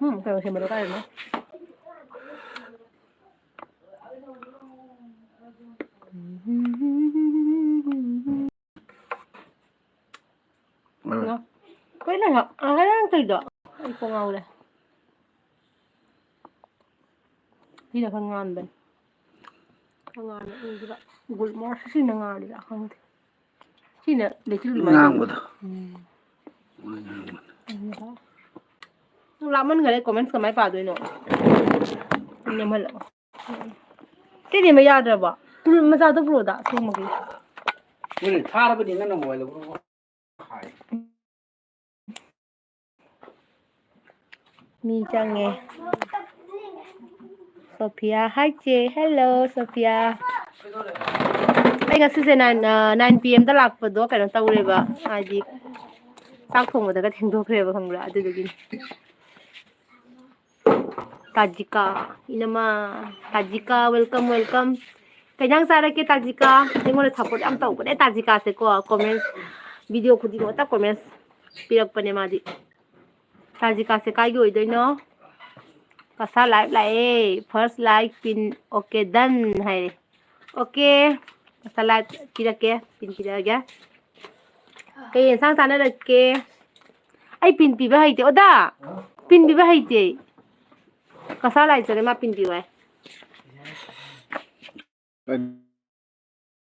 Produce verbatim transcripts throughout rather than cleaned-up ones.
ꯎꯝ, ꯀꯩꯅꯣ ꯁꯦꯝꯕꯗꯣ ꯀꯥꯏꯗꯅꯣ? ꯀꯩꯅꯣ? ꯉꯔꯥꯡ ꯀꯩꯗꯣ? ꯑꯩ ꯀꯣꯛ ꯉꯥꯎꯔꯦ꯫ ꯁꯤꯅ ꯈꯔ ꯉꯥꯟꯕꯅꯤ꯫ ꯈꯔ ꯉꯥꯟꯕ ꯎꯗ꯭ꯔꯥ? ꯒꯨꯜ ꯃꯣꯔ-, ꯁꯤꯅ ꯉꯥꯜꯂꯤꯔꯥ ꯈꯪꯗꯦ꯫ ꯁꯤꯅ ꯂꯩꯆꯤꯜ ꯑꯗꯨꯃꯥꯏꯅ ꯇꯧꯕ꯫ ꯉꯥꯡꯕꯗꯣ꯫ ꯎꯝ꯫ ꯃꯣꯏ ꯉꯥꯡꯕꯗꯣ꯫ ꯅꯪ ꯂꯥꯞꯃꯟꯈꯔꯦ, comments ꯀꯃꯥꯏ ꯄꯥꯗꯣꯏꯅꯣ? ꯅꯦꯝꯍꯜꯂꯣ꯫ ꯁꯤ ꯅꯦꯝꯕ ꯌꯥꯗ꯭ꯔꯕꯣ? ꯃꯆꯥꯗꯣ ꯄꯨꯔꯛꯑꯣꯗ, ꯁꯦꯝꯃꯒꯦ꯫ ꯍꯣꯏꯅꯦ, ꯊꯥꯔꯕꯅꯤ ꯅꯪꯅ mobile ꯂꯧꯔꯒ꯫ ꯃꯤ ꯆꯪꯉꯦ꯫ ꯁꯣꯐꯤꯌꯥ, hi ꯆꯦ꯫ Hello, ꯁꯣꯐꯤꯌꯥ꯫ ꯑꯩ ꯉꯁꯤꯁꯦ nine, ꯑ, nine P M ꯗ ꯂꯥꯛꯄꯗꯣ ꯀꯩꯅꯣ ꯇꯧꯔꯦꯕ, ꯍꯥꯏꯗꯤ ꯆꯥꯛ ꯊꯣꯡꯕꯗꯒ ꯊꯦꯡꯗꯣꯛꯈ꯭ꯔꯦꯕ, ꯈꯪꯕ꯭ꯔꯥ? ꯑꯗꯨꯗꯨꯒꯤꯅꯤ꯫ ꯇꯥꯖꯤꯀꯥ, ꯏꯅꯃ, ꯇꯥꯖꯤꯀꯥ, welcome, welcome꯫ ꯀꯩ ꯏꯟꯖꯥꯡ ꯆꯥꯔꯛꯀꯦ, ꯇꯥꯖꯤꯀꯥ? ꯑꯩꯉꯣꯟꯗ support ꯌꯥꯝ ꯇꯧꯕꯅꯦ, ꯇꯥꯖꯤꯀꯥꯁꯦꯀꯣ, comments, video ꯈꯨꯗꯤꯡꯃꯛꯇ comments ꯄꯤꯔꯛꯄꯅꯦ ꯃꯥꯗꯤ꯫ ꯇꯥꯖꯤꯀꯥꯁꯦ ꯀꯥꯏꯒꯤ ꯑꯣꯏꯗꯣꯏꯅꯣ? ꯀꯁꯥ live ꯂꯥꯛꯑꯦ, first like pin, okay, done ꯍꯥꯏꯔꯦ꯫ Okay, ꯀꯁꯥ like ꯄꯤꯔꯛꯀꯦ, pin ꯄꯤꯔꯛꯑꯒꯦ꯫ ꯀꯩ ꯌꯦꯟꯁꯥꯡ ꯆꯥꯅꯔꯛꯀꯦ? ꯑꯩ pin ꯄꯤꯕ ꯍꯩꯇꯦ꯫ ꯑꯣꯖꯥ, pin ꯄꯤꯕ ꯍꯩꯇꯦ꯫ ꯀꯁꯥ ꯂꯥꯏ ꯆꯠꯂꯦ, ꯃꯥ pin ꯄꯤꯌꯨ ꯍꯥꯏ꯫ ꯀꯩꯅꯣ?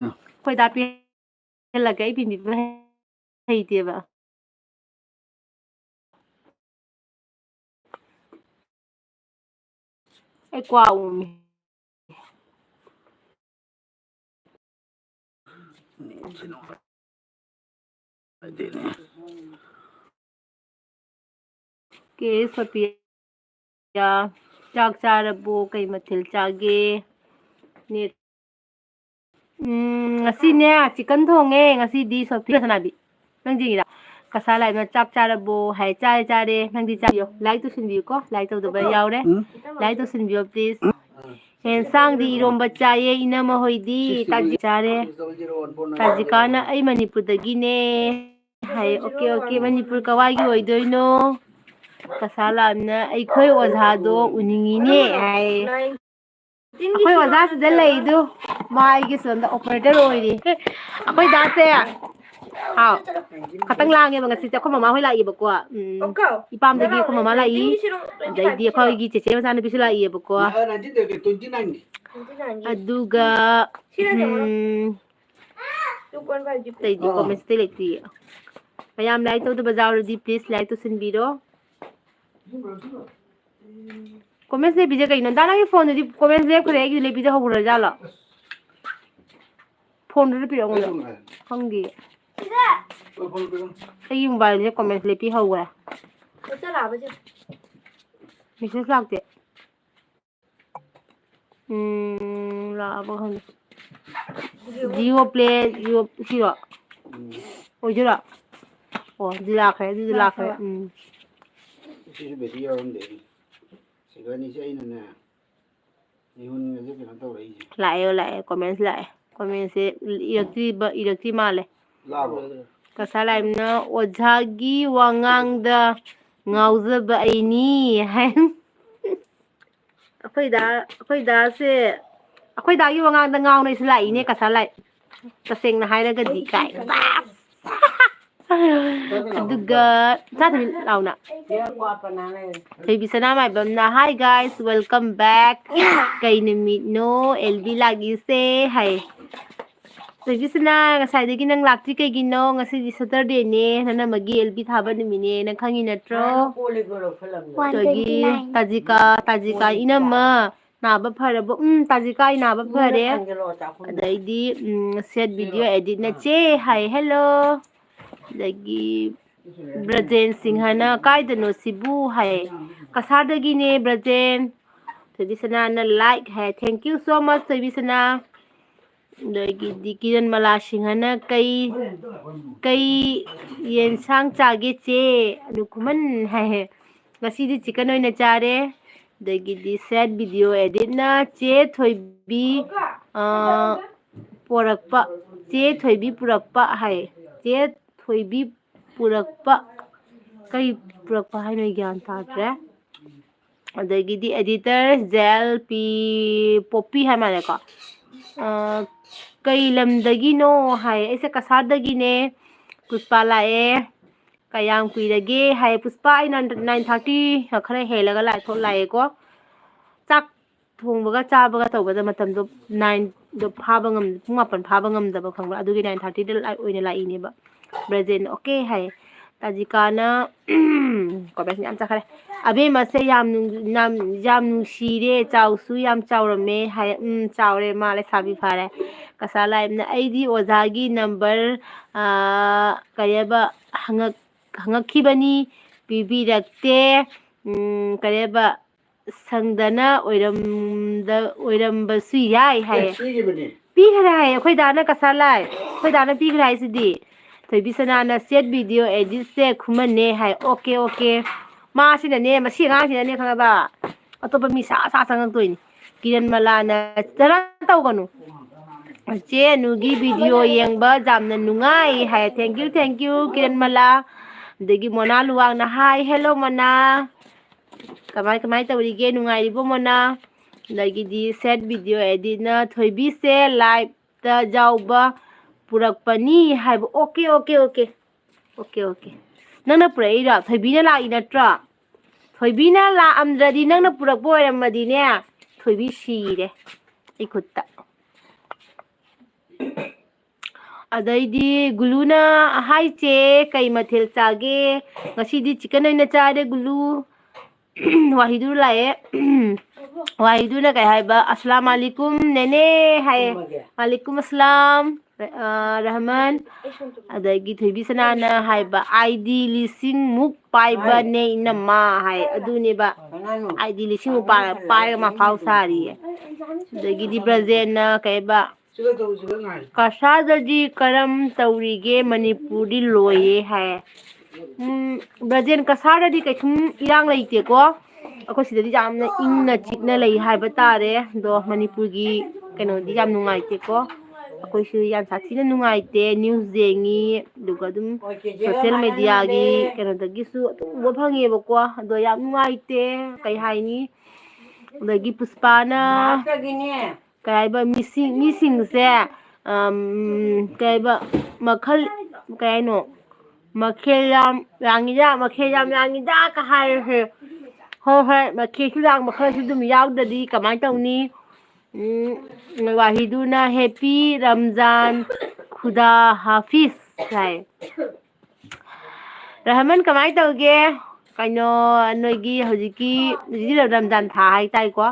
ꯑꯩꯈꯣꯏ ꯗꯥ ꯄꯤꯍꯜꯂꯛꯀꯦ, ꯑꯩ pin ꯄꯤꯕ ꯍꯩꯇꯦꯕ꯫ ꯑꯩ ꯀ꯭ꯋꯥ ꯎꯪꯉꯤ꯫ ꯀꯦ ꯁꯣꯐꯤꯌꯥ, ꯆꯥꯛ ꯆꯥꯔꯕꯣ? ꯀꯩ ꯃꯊꯦꯜ ꯆꯥꯒꯦ? ꯅꯦꯠ-, ꯎꯝ, ꯉꯁꯤꯅꯦ chicken ꯊꯣꯡꯉꯦ꯫ ꯉꯁꯤꯗꯤ ꯁꯣꯐꯤꯌꯥ ꯁꯅꯥꯕꯤ꯫ ꯅꯪꯗꯤ ꯏꯔꯥ? ꯀꯁꯥ ꯂꯥꯏꯃ ꯆꯥꯛ ꯆꯥꯔꯕꯣ ꯍꯥꯏ, ꯆꯥꯔꯦ, ꯆꯥꯔꯦ꯫ ꯅꯪꯗꯤ ꯆꯥꯕꯤꯌꯣ꯫ Like ꯇꯧꯁꯤꯟꯕꯤꯌꯨꯀꯣ꯫ Like ꯇꯧꯗꯕ ꯌꯥꯎꯔꯦ꯫ ꯎꯝ꯫ Like ꯇꯧꯁꯤꯟꯕꯤꯌꯣ, please꯫ ꯌꯦꯟꯁꯥꯡꯗꯤ ꯏꯔꯣꯝꯕ ꯆꯥꯏꯌꯦ, ꯏꯅꯝꯃ ꯍꯣꯏꯗꯤ ꯇꯥꯖꯤ ꯆꯥꯔꯦ꯫ ꯇꯥꯖꯤꯀꯥꯅ ꯑꯩ ꯃꯅꯤꯄꯨꯔꯗꯒꯤꯅꯦ ꯍꯥꯏ꯫ Okay, okay, ꯃꯅꯤꯄꯨꯔ ꯀꯋꯥꯏꯒꯤ ꯑꯣꯏꯗꯣꯏꯅꯣ? ꯀꯁꯥ ꯂꯥꯝꯅ ꯑꯩꯈꯣꯏ ꯑꯣꯖꯥꯗꯣ ꯎꯅꯤꯡꯉꯤꯅꯦ ꯍꯥꯏ꯫ ꯑꯩꯈꯣꯏ ꯑꯣꯖꯥꯁꯤꯗ ꯂꯩꯗꯨ, ꯃꯥ ꯑꯩꯒꯤ ꯁꯣꯝꯗ operator ꯑꯣꯏꯔꯤ꯫ ꯑꯩꯈꯣꯏ ꯗꯥꯁꯦ, ꯍꯥꯎ, ꯈꯇꯪ ꯂꯥꯡꯉꯦꯕ ꯉꯁꯤꯁꯦ꯫ ꯑꯩꯈꯣꯏ ꯃꯃꯥ ꯍꯣꯏ ꯂꯥꯛꯏꯕꯀꯣ꯫ ꯎꯝ, ꯏꯄꯥꯝꯗꯒꯤ ꯑꯩꯈꯣꯏ ꯃꯃꯥ ꯂꯥꯛꯏ, ꯑꯗꯩꯗꯤ ꯑꯩꯈꯣꯏꯒꯤ ꯆꯦꯆꯦ ꯃꯆꯥꯅꯨꯄꯤꯁꯨ ꯂꯥꯛꯏꯌꯦꯕꯀꯣ꯫ ꯑꯗꯨꯒ, ꯎꯝ, ꯑꯇꯩꯗꯤ comment ꯑꯇꯩ ꯂꯩꯇ꯭ꯔꯤꯌꯦ꯫ ꯃꯌꯥꯝ like ꯇꯧꯗꯕ ꯌꯥꯎꯔꯗꯤ please like ꯇꯧꯁꯤꯟꯕꯤꯔꯣ꯫ Comments ꯂꯦꯞꯄꯤꯁꯦ ꯀꯩꯅꯣ? ꯗꯥ, ꯅꯪꯒꯤ phoneꯗꯨꯗꯤ comments ꯂꯦꯞꯈ꯭ꯔꯦ, ꯑꯩꯒꯤꯗꯤ ꯂꯦꯞꯄꯤꯁꯦ ꯍꯧꯈ꯭ꯔꯖꯥꯠꯂꯣ? Phoneꯗꯨꯗ ꯄꯤꯔꯛꯑꯣ ꯑꯩꯉꯣꯟꯗ꯫ ꯈꯪꯗꯤꯌꯦ꯫ ꯑꯩꯒꯤ mobileꯁꯦ comments ꯂꯦꯞꯄꯤ ꯍꯧꯈ꯭ꯔꯦ꯫ Message ꯂꯥꯛꯇꯦ꯫ ꯎꯝ, ꯂꯥꯛꯑꯕ ꯈꯪꯗꯦ꯫ Jio Play, Jio, ꯁꯤꯔꯣ? ꯎꯝ꯫ ꯑꯣꯏꯗꯣꯏꯔꯣ? ꯑꯣ, ꯑꯗꯨꯗꯤ ꯂꯥꯛꯈ꯭ꯔꯦ, ꯑꯗꯨꯗꯤ ꯂꯥꯛꯈ꯭ꯔꯦ꯫ ꯂꯥꯛꯈ꯭ꯔꯕ? ꯎꯝ꯫ ꯁꯤꯁꯨ battery ꯌꯥꯎꯔꯝꯗꯦ꯫ ꯁꯤꯒ ꯑꯅꯤꯁꯦ ꯑꯩꯅꯅꯦ, ꯃꯤꯍꯨꯟꯒꯁꯦ ꯀꯩꯅꯣ ꯇꯧꯔꯛꯏꯁꯦ꯫ ꯂꯥꯛꯑꯦ, ꯂꯥꯛꯑꯦ, comments ꯂꯥꯛꯑꯦ꯫ Commentꯁꯦ ꯏꯔꯛꯇ꯭ꯔꯤꯕ, ꯏꯔꯛꯇ꯭ꯔꯤ ꯃꯥꯜꯂꯦ꯫ ꯂꯥꯛꯑꯕꯣ? ꯀꯁꯥ ꯂꯥꯏꯝꯅ ꯑꯣꯖꯥꯒꯤ ꯋꯥꯉꯥꯡꯗ ꯉꯥꯎꯖꯕ ꯑꯩꯅꯤ ꯍꯥꯏ꯫ ꯑꯩꯈꯣꯏ ꯗꯥ, ꯑꯩꯈꯣꯏ ꯗꯥꯁꯦ, ꯑꯩꯈꯣꯏ ꯗꯥꯒꯤ ꯋꯥꯉꯥꯡꯗ ꯉꯥꯎꯅ ꯑꯩꯁꯨ ꯂꯥꯛꯏꯅꯦ, ꯀꯁꯥ ꯂꯥꯏ꯫ ꯇꯁꯦꯡꯅ ꯍꯥꯏꯔꯒꯗꯤ ꯀꯥꯏ꯫ ꯑꯗꯨꯒ, ꯆꯥ ꯊꯕꯤ ꯂꯥꯎꯅ꯫ ꯊꯣꯏꯕꯤ ꯁꯅꯥ ꯃꯥꯏꯕꯝꯅ, "Hi guys, welcome back꯫ ꯀꯩ ꯅꯨꯃꯤꯠꯅꯣ ꯑꯦꯜꯕꯤ ꯂꯥꯛꯏꯁꯦ?" ꯍꯥꯏ꯫ ꯊꯣꯏꯕꯤꯁꯅꯥ, ꯉꯁꯥꯏꯗꯒꯤ ꯅꯪ ꯂꯥꯛꯇ꯭ꯔꯤ ꯀꯩꯒꯤꯅꯣ? ꯉꯁꯤꯗꯤ Saturdayꯅꯦ, ꯅꯅꯝꯃꯒꯤ ꯑꯦꯜꯕꯤ ꯊꯥꯕ ꯅꯨꯃꯤꯠꯅꯦ, ꯅꯪ ꯈꯪꯉꯤ ꯅꯠꯇ꯭ꯔꯣ? ꯑꯗꯒꯤ ꯇꯥꯖꯤꯀꯥ, ꯇꯥꯖꯤꯀꯥ ꯏꯅꯝꯃ ꯅꯥꯕ ꯐꯔꯕꯣ? ꯎꯝ, ꯇꯥꯖꯤꯀꯥ, ꯑꯩ ꯅꯥꯕ ꯐꯔꯦ꯫ ꯑꯗꯩꯗꯤ, ꯎꯝ, sad video editꯅ ꯆꯦ ꯍꯥꯏ, hello꯫ ꯑꯗꯒꯤ ꯕ꯭ꯔꯖꯦꯟ ꯁꯤꯡꯍꯅ, "ꯀꯥꯏꯗꯅꯣ ꯁꯤꯕꯨ?" ꯍꯥꯏ꯫ ꯀꯁꯥꯔꯗꯒꯤꯅꯦ ꯕ꯭ꯔꯖꯦꯟ꯫ ꯊꯣꯏꯕꯤꯁꯅꯥꯅ like high, thank you so much ꯊꯣꯏꯕꯤꯁꯅꯥ꯫ ꯑꯗꯒꯤꯗꯤ ꯀꯤꯔꯟ ꯃꯂꯥ ꯁꯤꯡꯍꯅ, "ꯀꯩ, ꯀꯩ ꯌꯦꯟꯁꯥꯡ ꯆꯥꯒꯦ ꯆꯦ?" ꯑꯗꯨ ꯈꯨꯃꯟ ꯍꯥꯏꯍꯦ꯫ "ꯉꯁꯤꯗꯤ chicken ꯑꯣꯏꯅ ꯆꯥꯔꯦ"꯫ ꯑꯗꯒꯤꯗꯤ sad video editꯅ, "ꯆꯦ ꯊꯣꯏꯕꯤ, ꯑ, ꯄꯣꯔꯛꯄ, ꯆꯦ ꯊꯣꯏꯕꯤ ꯄꯨꯔꯛꯄ" ꯍꯥꯏ꯫ ꯆꯦ ꯊꯣꯏꯕꯤ ꯄꯨꯔꯛꯄ꯫ ꯀꯩ ꯄꯨꯔꯛꯄ ꯍꯥꯏꯅꯣ ꯑꯩ ꯒ꯭ꯌꯥꯟ ꯇꯥꯗ꯭ꯔꯦ꯫ ꯑꯗꯒꯤꯗꯤ editor ꯖꯦꯜ ꯄꯤ ꯄꯣꯞꯄꯤ ꯍꯥꯏ ꯃꯥꯜꯂꯦꯀꯣ꯫ ꯑ, "ꯀꯩ ꯂꯝꯗꯒꯤꯅꯣ?" ꯍꯥꯏ꯫ "ꯑꯩꯁꯦ ꯀꯁꯥꯔꯗꯒꯤꯅꯦ꯫ ꯄꯨꯁꯄꯥ ꯂꯥꯛꯑꯦ꯫ ꯀꯌꯥꯝ ꯀꯨꯏꯔꯒꯦ?" ꯍꯥꯏ꯫ ꯄꯨꯁꯄꯥ, ꯑꯩꯅ nine thirty ꯈꯔ ꯍꯦꯜꯂꯒ ꯂꯥꯛꯑꯦ, ꯊꯣꯛ ꯂꯥꯛꯑꯦꯀꯣ꯫ ꯆꯥꯛ ꯊꯣꯡꯕꯒ ꯆꯥꯕꯒ ꯇꯧꯕꯗ ꯃꯇꯝꯗꯣ nineꯗꯣ ꯐꯥꯕ ꯉꯝ-, ꯄꯨꯡ ꯃꯥꯄꯟ ꯐꯥꯕ ꯉꯝꯗꯕ, ꯈꯪꯕ꯭ꯔꯥ? ꯑꯗꯨꯒꯤ nine thirtyꯗ ꯂꯥꯛ-, ꯑꯣꯏꯅ ꯂꯥꯛꯏꯅꯦꯕ꯫ ꯕ꯭ꯔꯖꯦꯟ, "ꯑꯣꯀꯦ" ꯍꯥꯏ꯫ ꯇꯥꯖꯤꯀꯥꯅ, ꯀꯣꯃꯦꯟꯁ ꯌꯥꯝ ꯆꯠꯈ꯭ꯔꯦ꯫ "ꯑꯕꯦꯝꯃꯁꯦ ꯌꯥꯝ ꯅꯨꯡ-, ꯌꯥꯝ, ꯌꯥꯝ ꯅꯨꯡꯁꯤꯔꯦ, ꯆꯥꯎꯁꯨ ꯌꯥꯝ ꯆꯥꯎꯔꯝꯃꯦ" ꯍꯥꯏ꯫ "ꯎꯝ, ꯆꯥꯎꯔꯦ, ꯃꯥ ꯂꯩꯁꯥꯕꯤ ꯐꯥꯔꯦ"꯫ ꯀꯁꯥ ꯂꯥꯏꯞꯅ, "ꯑꯩꯗꯤ ꯑꯣꯖꯥꯒꯤ ꯅꯝꯕꯔ, ꯑꯥ, ꯀꯔꯤꯕ, ꯍꯪꯉꯛ-, ꯍꯪꯉꯛꯈꯤꯕꯅꯤ, ꯄꯤꯕꯤꯔꯛꯇꯦ꯫ ꯎꯝ, ꯀꯔꯤꯕ, ꯁꯪꯗꯅ ꯑꯣꯏꯔꯝꯗ-, ꯑꯣꯏꯔꯝꯕꯁꯨ ꯌꯥꯏ" ꯍꯥꯏꯌꯦ꯫ ꯑꯦ, ꯄꯤꯈꯤꯕꯅꯤ꯫ ꯄꯤꯈ꯭ꯔꯦ ꯍꯥꯏꯌꯦ, ꯑꯩꯈꯣꯏ ꯗꯥꯅ ꯀꯁꯥ ꯂꯥꯏ꯫ ꯑꯩꯈꯣꯏ ꯗꯥꯅ ꯄꯤꯈ꯭ꯔꯦ ꯍꯥꯏꯁꯤꯗꯤ꯫ ꯊꯣꯏꯕꯤ ꯁꯅꯥꯅ, "ꯁꯦꯠ ꯚꯤꯗꯤꯑꯣ ꯑꯦꯗꯤꯠꯁꯦ ꯈꯨꯃꯟꯅꯦ" ꯍꯥꯏ꯫ Okay, okay. ꯃꯥꯁꯤꯅꯅꯦ, ꯃꯁꯤ ꯑꯉꯥꯡꯁꯤꯅꯅꯦ, ꯈꯪꯉꯕ? ꯑꯇꯣꯞꯄ ꯃꯤ ꯁꯥ ꯁꯥ ꯆꯪꯉꯛꯇꯣꯏꯅꯤ꯫ ꯀꯤꯔꯟ ꯃꯂꯥꯅ, "ꯆꯔꯥ ꯇꯧꯒꯅꯨ꯫ ꯆꯦ ꯑꯅꯨꯒꯤ ꯚꯤꯗꯤꯑꯣ ꯌꯦꯡꯕ ꯌꯥꯝꯅ ꯅꯨꯡꯉꯥꯏ" ꯍꯥꯏ꯫ Thank you, thank you, Kiran ꯃꯂꯥ꯫ ꯑꯗꯒꯤ ꯃꯣꯅꯥ ꯂꯨꯋꯥꯡꯅ, "ꯍꯥꯏ, ꯍꯦꯜꯂꯣ ꯃꯣꯅꯥ꯫ ꯀꯃꯥꯏ, ꯀꯃꯥꯏ ꯇꯧꯔꯤꯒꯦ? ꯅꯨꯡꯉꯥꯏꯔꯤꯕꯣ ꯃꯣꯅꯥ?" ꯑꯗꯒꯤꯗꯤ ꯁꯦꯠ ꯚꯤꯗꯤꯑꯣ ꯑꯦꯗꯤꯠꯅ, "ꯊꯣꯏꯕꯤꯁꯦ ꯂꯥꯏꯞꯇ ꯌꯥꯎꯕ ꯄꯨꯔꯛꯄꯅꯤ" ꯍꯥꯏꯕ꯫ Okay, okay, okay. Okay, okay. ꯅꯪꯅ ꯄꯨꯔꯛꯏꯔꯣ? ꯊꯣꯏꯕꯤꯅ ꯂꯥꯛꯏ ꯅꯠꯇ꯭ꯔꯣ? ꯊꯣꯏꯕꯤꯅ ꯂꯥꯛꯑꯝꯗ꯭ꯔꯗꯤ, ꯅꯪꯅ ꯄꯨꯔꯛꯄ ꯑꯣꯏꯔꯝꯃꯗꯤꯅꯦ, ꯊꯣꯏꯕꯤ ꯁꯤꯔꯦ ꯑꯩ ꯈꯨꯠꯇ꯫ ꯑꯗꯩꯗꯤ ꯒꯨꯂꯨꯅ, "ꯍꯥꯏ ꯆꯦ, ꯀꯩ ꯃꯊꯦꯜ ꯆꯥꯒꯦ?" "ꯉꯁꯤꯗꯤ ꯆꯤꯛꯀꯟ ꯑꯣꯏꯅ ꯆꯥꯔꯦ ꯒꯨꯂꯨ꯫" ꯋꯥꯍꯤꯗꯨ ꯂꯥꯛꯑꯦ꯫ ꯋꯥꯍꯤꯗꯨꯅ ꯀꯩ ꯍꯥꯏꯕ? "ꯑꯁꯂꯥꯝ ꯑꯂꯤꯀꯨꯝ ꯅꯦꯅꯦ" ꯍꯥꯏꯌꯦ꯫ "ꯋꯥꯂꯤꯀꯨꯝ ꯑꯁꯂꯥꯝ, ꯑ, ꯔꯍꯃꯟ꯫" ꯑꯗꯒꯤ ꯊꯣꯏꯕꯤ ꯁꯅꯥꯅ ꯍꯥꯏꯕ, "ꯑꯥꯏ ꯗꯤ ꯂꯤꯁꯤꯡꯃꯨꯛ ꯄꯥꯏꯕꯅꯦ ꯏꯅꯝꯃ" ꯍꯥꯏ꯫ ꯑꯗꯨꯅꯦꯕ, "ꯑꯥꯏ ꯗꯤ ꯂꯤꯁꯤꯡꯃꯨꯛ ꯄꯥꯏ-, ꯄꯥꯏꯔꯒ ꯃꯐꯥꯎ ꯁꯥꯔꯤꯌꯦ"꯫ ꯑꯗꯒꯤꯗꯤ ꯕ꯭ꯔꯖꯦꯟꯅ ꯀꯩꯕ, "ꯀꯁꯥꯔꯗꯗꯤ ꯀꯔꯝ ꯇꯧꯔꯤꯒꯦ? ꯃꯅꯤꯄꯨꯔꯗꯤ ꯂꯣꯏꯔꯦ" ꯍꯥꯏ꯫ ꯎꯝ, ꯕ꯭ꯔꯖꯦꯟ, ꯀꯁꯥꯔꯗꯗꯤ ꯀꯩꯁꯨꯝ ꯏꯔꯥꯡ ꯂꯩꯇꯦꯀꯣ꯫ ꯑꯩꯈꯣꯏ ꯁꯤꯗꯗꯤ ꯌꯥꯝꯅ ꯏꯪꯅ ꯆꯤꯛꯅ ꯂꯩ ꯍꯥꯏꯕ ꯇꯥꯔꯦ꯫ ꯑꯗꯣ ꯃꯅꯤꯄꯨꯔꯒꯤ ꯀꯩꯅꯣꯗꯤ ꯌꯥꯝ ꯅꯨꯡꯉꯥꯏꯇꯦꯀꯣ꯫ ꯑꯩꯈꯣꯏꯁꯨ ꯌꯥꯝ ꯁꯥꯊꯤꯅ ꯅꯨꯡꯉꯥꯏꯇꯦ꯫ ꯅ꯭ꯌꯨꯁ ꯌꯦꯡꯉꯤ, ꯑꯗꯨꯒ ꯑꯗꯨꯝ ꯁꯣꯁꯦꯜ ꯃꯦꯗꯤꯌꯥꯒꯤ ꯀꯩꯅꯣꯗꯒꯤꯁꯨ ꯑꯗꯨꯝ ꯎꯕ ꯐꯪꯉꯦꯕꯀꯣ꯫ ꯑꯗꯣ ꯌꯥꯝ ꯅꯨꯡꯉꯥꯏꯇꯦ, ꯀꯩ ꯍꯥꯏꯅꯤ꯫ ꯑꯗꯒꯤ ꯄꯨꯁꯄꯥꯅ ꯀꯩ ꯍꯥꯏꯕ, ꯃꯤꯁꯤꯡ, ꯃꯤꯁꯤꯡꯁꯦ, ꯑꯝ, ꯀꯩ ꯍꯥꯏꯕ, ꯃꯈꯜ, ꯀꯩ ꯍꯥꯏꯅꯣ, ꯃꯈꯦꯜ ꯌꯥꯝ ꯂꯥꯡꯉꯤꯗ, ꯃꯈꯦꯜ ꯌꯥꯝ ꯂꯥꯡꯉꯤꯗ ꯀ ꯍꯥꯏꯔꯁꯦ꯫ ꯍꯣꯏ, ꯍꯣꯏ, ꯃꯈꯦꯜꯁꯨ ꯂꯥꯡꯕ ꯈꯔꯁꯨ ꯑꯗꯨꯝ ꯌꯥꯎꯗ꯭ꯔꯗꯤ ꯀꯃꯥꯏꯅ ꯇꯧꯅꯤ? ꯎꯝ, ꯋꯥꯍꯤꯗꯨꯅ "Happy Ramzan, Khuda Hafiz" ꯍꯥꯏ꯫ ꯔꯍꯃꯟ, ꯀꯃꯥꯏꯅ ꯇꯧꯒꯦ? ꯀꯩꯅꯣ, ꯅꯣꯏꯒꯤ ꯍꯧꯖꯤꯛꯀꯤ, ꯍꯧꯖꯤꯛ ꯔꯝꯖꯥꯟ ꯊꯥ ꯍꯥꯏꯇꯥꯔꯦꯀꯣ,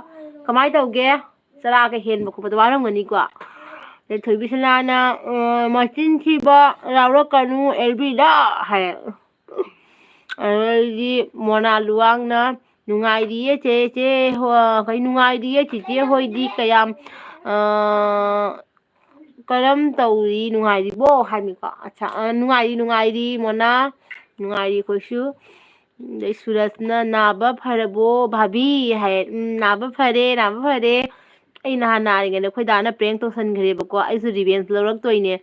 ꯀꯃꯥꯏꯅ ꯇꯧꯒꯦ? ꯆꯔꯥꯒ ꯍꯦꯟꯕ ꯈꯣꯠꯄꯗꯣ ꯋꯥꯔꯝꯒꯅꯤꯀꯣ꯫ ꯑꯗꯩ ꯊꯣꯏꯕꯤꯁꯅꯥꯅ, "ꯑ, ꯃꯆꯤꯟ ꯊꯤꯕ ꯂꯥꯎꯔꯛꯀꯅꯨ ꯑꯦꯜꯕꯤꯗ" ꯍꯥꯏ꯫ ꯑꯗꯩꯗꯤ ꯃꯣꯅꯥ ꯂꯨꯋꯥꯡꯅ, "ꯅꯨꯡꯉꯥꯏꯔꯤꯌꯦ ꯆꯦ, ꯆꯦ ꯍꯣ-, ꯀꯩ, ꯅꯨꯡꯉꯥꯏꯔꯤꯌꯦ ꯆꯦꯆꯦ ꯍꯣꯏꯗꯤ ꯀꯌꯥꯝ, ꯑ, ꯀꯔꯝ ꯇꯧꯔꯤ, ꯅꯨꯡꯉꯥꯏꯔꯤꯕꯣ?" ꯍꯥꯏꯅꯤꯀꯣ꯫ ꯑꯠꯆꯥ, ꯑ, ꯅꯨꯡꯉꯥꯏꯔꯤ, ꯅꯨꯡꯉꯥꯏꯔꯤ ꯃꯣꯅꯥ, ꯅꯨꯡꯉꯥꯏꯔꯤ ꯑꯩꯈꯣꯏꯁꯨ꯫ ꯑꯗꯩ ꯁꯨꯔꯖꯅ, "ꯅꯥꯕ ꯐꯔꯕꯣ ꯚꯥꯕꯤ?" ꯍꯥꯏ꯫ "ꯎꯝ, ꯅꯥꯕ ꯐꯔꯦ, ꯅꯥꯕ ꯐꯔꯦ꯫ ꯑꯩ ꯅꯍꯥꯟ ꯅꯥꯔꯤꯉꯩꯗ ꯑꯩꯈꯣꯏ ꯗꯥꯅ prank ꯇꯧꯁꯟꯈ꯭ꯔꯦꯕꯀꯣ, ꯑꯩꯁꯨ revenge ꯂꯧꯔꯛꯇꯣꯏꯅꯦ꯫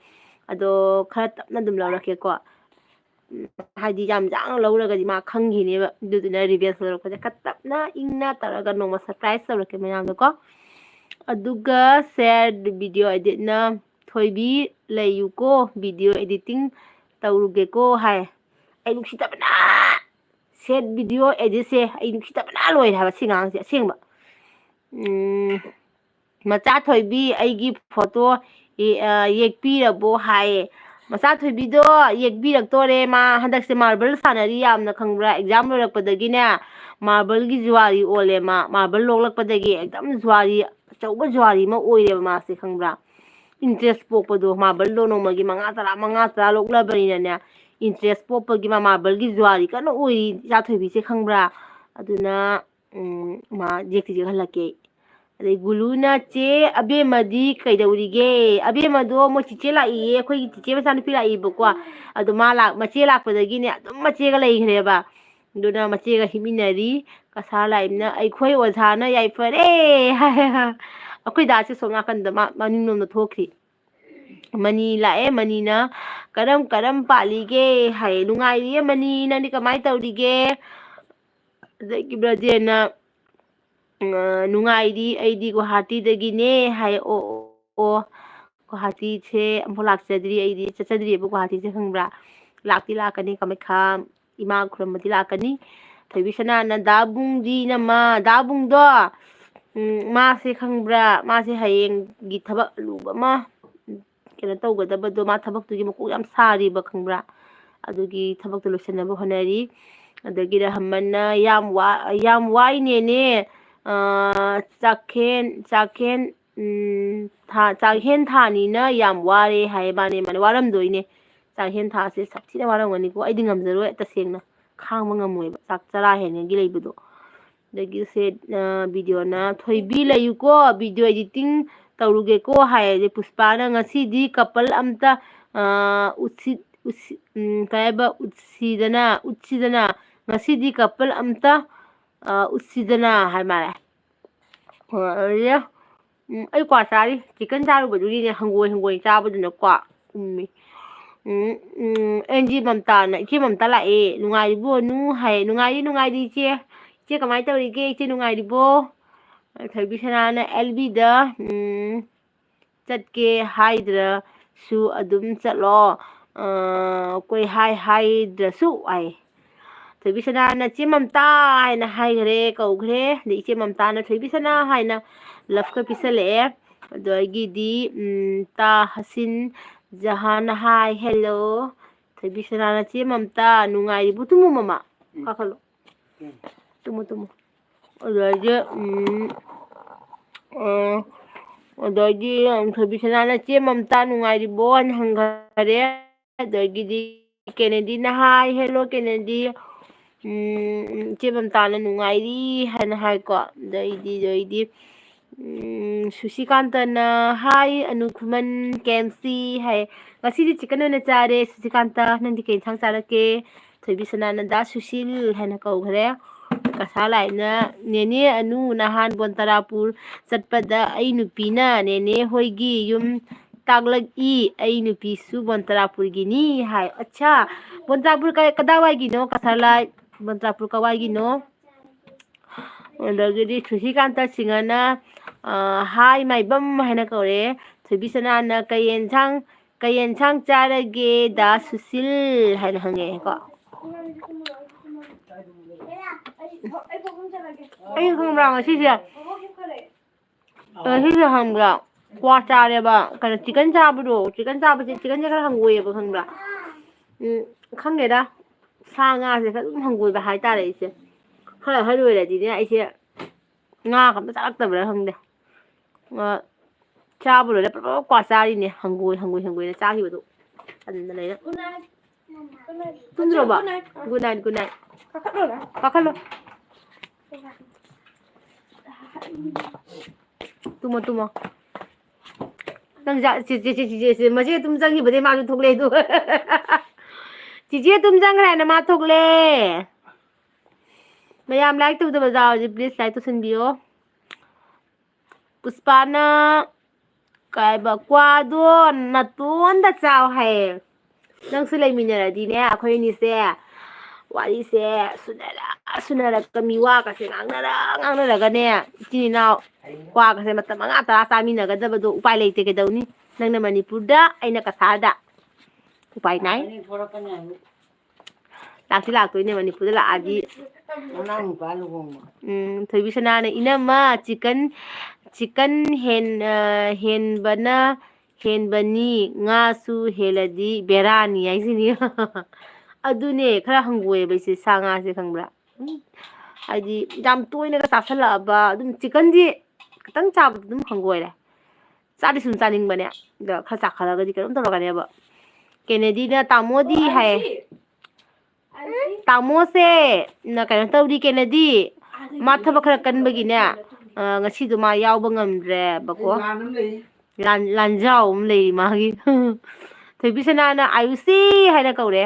ꯑꯗꯣ ꯈꯔ ꯇꯞꯅ ꯑꯗꯨꯝ ꯂꯧꯔꯛꯀꯦꯀꯣ꯫ ꯎꯝ, ꯍꯥꯏꯗꯤ ꯌꯥꯝ ꯌꯥꯡꯅ ꯂꯧꯔꯒꯗꯤ ꯃꯥ ꯈꯪꯈꯤꯅꯦꯕ꯫ ꯑꯗꯨꯗꯨꯅ revenge ꯂꯧꯔꯛꯄꯁꯦ ꯈꯔ ꯇꯞꯅ ꯏꯪꯅ ꯇꯧꯔꯒ ꯅꯣꯡꯃ surprise ꯇꯧꯔꯛꯀꯦ ꯃꯌꯥꯝꯗꯀꯣ꯫ ꯑꯗꯨꯒ sad video editꯅ, "ꯊꯣꯏꯕꯤ ꯂꯩꯌꯨꯀꯣ, video editing ꯇꯧꯔꯨꯒꯦꯀꯣ" ꯍꯥꯏ꯫ ꯑꯩ ꯅꯨꯡꯁꯤꯗꯕꯅ, sad video editꯁꯦ ꯑꯩ ꯅꯨꯡꯁꯤꯗꯕꯅ ꯂꯣꯏꯔꯦ ꯍꯥꯏꯕ ꯁꯤ ꯑꯉꯥꯡꯁꯦ ꯑꯁꯦꯡꯕ꯫ ꯎꯝ, "ꯃꯆꯥ ꯊꯣꯏꯕꯤ, ꯑꯩꯒꯤ photo ꯌꯦ-, ꯑ, ꯌꯦꯛꯄꯤꯔꯕꯣ?" ꯍꯥꯏꯌꯦ꯫ ꯃꯆꯥ ꯊꯣꯏꯕꯤꯗꯣ ꯌꯦꯛꯄꯤꯔꯛꯇꯣꯔꯦ꯫ ꯃꯥ ꯍꯟꯗꯛꯁꯦ marble ꯁꯥꯟꯅꯔꯤ ꯌꯥꯝꯅ, ꯈꯪꯕ꯭ꯔꯥ? Exam ꯂꯣꯏꯔꯛꯄꯗꯒꯤꯅꯦ, marbleꯒꯤ ꯖꯨꯋꯥꯔꯤ ꯑꯣꯜꯂꯦ ꯃꯥ꯫ Marble ꯂꯣꯛꯂꯛꯄꯗꯒꯤ ꯑꯦꯛꯗꯝ ꯖꯨꯋꯥꯔꯤ, ꯑꯆꯧꯕ ꯖꯨꯋꯥꯔꯤ ꯑꯃ ꯑꯣꯏꯔꯦꯕ ꯃꯥꯁꯦ, ꯈꯪꯕ꯭ꯔꯥ? Interest ꯄꯣꯛꯄꯗꯣ, marble ꯗꯣ ꯅꯣꯡꯃꯒꯤ ꯃꯉꯥ, ꯇꯔꯥ, ꯃꯉꯥ, ꯇꯔꯥ ꯂꯣꯛꯂꯕꯅꯤꯅꯅꯦ, interest ꯄꯣꯛꯄꯒꯤ ꯃꯥ marble ꯒꯤ ꯖꯨꯋꯥꯔꯤ ꯀꯟꯅ ꯑꯣꯏꯔꯤ ꯏꯆꯥ ꯊꯣꯏꯕꯤꯁꯦ, ꯈꯪꯕ꯭ꯔꯥ? ꯑꯗꯨꯅ, ꯎꯝ, ꯃꯥ ꯌꯦꯛꯇꯤ ꯌꯦꯛꯍꯜꯂꯛꯀꯦ ꯑꯩ꯫ ꯑꯗꯩ ꯒꯨꯂꯨꯅ, "ꯆꯦ ꯑꯕꯦꯝꯃꯗꯤ ꯀꯩꯗꯧꯔꯤꯒꯦ?" ꯑꯕꯦꯝꯃꯗꯣ ꯃꯣꯏ ꯆꯤꯆꯦ ꯂꯥꯛꯏꯌꯦ, ꯑꯩꯈꯣꯏꯒꯤ ꯆꯤꯆꯦ ꯃꯆꯥꯅꯨꯄꯤ ꯂꯥꯛꯏꯕꯀꯣ꯫ ꯑꯗꯣ ꯃꯥ ꯂꯥꯛ-, ꯃꯆꯦ ꯂꯥꯛꯄꯗꯒꯤꯅꯦ ꯑꯗꯨꯝ ꯃꯆꯦꯒ ꯂꯩꯈ꯭ꯔꯦꯕ꯫ ꯑꯗꯨꯅ ꯃꯆꯦꯒ ꯍꯤꯞꯃꯤꯟꯅꯔꯤ꯫ ꯀꯁꯥꯔ ꯂꯥꯛꯏꯕꯅ, "ꯑꯩꯈꯣꯏ ꯑꯣꯖꯥꯅ ꯌꯥꯏꯐꯔꯦ" ꯍꯥꯏ꯫ ꯑꯩꯈꯣꯏ ꯗꯥꯁꯦ ꯁꯣꯝ ꯅꯥꯀꯟꯗ ꯃꯥ ꯃꯅꯤꯡꯂꯣꯝꯗ ꯊꯣꯛꯈ꯭ꯔꯤ꯫ ꯃꯅꯤ ꯂꯥꯛꯑꯦ꯫ ꯃꯅꯤꯅ "ꯀꯔꯝ ꯀꯔꯝ ꯄꯥꯜꯂꯤꯒꯦ?" ꯍꯥꯏꯌꯦ꯫ "ꯅꯨꯡꯉꯥꯏꯔꯤꯌꯦ ꯃꯅꯤ, ꯅꯪꯗꯤ ꯀꯃꯥꯏꯅ ꯇꯧꯔꯤꯒꯦ?" ꯑꯗꯒꯤ ꯕ꯭ꯔꯖꯦꯟꯅ, "ꯑ, ꯅꯨꯡꯉꯥꯏꯔꯤ, ꯑꯩꯗꯤ ꯒꯨꯋꯥꯍꯥꯇꯤꯗꯒꯤꯅꯦ" ꯍꯥꯏ꯫ "ꯑꯣ, ꯑꯣ, ꯑꯣ, ꯒꯨꯋꯥꯍꯥꯇꯤꯁꯦ ꯑꯃꯨꯛ ꯂꯥꯛꯆꯗ꯭ꯔꯤ, ꯑꯩꯗꯤ ꯆꯠꯆꯗ꯭ꯔꯤꯕ ꯒꯨꯋꯥꯍꯥꯇꯤꯁꯦ, ꯈꯪꯕ꯭ꯔꯥ? ꯂꯥꯛꯇꯤ ꯂꯥꯛꯀꯅꯤ, ꯀꯥꯃꯥꯈ꯭ꯌꯥ ꯏꯃꯥ ꯈꯨꯔꯨꯝꯕꯗꯤ ꯂꯥꯛꯀꯅꯤ"꯫ ꯊꯣꯏꯕꯤ ꯁꯅꯥꯅ, "ꯗꯥ ꯕꯨꯡꯗꯤ, ꯏꯅꯝꯃ, ꯗꯥ ꯕꯨꯡꯗꯣ, ꯎꯝ, ꯃꯥꯁꯦ ꯈꯪꯕ꯭ꯔꯥ, ꯃꯥꯁꯦ ꯍꯌꯦꯡꯒꯤ ꯊꯕꯛ ꯑꯂꯨꯕ ꯑꯃ, ꯀꯩꯅꯣ ꯇꯧꯒꯗꯕꯗꯣ, ꯃꯥ ꯊꯕꯛꯇꯨꯒꯤ ꯃꯀꯣꯛ ꯌꯥꯝ ꯁꯥꯔꯤꯕ, ꯈꯪꯕ꯭ꯔꯥ? ꯑꯗꯨꯒꯤ ꯊꯕꯛꯇꯣ ꯂꯣꯏꯁꯤꯟꯅꯕ ꯍꯣꯠꯅꯔꯤ"꯫ ꯑꯗꯒꯤ ꯔꯍꯃꯟꯅ, "ꯌꯥꯝ ꯋꯥ-, ꯌꯥꯝ ꯋꯥꯏꯅꯦꯅꯦ, ꯑ, ꯆꯥꯛꯍꯦꯟ, ꯆꯥꯛꯍꯦꯟ, ꯎꯝ, ꯊꯥ, ꯆꯥꯛꯍꯦꯟ ꯊꯥꯅꯤꯅ ꯌꯥꯝ ꯋꯥꯔꯦ" ꯍꯥꯏꯌꯦ꯫ ꯃꯥꯅꯦ, ꯃꯥꯅꯦ, ꯋꯥꯔꯝꯗꯣꯏꯅꯦ꯫ ꯆꯥꯛꯍꯦꯟ ꯊꯥꯁꯦ ꯁꯥꯊꯤꯅ ꯋꯥꯔꯝꯒꯅꯤꯀꯣ꯫ ꯑꯩꯗꯤ ꯉꯝꯖꯔꯣꯏ, ꯇꯁꯦꯡꯅ ꯈꯥꯡꯕ ꯉꯝꯃꯣꯏꯕ ꯆꯥꯛ ꯆꯔꯥ ꯍꯦꯟꯕꯒꯤ ꯂꯩꯕꯗꯣ꯫ ꯑꯗꯒꯤ ꯁꯦ, ꯑ, ꯕꯤꯗꯤꯑꯣꯅ, "ꯊꯣꯏꯕꯤ ꯂꯩꯌꯨꯀꯣ, ꯕꯤꯗꯤꯑꯣ ꯏꯗꯤꯇꯤꯡ ꯇꯧꯔꯨꯒꯦꯀꯣ" ꯍꯥꯏ꯫ ꯑꯗꯩ ꯄꯨꯁꯄꯥꯅ, "ꯉꯁꯤꯗꯤ ꯀꯄꯜ ꯑꯝꯇ, ꯑ, ꯎꯠꯁꯤ-, ꯎꯠꯁꯤ-, ꯎꯝ, ꯀꯩ ꯍꯥꯏꯕ, ꯎꯠꯁꯤꯗꯅ, ꯎꯠꯁꯤꯗꯅ, ꯉꯁꯤꯗꯤ ꯀꯄꯜ ꯑꯝꯇ, ꯑ, ꯎꯠꯁꯤꯗꯅ" ꯍꯥꯏ ꯃꯥꯜꯂꯦ꯫ ꯑ, ꯑꯗꯨꯗ, ꯎꯝ, ꯑꯩ ꯀ꯭ꯋꯥ ꯆꯥꯔꯤ꯫ ꯆꯤꯛꯀꯟ ꯆꯥꯔꯨꯕꯗꯨꯒꯤꯅꯦ, ꯍꯪꯒꯣꯏ ꯍꯪꯒꯣꯏ ꯆꯥꯕꯗꯨꯅꯀꯣ꯫ ꯎꯝꯃꯤ꯫ ꯎꯝ, ꯎꯝ, ꯑꯦꯟꯖꯤ ꯃꯝꯇꯥꯅ, "ꯏꯆꯦ ꯃꯝꯇꯥ ꯂꯥꯛꯑꯦ, ꯅꯨꯡꯉꯥꯏꯔꯤꯕꯣ ꯑꯅꯨ?" ꯍꯥꯏ꯫ "ꯅꯨꯡꯉꯥꯏꯔꯤ, ꯅꯨꯡꯉꯥꯏꯔꯤ ꯏꯆꯦ꯫ ꯏꯆꯦ ꯀꯃꯥꯏꯅ ꯇꯧꯔꯤꯒꯦ? ꯏꯆꯦ ꯅꯨꯡꯉꯥꯏꯔꯤꯕꯣ?" ꯊꯣꯏꯕꯤ ꯁꯅꯥꯅ, "ꯑꯦꯜ ꯕꯤꯗ, ꯎꯝ, ꯆꯠꯀꯦ ꯍꯥꯏꯗ꯭ꯔꯁꯨ ꯑꯗꯨꯝ ꯆꯠꯂꯣ, ꯑ, ꯀꯣꯏ ꯍꯥꯏ ꯍꯥꯏꯗ꯭ꯔꯁꯨ" ꯍꯥꯏ꯫ ꯊꯣꯏꯕꯤ ꯁꯅꯥꯅ "ꯆꯦ ꯃꯝꯇꯥ" ꯍꯥꯏꯅ ꯍꯥꯏꯈ꯭ꯔꯦ, ꯀꯧꯈ꯭ꯔꯦ꯫ ꯑꯗꯩ ꯏꯆꯦ ꯃꯝꯇꯥꯅ ꯊꯣꯏꯕꯤ ꯁꯅꯥ ꯍꯥꯏꯅ ꯂꯞꯀ ꯄꯤꯁꯜꯂꯛꯑꯦ꯫ ꯑꯗꯒꯤꯗꯤ, ꯎꯝ, ꯇꯥ ꯍꯁꯤꯟ ꯖꯍꯥꯟ, "ꯍꯥꯏ, ꯍꯦꯜꯂꯣ"꯫ ꯊꯣꯏꯕꯤ ꯁꯅꯥꯅ, "ꯆꯦ ꯃꯝꯇꯥ, ꯅꯨꯡꯉꯥꯏꯔꯤꯕꯣ?" ꯇꯨꯝꯃꯣ, ꯃꯃꯥ꯫ ꯀꯥꯈꯠꯂꯣ꯫ ꯇꯨꯝꯃꯣ, ꯇꯨꯝꯃꯣ꯫ ꯑꯗꯨꯗꯒꯤ, ꯎꯝ, ꯑ, ꯑꯗꯒꯤ ꯊꯣꯏꯕꯤ ꯁꯅꯥꯅ, "ꯆꯦ ꯃꯝꯇꯥ, ꯅꯨꯡꯉꯥꯏꯔꯤꯕꯣ?" ꯍꯥꯏꯅ ꯍꯪꯈꯔꯦ꯫ ꯑꯗꯒꯤꯗꯤ ꯀꯦꯅꯦꯗꯤꯅ, "ꯍꯥꯏ, ꯍꯦꯜꯂꯣ, ꯀꯦꯅꯦꯗꯤ꯫ ꯎꯝ, ꯏꯆꯦ ꯃꯝꯇꯥꯅ ꯅꯨꯡꯉꯥꯏꯔꯤ" ꯍꯥꯏꯅ ꯍꯥꯏꯀꯣ꯫ ꯑꯗꯩꯗꯤ, ꯑꯗꯩꯗꯤ, ꯎꯝ, ꯁꯨꯁꯤꯀꯥꯟꯇꯅ, "ꯍꯥꯏ, ꯑꯅꯨ ꯈꯨꯃꯟ, ꯀꯦ ꯑꯦꯝ ꯁꯤ" ꯍꯥꯏ꯫ "ꯉꯁꯤꯗꯤ ꯆꯤꯛꯀꯟ ꯑꯣꯏꯅ ꯆꯥꯔꯦ꯫ ꯁꯨꯁꯤꯀꯥꯟꯇ, ꯅꯪꯗꯤ ꯀꯩ ꯏꯟꯁꯥꯡ ꯆꯥꯔꯛꯀꯦ?" ꯊꯣꯏꯕꯤ ꯁꯅꯥꯅ, "ꯗꯥ ꯁꯨꯁꯤꯜ" ꯍꯥꯏꯅ ꯀꯧꯈ꯭ꯔꯦ꯫ ꯀꯁꯥ ꯂꯥꯏꯅ, "ꯅꯦꯅꯦ ꯑꯅꯨ, ꯅꯍꯥꯟ ꯕꯣꯟꯇꯔꯥꯄꯨꯔ ꯆꯠꯄꯗ ꯑꯩ ꯅꯨꯄꯤꯅ ꯅꯦꯅꯦ ꯍꯣꯏꯒꯤ ꯌꯨꯝ ꯇꯥꯛꯂꯛꯏ, "ꯑꯩ ꯅꯨꯄꯤꯁꯨ ꯕꯣꯟꯇꯔꯥꯄꯨꯔꯒꯤꯅꯤ" ꯍꯥꯏ꯫ ꯑꯠꯁꯥ, ꯕꯣꯟꯇꯔꯥꯄꯨꯔ ꯀꯥꯏ-, ꯀꯗꯥꯏꯋꯥꯏꯒꯤꯅꯣ? ꯀꯁꯥꯔ ꯂꯥꯏ, ꯕꯣꯟꯇꯔꯥꯄꯨꯔ ꯀꯋꯥꯏꯒꯤꯅꯣ? ꯑꯗꯒꯤꯗꯤ ꯁꯨꯁꯤꯀꯥꯟꯇ ꯁꯤꯡꯍꯅ, ꯑ, "ꯍꯥꯏ ꯃꯥꯏꯕꯝ" ꯍꯥꯏꯅ ꯀꯧꯔꯦ꯫ ꯊꯣꯏꯕꯤꯁꯅꯥꯅ "ꯀꯩ ꯌꯦꯟꯁꯥꯡ, ꯀꯩ ꯌꯦꯟꯁꯥꯡ ꯆꯥꯔꯒꯦ ꯗꯥ ꯁꯨꯁꯤꯜ?" ꯍꯥꯏꯅ ꯍꯪꯉꯛꯑꯦꯀꯣ꯫ ꯑꯩ ꯈꯪꯕ꯭ꯔꯥ ꯉꯁꯤꯁꯦ? ꯑ, ꯁꯤꯁꯦ ꯈꯪꯕ꯭ꯔꯥ? ꯀ꯭ꯋꯥ ꯆꯥꯔꯦꯕ, ꯀꯩꯅꯣ, ꯆꯤꯛꯀꯟ ꯆꯥꯕꯗꯣ, ꯆꯤꯛꯀꯟ ꯆꯥꯕꯁꯦ, ꯆꯤꯛꯀꯟꯁꯦ ꯈꯔ ꯍꯪꯒꯣꯏꯌꯦꯕ, ꯈꯪꯕ꯭ꯔꯥ? ꯎꯝ, ꯈꯪꯗꯦꯗ, ꯁꯥ ꯉꯥꯁꯦ ꯈꯔ ꯑꯗꯨꯝ ꯍꯪꯒꯣꯏꯕ ꯍꯥꯏꯇꯥꯔꯦ ꯑꯩꯁꯦ꯫ ꯈꯔ ꯑꯍꯜ ꯑꯣꯏꯔꯗꯤꯅꯦ ꯑꯩꯁꯦ ꯉꯥ ꯑꯝꯇ ꯆꯥꯔꯛꯇꯕ꯭ꯔꯥ ꯈꯪꯗꯦ꯫ ꯑ, ꯆꯥꯕ ꯂꯣꯏꯔ ꯄ꯭ꯔꯞ ꯄ꯭ꯔꯞ ꯀ꯭ꯋꯥ ꯆꯥꯔꯤꯅꯦ, ꯍꯪꯒꯣꯏ, ꯍꯪꯒꯣꯏ, ꯍꯪꯒꯣꯏꯅ ꯆꯥꯈꯤꯕꯗꯣ꯫ ꯇꯟꯗꯅ ꯑꯩꯅ꯫ ꯇꯨꯝꯗ꯭ꯔꯣꯕ? Good night, good night. ꯀꯥꯈꯠꯂꯣ꯫ ꯇꯨꯝꯃꯣ, ꯇꯨꯝꯃꯣ꯫ ꯅꯪ ꯆꯥ-, ꯆꯦ-, ꯆꯦ-, ꯆꯦ-, ꯆꯦ-, ꯆꯦ-, ꯃꯆꯦ ꯇꯨꯝ ꯆꯪꯈꯤꯕꯗꯩ ꯃꯥꯁꯨ ꯊꯣꯛꯂꯛꯑꯦ ꯑꯗꯨ꯫ ꯆꯤꯆꯦ ꯇꯨꯝ ꯆꯪꯈ꯭ꯔꯦꯅ ꯃꯥ ꯊꯣꯛꯂꯛꯑꯦ꯫ ꯃꯌꯥꯝ like ꯇꯧꯗꯕ ꯌꯥꯎꯔꯗꯤ please like ꯇꯧꯁꯟꯕꯤꯌꯣ꯫ ꯄꯨꯁꯄꯥꯅ ꯀꯩ ꯍꯥꯏꯕ, ꯀ꯭ꯋꯥꯗꯣ ꯅꯇꯣꯟꯗ ꯆꯥꯎ ꯍꯥꯏꯌꯦ꯫ ꯅꯪꯁꯨ ꯂꯩꯃꯤꯟꯅꯔꯗꯤꯅꯦ, ꯑꯩꯈꯣꯏ ꯑꯅꯤꯁꯦ ꯋꯥꯔꯤꯁꯦ ꯁꯨꯅꯔ ꯁꯨꯅꯔꯒ ꯃꯤ ꯋꯥꯒꯁꯦ ꯉꯥꯡꯅꯔ ꯉꯥꯡꯅꯔꯒꯅꯦ, ꯏꯆꯤꯟ ꯏꯅꯥꯎ ꯀ꯭ꯋꯥꯒꯁꯦ ꯃꯇꯝ ꯃꯉꯥ ꯇꯔꯥ ꯆꯥꯃꯤꯟꯅꯒꯗꯕꯗꯣ ꯎꯄꯥꯏ ꯂꯩꯇꯦ꯫ ꯀꯩꯗꯧꯅꯤ? ꯅꯪꯅ ꯃꯅꯤꯄꯨꯔꯗ, ꯑꯩꯅ ꯀꯁꯥꯔꯗ꯫ ꯎꯄꯥꯏ ꯅꯥꯏ꯫ ꯂꯥꯛꯇꯤ ꯂꯥꯛꯇꯣꯏꯅꯦ ꯃꯅꯤꯄꯨꯔꯗ ꯂꯥꯛꯑꯗꯤ꯫ ꯃꯅꯥꯎ ꯅꯨꯄꯥ ꯂꯨꯍꯣꯡꯕ꯫ ꯎꯝ, ꯊꯣꯏꯕꯤ ꯁꯅꯥꯅ, "ꯏꯅꯝꯃ, ꯆꯤꯛꯀꯟ, ꯆꯤꯛꯀꯟ ꯍꯦꯟ-, ꯑ, ꯍꯦꯟꯕꯅ ꯍꯦꯟꯕꯅꯤ, ꯉꯥꯁꯨ ꯍꯦꯜꯂꯗꯤ ꯕꯦꯔꯥꯅꯤ" ꯍꯥꯏꯁꯤꯅꯤ꯫ ꯑꯗꯨꯅꯦ, ꯈꯔ ꯍꯪꯒꯣꯏꯌꯦꯕ ꯑꯩꯁꯦ ꯁꯥ ꯉꯥꯁꯦ, ꯈꯪꯕ꯭ꯔꯥ? ꯎꯝ, ꯍꯥꯏꯗꯤ ꯌꯥꯝ ꯇꯣꯏꯅꯒ ꯆꯥꯁꯜꯂꯛꯑꯕ, ꯑꯗꯨꯝ ꯆꯤꯛꯀꯟꯗꯤ ꯈꯤꯇꯪ ꯆꯥꯕꯗ ꯑꯗꯨꯝ ꯍꯪꯒꯣꯏꯔꯦ꯫ ꯆꯥꯗꯤ ꯁꯨꯝ ꯆꯥꯅꯤꯡꯕꯅꯦ, ꯑꯗ ꯈꯔ ꯆꯥꯈꯠꯂꯒꯗꯤ ꯀꯩꯅꯣꯝ ꯇꯧꯔꯛꯀꯅꯦꯕ꯫ ꯀꯦꯅꯦꯗꯤꯅ, "ꯇꯥꯃꯣꯗꯤ" ꯍꯥꯏꯌꯦ꯫ ꯇꯥꯃꯣꯁꯦ ꯅ ꯀꯩꯅꯣ ꯇꯧꯔꯤ, ꯀꯦꯅꯦꯗꯤ꯫ ꯃꯥ ꯊꯕꯛ ꯈꯔ ꯀꯟꯕꯒꯤꯅꯦ, ꯑ, ꯉꯁꯤꯗꯣ ꯃꯥ ꯌꯥꯎꯕ ꯉꯝꯗ꯭ꯔꯦꯕꯀꯣ꯫ ꯂꯥꯟ-, ꯂꯥꯟꯖꯥꯎ ꯑꯃ ꯂꯩꯔꯤ ꯃꯥꯒꯤ꯫ ꯊꯣꯏꯕꯤ ꯁꯅꯥꯅ "ꯑꯌꯨꯁꯤ" ꯍꯥꯏꯅ ꯀꯧꯔꯦ꯫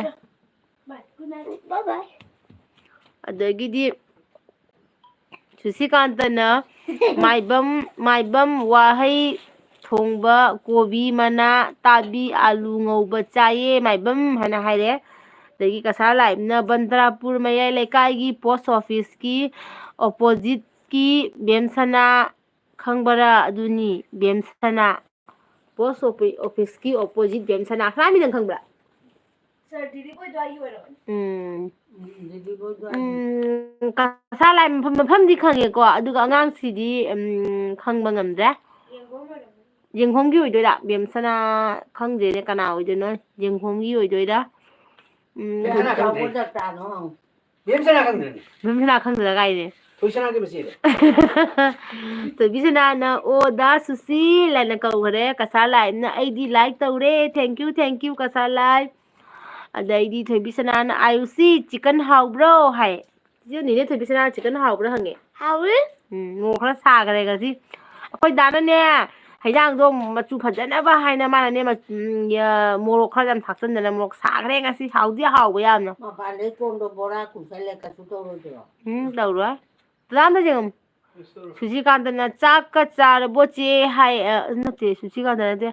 ꯑꯗꯒꯤꯗꯤ ꯁꯨꯁꯤꯀꯥꯟꯇꯅ "ꯃꯥꯏꯕꯝ, ꯃꯥꯏꯕꯝ ꯋꯥꯍꯩ ꯊꯣꯡꯕ, ꯀꯣꯕꯤ ꯃꯅꯥ, ꯇꯥꯕꯤ, ꯑꯥꯂꯨ ꯉꯧꯕ ꯆꯥꯏꯌꯦ ꯃꯥꯏꯕꯝ ꯍꯥꯏꯅ ꯍꯥꯏꯔꯦ꯫ ꯑꯗꯒꯤ ꯀꯁꯥꯔ ꯂꯥꯏꯕꯅ ꯕꯟꯗ꯭ꯔꯥꯄꯨꯔ ꯃꯌꯥꯏ ꯂꯩꯀꯥꯏꯒꯤ ꯄꯣꯁ ꯑꯣꯐꯤꯁꯀꯤ ꯑꯣꯄꯣꯖꯤꯠꯀꯤ ꯕꯦꯝꯁꯅꯥ ꯈꯪꯕꯔꯥ? ꯑꯗꯨꯅꯤ ꯕꯦꯝꯁꯅꯥ꯫ ꯄꯣꯁ ꯑꯣꯐꯤ-, ꯑꯣꯐꯤꯁꯀꯤ ꯑꯣꯄꯣꯖꯤꯠ ꯕꯦꯝꯁꯅꯥ꯫ ꯁꯅꯥꯃꯤ, ꯅꯪ ꯈꯪꯕ꯭ꯔꯥ? ꯁꯥꯔ ꯗꯤꯂꯤꯞ ꯍꯣꯏ ꯑꯗꯨꯋꯥꯏꯒꯤ ꯑꯣꯏꯔꯝꯒꯅꯤ꯫ ꯎꯝ꯫ ꯎꯝ, ꯗꯤꯂꯤꯞ ꯍꯣꯏ ꯑꯗꯨꯋꯥꯏꯒꯤ꯫ ꯎꯝ, ꯀꯁꯥꯔ ꯂꯥꯏ ꯃꯐꯝ, ꯃꯐꯝꯗꯤ ꯈꯪꯉꯦꯀꯣ, ꯑꯗꯨꯒ ꯑꯉꯥꯡꯁꯤꯗꯤ, ꯎꯝ, ꯈꯪꯕ ꯉꯝꯗ꯭ꯔꯦ꯫ ꯌꯦꯡꯈꯣꯝ ꯑꯣꯏꯔꯝꯒꯅꯤ꯫ ꯌꯦꯡꯈꯣꯝꯒꯤ ꯑꯣꯏꯗꯣꯏꯔꯥ? ꯕꯦꯝꯁꯅꯥ ꯈꯪꯗ꯭ꯔꯦꯅꯦ, ꯀꯅꯥ ꯑꯣꯏꯗꯣꯏꯅꯣ? ꯌꯦꯡꯈꯣꯝꯒꯤ ꯑꯣꯏꯗꯣꯏꯔꯥ? ꯎꯝ, ꯕꯦꯝꯁꯅꯥ ꯈꯪꯗ꯭ꯔꯦ꯫ ꯆꯥꯎꯕ ꯖꯥꯇ꯭ꯔꯥꯅꯣ? ꯕꯦꯝꯁꯅꯥ ꯈꯪꯗ꯭ꯔꯦꯅꯦ꯫ ꯕꯦꯝꯁꯅꯥ ꯈꯪꯗ꯭ꯔ ꯀꯥꯏꯅꯦ꯫ ꯊꯣꯏꯁꯅꯥꯒꯤ ꯃꯆꯦꯗꯣ꯫ ꯊꯣꯏꯕꯤꯁꯅꯥꯅ, "ꯑꯣ, ꯗꯥ ꯁꯨꯁꯤꯜ" ꯍꯥꯏꯅ ꯀꯧꯈ꯭ꯔꯦ꯫ ꯀꯁꯥꯔ ꯂꯥꯏꯕꯅ, "ꯑꯩꯗꯤ ꯂꯥꯏꯛ ꯇꯧꯔꯦ꯫ Thank you, thank you, Cachar ꯂꯥꯏꯕ"꯫ ꯑꯗꯩꯗꯤ ꯊꯣꯏꯕꯤꯁꯅꯥꯅ, "ꯑꯥꯌꯨꯁꯤ, ꯆꯤꯛꯀꯟ ꯍꯥꯎꯕ꯭ꯔꯣ?" ꯍꯥꯏ꯫ ꯁꯤꯖꯅꯤꯅꯦ ꯊꯣꯏꯕꯤꯁꯅꯥ, ꯆꯤꯛꯀꯟ ꯍꯥꯎꯕ꯭ꯔꯥ ꯍꯪꯉꯦ꯫ ꯍꯥꯎꯏ꯫ ꯎꯝ, ꯃꯣꯔꯣꯛ ꯈꯔ ꯁꯥꯈ꯭ꯔꯦ ꯉꯁꯤ꯫ ꯑꯩꯈꯣꯏ ꯗꯥꯅꯅꯦ, ꯍꯩꯖꯥꯡꯗꯣ ꯃꯆꯨ ꯐꯖꯅꯕ ꯍꯥꯏꯅ ꯃꯥꯅꯅꯦ, ꯃ-, ꯎꯝ, ꯌꯥ-, ꯃꯣꯔꯣꯛ ꯈꯔ ꯌꯥꯝ ꯊꯥꯛꯆꯟꯗꯅ ꯃꯣꯔꯣꯛ ꯁꯥꯈ꯭ꯔꯦ ꯉꯁꯤ꯫ ꯍꯥꯎꯗꯤ ꯍꯥꯎꯕ ꯌꯥꯝꯅ꯫ ꯃꯄꯥꯟꯗꯩ ꯀꯣꯟꯗꯣ ꯕꯣꯔꯥ ꯀꯨꯝꯁꯜꯂꯦ, ꯀꯩꯁꯨ ꯇꯧꯔꯣꯏꯗ꯭ꯔꯣ? ꯎꯝ, ꯇꯧꯔꯣꯏ꯫ ꯗꯗꯥ ꯑꯝꯇ ꯌꯦꯡꯉꯝꯃꯨ꯫ ꯁꯨꯁꯤꯀꯥꯟꯇꯅ, "ꯆꯥꯛꯀ ꯆꯥꯔꯕꯣ ꯆꯦ?" ꯍꯥꯏ, ꯑ, ꯅꯠꯇꯦ, ꯁꯨꯁꯤꯀꯥꯟꯇ ꯅꯠꯇꯦ꯫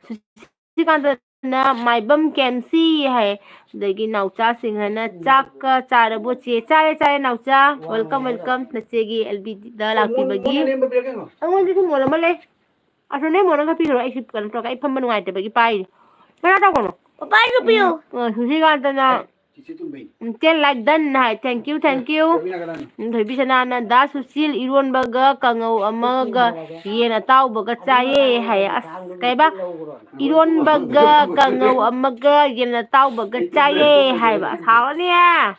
ꯁꯨꯁꯤꯀꯥꯟꯇꯅ, "ꯃꯥꯏꯕꯝ ꯀꯦꯝꯁꯤ" ꯍꯥꯏ꯫ ꯑꯗꯒꯤ ꯅꯥꯎꯆꯥꯁꯤꯡ ꯍꯥꯏꯅ, "ꯆꯥꯛꯀ ꯆꯥꯔꯕꯣ ꯆꯦ?" "ꯆꯥꯔꯦ, ꯆꯥꯔꯦ ꯅꯥꯎꯆꯥ꯫ Welcome, welcome, ꯅꯆꯦꯒꯤ ꯑꯦꯜ ꯕꯤꯗ ꯂꯥꯛꯄꯤꯕꯒꯤ"꯫ ꯑꯩꯉꯣꯟꯗꯁꯨ ꯃꯣꯜ ꯑꯃ ꯂꯩ꯫ ꯑꯁꯣ ꯅꯣꯏ ꯃꯣꯟ ꯑꯃ ꯈꯔ ꯄꯤꯈ꯭ꯔꯣ, ꯑꯩꯁꯤ ꯀꯩꯅꯣ ꯇꯧꯔꯒ ꯑꯩ ꯐꯝꯕ ꯅꯨꯡꯉꯥꯏꯇꯕꯒꯤ ꯄꯥꯏꯔꯤ꯫ ꯀꯩꯅꯣ ꯇꯧꯒꯅꯨ꯫ ꯄꯄꯥꯁꯨ ꯄꯤꯌꯨ꯫ ꯎꯝ, ꯁꯨꯁꯤꯀꯥꯟꯇꯅ, ꯎꯝ, ten like done high. Thank you, thank you꯫ ꯎꯝ, ꯊꯣꯏꯕꯤꯁꯅꯥꯅ, "ꯗꯥ ꯁꯨꯁꯤꯜ, ꯏꯔꯣꯟꯕꯒ ꯀꯥꯡꯉꯧ ꯑꯃꯒ ꯌꯦꯟ ꯑꯇꯥꯎꯕꯒ ꯆꯥꯏꯌꯦ" ꯍꯥꯏ꯫ ꯑꯁ, ꯀꯩꯕ? "ꯏꯔꯣꯟꯕꯒ ꯀꯥꯡꯉꯧ ꯑꯃꯒ ꯌꯦꯟ ꯑꯇꯥꯎꯕꯒ ꯆꯥꯏꯌꯦ" ꯍꯥꯏꯕ꯫ ꯑꯁ, ꯍꯥꯎꯔꯅꯤꯍꯦ꯫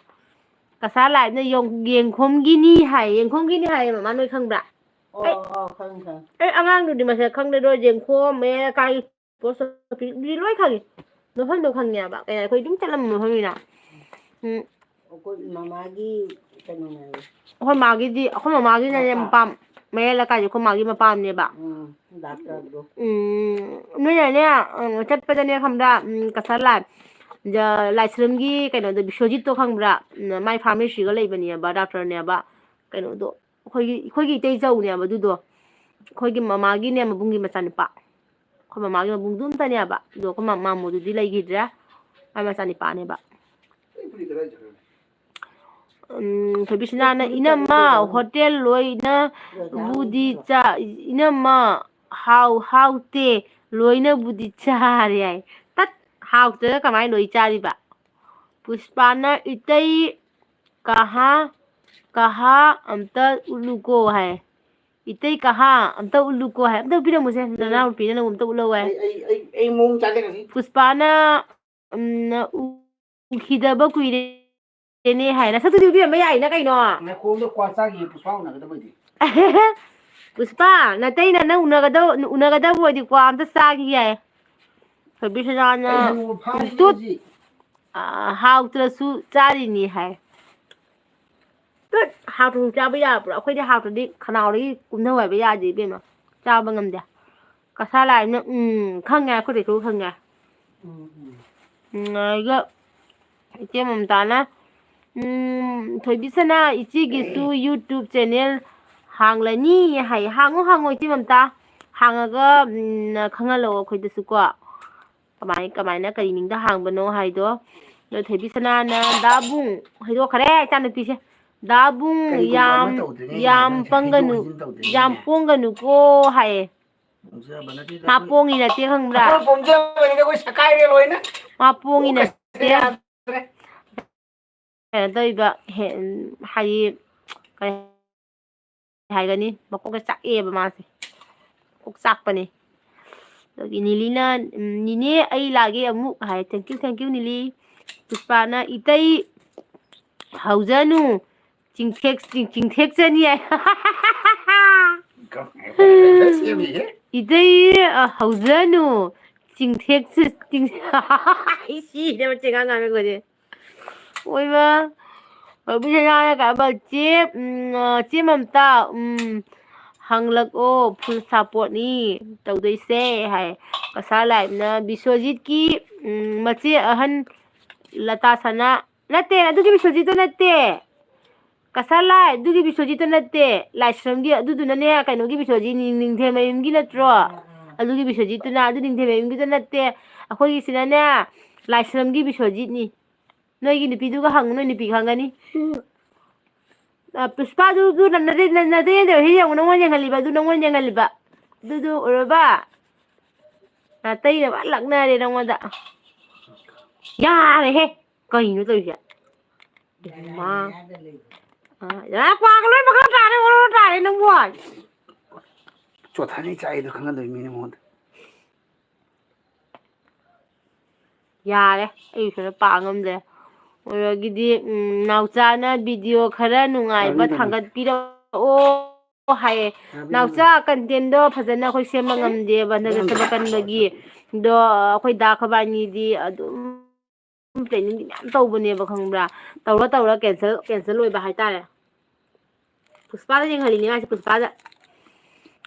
ꯀꯁꯥꯔ ꯂꯥꯏꯕꯅ ꯌꯣꯡ-, ꯌꯦꯡꯈꯣꯝꯒꯤꯅꯤ ꯍꯥꯏ꯫ ꯌꯦꯡꯈꯣꯝꯒꯤꯅꯤ ꯍꯥꯏꯌꯦ, ꯃꯃꯥ, ꯅꯣꯏ ꯈꯪꯕ꯭ꯔꯥ? ꯑꯣ, ꯑꯩ, ꯑꯣ, ꯈꯪꯉꯤ, ꯈꯪꯉꯤ꯫ ꯑꯩ ꯑꯉꯥꯡꯗꯨꯗꯤ ꯃꯁꯛ ꯈꯪꯗꯦ, ꯑꯗꯣ ꯌꯦꯡꯈꯣꯝ ꯃꯌꯥꯏ ꯂꯩꯀꯥꯏꯒꯤ ꯄꯣꯁ ꯑꯣꯐꯤꯁ, ꯑꯗꯨꯗꯤ ꯂꯣꯏ ꯈꯪꯉꯤ꯫ ꯃꯐꯝꯗꯣ ꯈꯪꯉꯦꯕ꯫ ꯀꯩꯅꯣ, ꯑꯩꯈꯣꯏ ꯑꯗꯨꯝ ꯆꯠꯂꯝꯕ ꯃꯐꯝꯅꯤꯅ꯫ ꯎꯝ꯫ ꯑꯩꯈꯣꯏ ꯃꯃꯥꯒꯤ ꯀꯩꯅꯣꯅꯦ ꯍꯥꯏꯌꯦ꯫ ꯑꯩꯈꯣꯏ ꯃꯥꯒꯤꯗꯤ, ꯑꯩꯈꯣꯏ ꯃꯃꯥꯒꯤꯅꯅꯦ ꯃꯄꯥꯝ꯫ ꯃꯄꯥꯝ, ꯃꯌꯥꯏ ꯂꯩꯀꯥꯏꯁꯦ ꯑꯩꯈꯣꯏ ꯃꯥꯒꯤ ꯃꯄꯥꯝꯅꯦꯕ꯫ ꯎꯝ, ꯗꯥꯛꯇꯔꯗꯣ꯫ ꯎꯝ, ꯅꯣꯏꯅꯅꯦ, ꯎꯝ, ꯆꯠꯄꯗꯅꯦ ꯈꯪꯕ꯭ꯔꯥ, ꯎꯝ, ꯀꯁꯥꯔ ꯂꯥꯏ, ꯖ-, ꯂꯥꯏꯁ꯭ꯔꯝꯒꯤ ꯀꯩꯅꯣꯗꯣ, ꯕꯤꯁ꯭ꯋꯖꯤꯠꯇꯣ ꯈꯪꯕ꯭ꯔꯥ? ꯎꯝ, ꯃꯥꯏ ꯐꯥꯔꯃꯥꯁꯤꯒ ꯂꯩꯕꯅꯦꯕ, ꯗꯥꯛꯇꯔꯅꯦꯕ꯫ ꯀꯩꯅꯣꯗꯣ, ꯑꯩꯈꯣꯏꯒꯤ, ꯑꯩꯈꯣꯏꯒꯤ ꯏꯇꯩ ꯆꯧꯅꯦꯕ ꯑꯗꯨꯗꯣ꯫ ꯑꯩꯈꯣꯏꯒꯤ ꯃꯃꯥꯒꯤꯅꯦ, ꯃꯕꯨꯡꯒꯤ ꯃꯆꯥꯅꯨꯄꯥ꯫ ꯑꯩꯈꯣꯏ ꯃꯃꯥꯒꯤ ꯃꯕꯨꯡꯗꯨ ꯑꯝꯇꯅꯦꯕ, ꯑꯗꯣ ꯑꯩꯈꯣꯏ ꯃꯥ-, ꯃꯥꯃꯣꯗꯨꯗꯤ ꯂꯩꯈꯤꯗ꯭ꯔꯦ, ꯃꯥꯏ ꯃꯆꯥꯅꯤꯄꯥꯅꯦꯕ꯫ ꯎꯝ, ꯊꯣꯏꯕꯤꯁꯅꯥꯅ, "ꯏꯅꯝꯃ, ꯍꯣꯇꯦꯜ ꯂꯣꯏꯅ ꯕꯨꯗꯤ ꯆꯥ-, ꯏꯅꯝꯃ, ꯍꯥꯎ-, ꯍꯥꯎꯇꯦ, ꯂꯣꯏꯅꯕꯨꯗꯤ ꯆꯥꯔꯦ" ꯍꯥꯏ꯫ ꯇꯠ! ꯍꯥꯎꯇ꯭ꯔꯒ ꯀꯃꯥꯏꯅ ꯂꯣꯏ ꯆꯥꯔꯤꯕ? ꯄꯨꯁꯄꯥꯅ, "ꯏꯇꯩ ꯀꯍꯥ, ꯀꯍꯥ ꯑꯝꯇ ꯎꯠꯂꯨꯀꯣ" ꯍꯥꯏ꯫ "ꯏꯇꯩ ꯀꯍꯥ ꯑꯝꯇ ꯎꯠꯂꯨꯀꯣ" ꯍꯥꯏ꯫ "ꯑꯝꯇ ꯎꯠꯄꯤꯔꯝꯃꯨꯁꯦ, ꯅꯅꯥꯎꯅꯨꯄꯤꯅ ꯅꯪꯕꯨ ꯑꯝꯇ ꯎꯠꯂꯧ" ꯍꯥꯏ꯫ ꯑꯩ, ꯑꯩ, ꯑꯩ ꯃꯑꯣꯡ ꯆꯥꯗꯦ ꯉꯁꯤ꯫ ꯄꯨꯁꯄꯥꯅ, ꯎꯝ, "ꯎꯈꯤꯗꯕ ꯀꯨꯏꯔꯦꯅꯦ" ꯍꯥꯏ꯫ ꯅꯁꯛꯇꯨꯗꯤ ꯎꯠꯄꯤꯔꯝꯕ ꯌꯥꯏꯅ ꯀꯩꯅꯣ꯫ ꯅꯥꯀꯣꯡꯗ ꯀ꯭ꯋꯥ ꯆꯥꯈꯤꯌꯦ, ꯄꯨꯁꯄꯥ ꯎꯅꯒꯗꯕ ꯑꯣꯏꯗꯤ꯫ ꯄꯨꯁꯄꯥ, ꯅꯇꯩꯅ ꯅꯪ ꯎꯅꯒꯗꯕ, ꯎꯅꯒꯗꯕ ꯑꯣꯏꯗꯤ ꯀ꯭ꯋꯥ ꯑꯝꯇ ꯆꯥꯈꯤ ꯌꯥꯏ꯫ ꯊꯣꯏꯕꯤꯁꯅꯥꯅ ꯑꯩ ꯅꯣꯡꯃ ꯐꯥꯔꯤꯅꯦ ꯇꯨꯠ, ꯍꯧꯖꯤꯛ꯫ ꯑ, ꯍꯥꯎꯇ꯭ꯔꯁꯨ ꯆꯥꯔꯤꯅꯤ ꯍꯥꯏ꯫ ꯇꯨꯠ! ꯍꯥꯎꯇ꯭ꯔꯁꯨ ꯆꯥꯕ ꯌꯥꯕ꯭ꯔꯣ? ꯑꯩꯈꯣꯏꯗꯤ ꯍꯥꯎꯇ꯭ꯔꯗꯤ ꯈꯅꯥꯎꯗꯒꯤ ꯀꯨꯝꯊꯧ ꯍꯥꯏꯕ ꯌꯥꯗꯦ ꯏꯕꯦꯝꯃ꯫ ꯆꯥꯕ ꯉꯝꯗꯦ꯫ ꯀꯁꯥ ꯂꯥꯏꯅ, ꯎꯝ, ꯈꯪꯉꯦ, ꯑꯩꯈꯣꯏꯗꯁꯨ ꯈꯪꯉꯦ꯫ ꯎꯝ, ꯎꯝ꯫ ꯎꯝ, ꯑꯗꯨꯒ ꯏꯆꯦ ꯃꯝꯇꯥꯅ, ꯎꯝ, "ꯊꯣꯏꯕꯤꯁꯅꯥ, ꯏꯆꯦꯒꯤꯁꯨ YouTube channel ꯍꯥꯡꯂꯅꯤ" ꯍꯥꯏ꯫ ꯍꯥꯡꯉꯣ, ꯍꯥꯡꯉꯣ, ꯏꯆꯦ ꯃꯝꯇꯥ꯫ ꯍꯥꯡꯉꯒ, ꯎꯝ, ꯈꯪꯍꯜꯂꯛꯑꯣ ꯑꯩꯈꯣꯏꯗꯁꯨꯀꯣ꯫ ꯀꯃꯥꯏ, ꯀꯃꯥꯏꯅ ꯀꯔꯤ ꯃꯤꯡꯗ ꯍꯥꯡꯕꯅꯣ ꯍꯥꯏꯗꯣ꯫ ꯑꯗꯣ ꯊꯣꯏꯕꯤꯁꯅꯥꯅ ꯗꯥꯕꯨꯡ ꯍꯥꯏꯗꯣꯛꯈ꯭ꯔꯦ, ꯏꯆꯥꯅꯨꯄꯤꯁꯦ꯫ ꯗꯥꯕꯨꯡ ꯀꯔꯤꯒꯨꯝꯕ ꯑꯃ ꯌꯥꯝ, ꯇꯧꯗ꯭ꯔꯤꯉꯩꯗ ꯌꯥꯝ ꯅꯪꯁꯦ ꯄꯪꯒꯅꯨ, ꯍꯥꯏꯗꯣꯛ ꯍꯥꯏꯖꯤꯟ ꯇꯧꯗ꯭ꯔꯤꯉꯩꯗꯅꯦ꯫ ꯌꯥꯝ ꯄꯣꯡꯒꯅꯨꯀꯣ ꯍꯥꯏꯌꯦ꯫ ꯄꯣꯡꯖꯕ ꯅꯠꯇꯦꯗ ꯃꯥ ꯑꯩꯈꯣꯏ꯫ ꯄꯣꯡꯉꯤ ꯅꯠꯇꯦ ꯈꯪꯕ꯭ꯔꯥ? ꯑꯩꯈꯣꯏ ꯄꯣꯡꯖꯕꯅꯤꯗ ꯑꯩꯈꯣꯏ ꯁꯀꯥꯏꯔꯦ ꯂꯣꯏꯅ꯫ ꯃꯥ ꯄꯣꯡꯉꯤ ꯄꯣꯡꯉꯦ ꯅꯠꯇꯦ꯫ ꯌꯥꯗ꯭ꯔꯦ꯫ ꯀꯩꯅꯣ ꯇꯧꯔꯤꯕ, ꯍꯦ-, ꯍꯥꯏꯗꯤ, ꯀꯩ ꯍꯥꯏꯒꯅꯤ? ꯃꯀꯣꯛꯇ ꯆꯥꯛꯑꯦꯕ ꯃꯥꯁꯦ꯫ ꯃꯀꯣꯛ ꯆꯥꯛꯄꯅꯦ꯫ ꯑꯗꯒꯤ ꯅꯤꯂꯤꯅ, "ꯎꯝ, ꯅꯤꯅꯦ, ꯑꯩ ꯂꯥꯛꯑꯒꯦ ꯑꯃꯨꯛ" ꯍꯥꯏ꯫ "Thank you, thank you, ꯅꯤꯂꯤ꯫" ꯄꯨꯁꯄꯥꯅ, "ꯏꯇꯩ ꯍꯧꯖꯅꯨ, ꯆꯤꯡꯊꯦꯛ-, ꯆꯤꯡ-, ꯆꯤꯡꯊꯦꯛꯆꯅꯤ" ꯍꯥꯏ꯫ ꯁꯦꯝꯃꯤꯍꯦ꯫ "ꯏꯇꯩ, ꯑ, ꯍꯧꯖꯅꯨ, ꯆꯤꯡꯊꯦꯛꯆ-, ꯆꯤꯡ-" ꯑꯩ ꯁꯤꯔꯦ, ꯃꯆꯤꯡ ꯉꯥꯡ ꯉꯥꯡꯉꯛꯄꯁꯦ꯫ ꯑꯣꯏꯃ, ꯕꯤꯁꯅꯥꯅ ꯀꯥꯕ ꯆꯦ, ꯎꯝ, ꯆꯦ ꯃꯝꯇꯥ, ꯎꯝ, ꯍꯪꯂꯛꯑꯣ, full supportꯅꯤ ꯇꯧꯗꯣꯏꯁꯦ ꯍꯥꯏ꯫ ꯀꯁꯥ ꯂꯥꯏꯞꯅ ꯕꯤꯁ꯭ꯋꯖꯤꯠꯀꯤ, ꯎꯝ, ꯃꯆꯦ ꯑꯍꯟ ꯂꯇꯥ ꯁꯅꯥ, ꯅꯠꯇꯦ, ꯑꯗꯨꯒꯤ ꯕꯤꯁ꯭ꯋꯖꯤꯠꯇꯣ ꯅꯠꯇꯦ꯫ ꯀꯁꯥꯔ ꯂꯥꯏ, ꯑꯗꯨꯒꯤ ꯕꯤꯁꯣꯖꯤꯠꯇꯣ ꯅꯠꯇꯦ꯫ ꯂꯥꯏꯁ꯭ꯔꯝꯒꯤ, ꯑꯗꯨꯗꯨꯅꯅꯦ, ꯀꯩꯅꯣꯒꯤ ꯕꯤꯁꯣꯖꯤꯠꯅꯤ, ꯅꯤꯡꯊꯦꯝ ꯃꯌꯨꯝꯒꯤ ꯅꯠꯇ꯭ꯔꯣ? ꯑꯗꯨꯒꯤ ꯕꯤꯁꯣꯖꯤꯠꯇꯨꯅ, ꯑꯗꯨ ꯅꯤꯡꯊꯦꯝ ꯃꯌꯨꯝꯒꯤꯗꯣ ꯅꯠꯇꯦ꯫ ꯑꯩꯈꯣꯏꯒꯤꯁꯤꯅꯅꯦ, ꯂꯥꯏꯁ꯭ꯔꯝꯒꯤ ꯕꯤꯁꯣꯖꯤꯠꯅꯤ꯫ ꯅꯣꯏꯒꯤ ꯅꯨꯄꯤꯗꯨꯒ ꯍꯪꯉꯨ, ꯅꯣꯏ ꯅꯨꯄꯤ ꯈꯪꯒꯅꯤ꯫ ꯎꯝ꯫ ꯑ, ꯄꯨꯁꯄꯥꯗꯨ, ꯑꯗꯨ ꯅ-, ꯅꯗꯩ, ꯅꯗꯩ ꯅꯗꯩ ꯍꯦꯛ ꯌꯦꯡꯉꯨ, ꯅꯪꯉꯣꯟꯗ ꯌꯦꯡꯍꯜꯂꯤꯕ, ꯑꯗꯨ ꯅꯪꯉꯣꯟꯗ ꯌꯦꯡꯍꯜꯂꯤꯕ꯫ ꯑꯗꯨꯗꯨ ꯎꯔꯕ? ꯅꯥꯇꯩꯅ ꯐꯖꯅ ꯂꯛꯅꯔꯦ ꯅꯪꯉꯣꯟꯗ꯫ ꯌꯥꯔꯦꯍꯦ! ꯀꯩꯅꯣ ꯇꯧꯔꯤꯁꯦ? ꯃꯥ꯫ ꯑ, ꯌꯥꯔꯦ, ꯀ꯭ꯋꯥꯒ ꯂꯣꯏ ꯃꯈꯥ ꯇꯥꯔꯦ, ꯑꯣꯔꯣ ꯇꯥꯔꯦ ꯅꯪꯕꯨ꯫ ꯆꯣꯊꯥꯅꯤ ꯆꯥꯏꯗꯣ ꯈꯪꯍꯟꯗꯣꯏ ꯃꯤꯅꯦ ꯃꯉꯣꯟꯗ꯫ ꯌꯥꯔꯦ, ꯑꯩ ꯁꯣꯝꯗ ꯄꯥ ꯉꯝꯗ꯭ꯔꯦ꯫ ꯑꯗꯒꯤꯗꯤ, ꯎꯝ, ꯅꯥꯎꯆꯥꯅ video ꯈꯔ ꯅꯨꯡꯉꯥꯏꯕ ꯇꯥꯕꯤꯗꯕꯅꯤ꯫ ꯊꯥꯡꯒꯠꯄꯤꯔꯛꯑꯣ ꯍꯥꯏꯌꯦ꯫ ꯇꯥꯕꯤꯗꯕꯅꯤ꯫ ꯅꯥꯎꯆꯥ, content-ꯗꯣ ꯐꯖꯅ ꯑꯩꯈꯣꯏ ꯁꯦꯝꯕ ꯉꯝꯗꯦꯕ, ꯍꯟꯗꯛꯇ ꯊꯕꯛ ꯀꯟꯕꯒꯤ꯫ ꯑꯗꯣ ꯑꯩꯈꯣꯏ ꯗꯥ ꯈꯣꯏꯕꯥꯅꯤꯗꯤ ꯑꯗꯨꯝ planning-ꯗꯤ ꯃꯌꯥꯝ ꯇꯧꯕꯅꯦꯕ, ꯈꯪꯕ꯭ꯔꯥ? ꯇꯧꯔ ꯇꯧꯔ cancel, cancel ꯑꯣꯏꯕ ꯍꯥꯏꯇꯥꯔꯦ꯫ ꯄꯨꯁꯄꯥꯗ ꯌꯦꯡꯍꯜꯂꯤꯅꯦ ꯃꯥꯁꯦ, ꯄꯨꯁꯄꯥꯗ꯫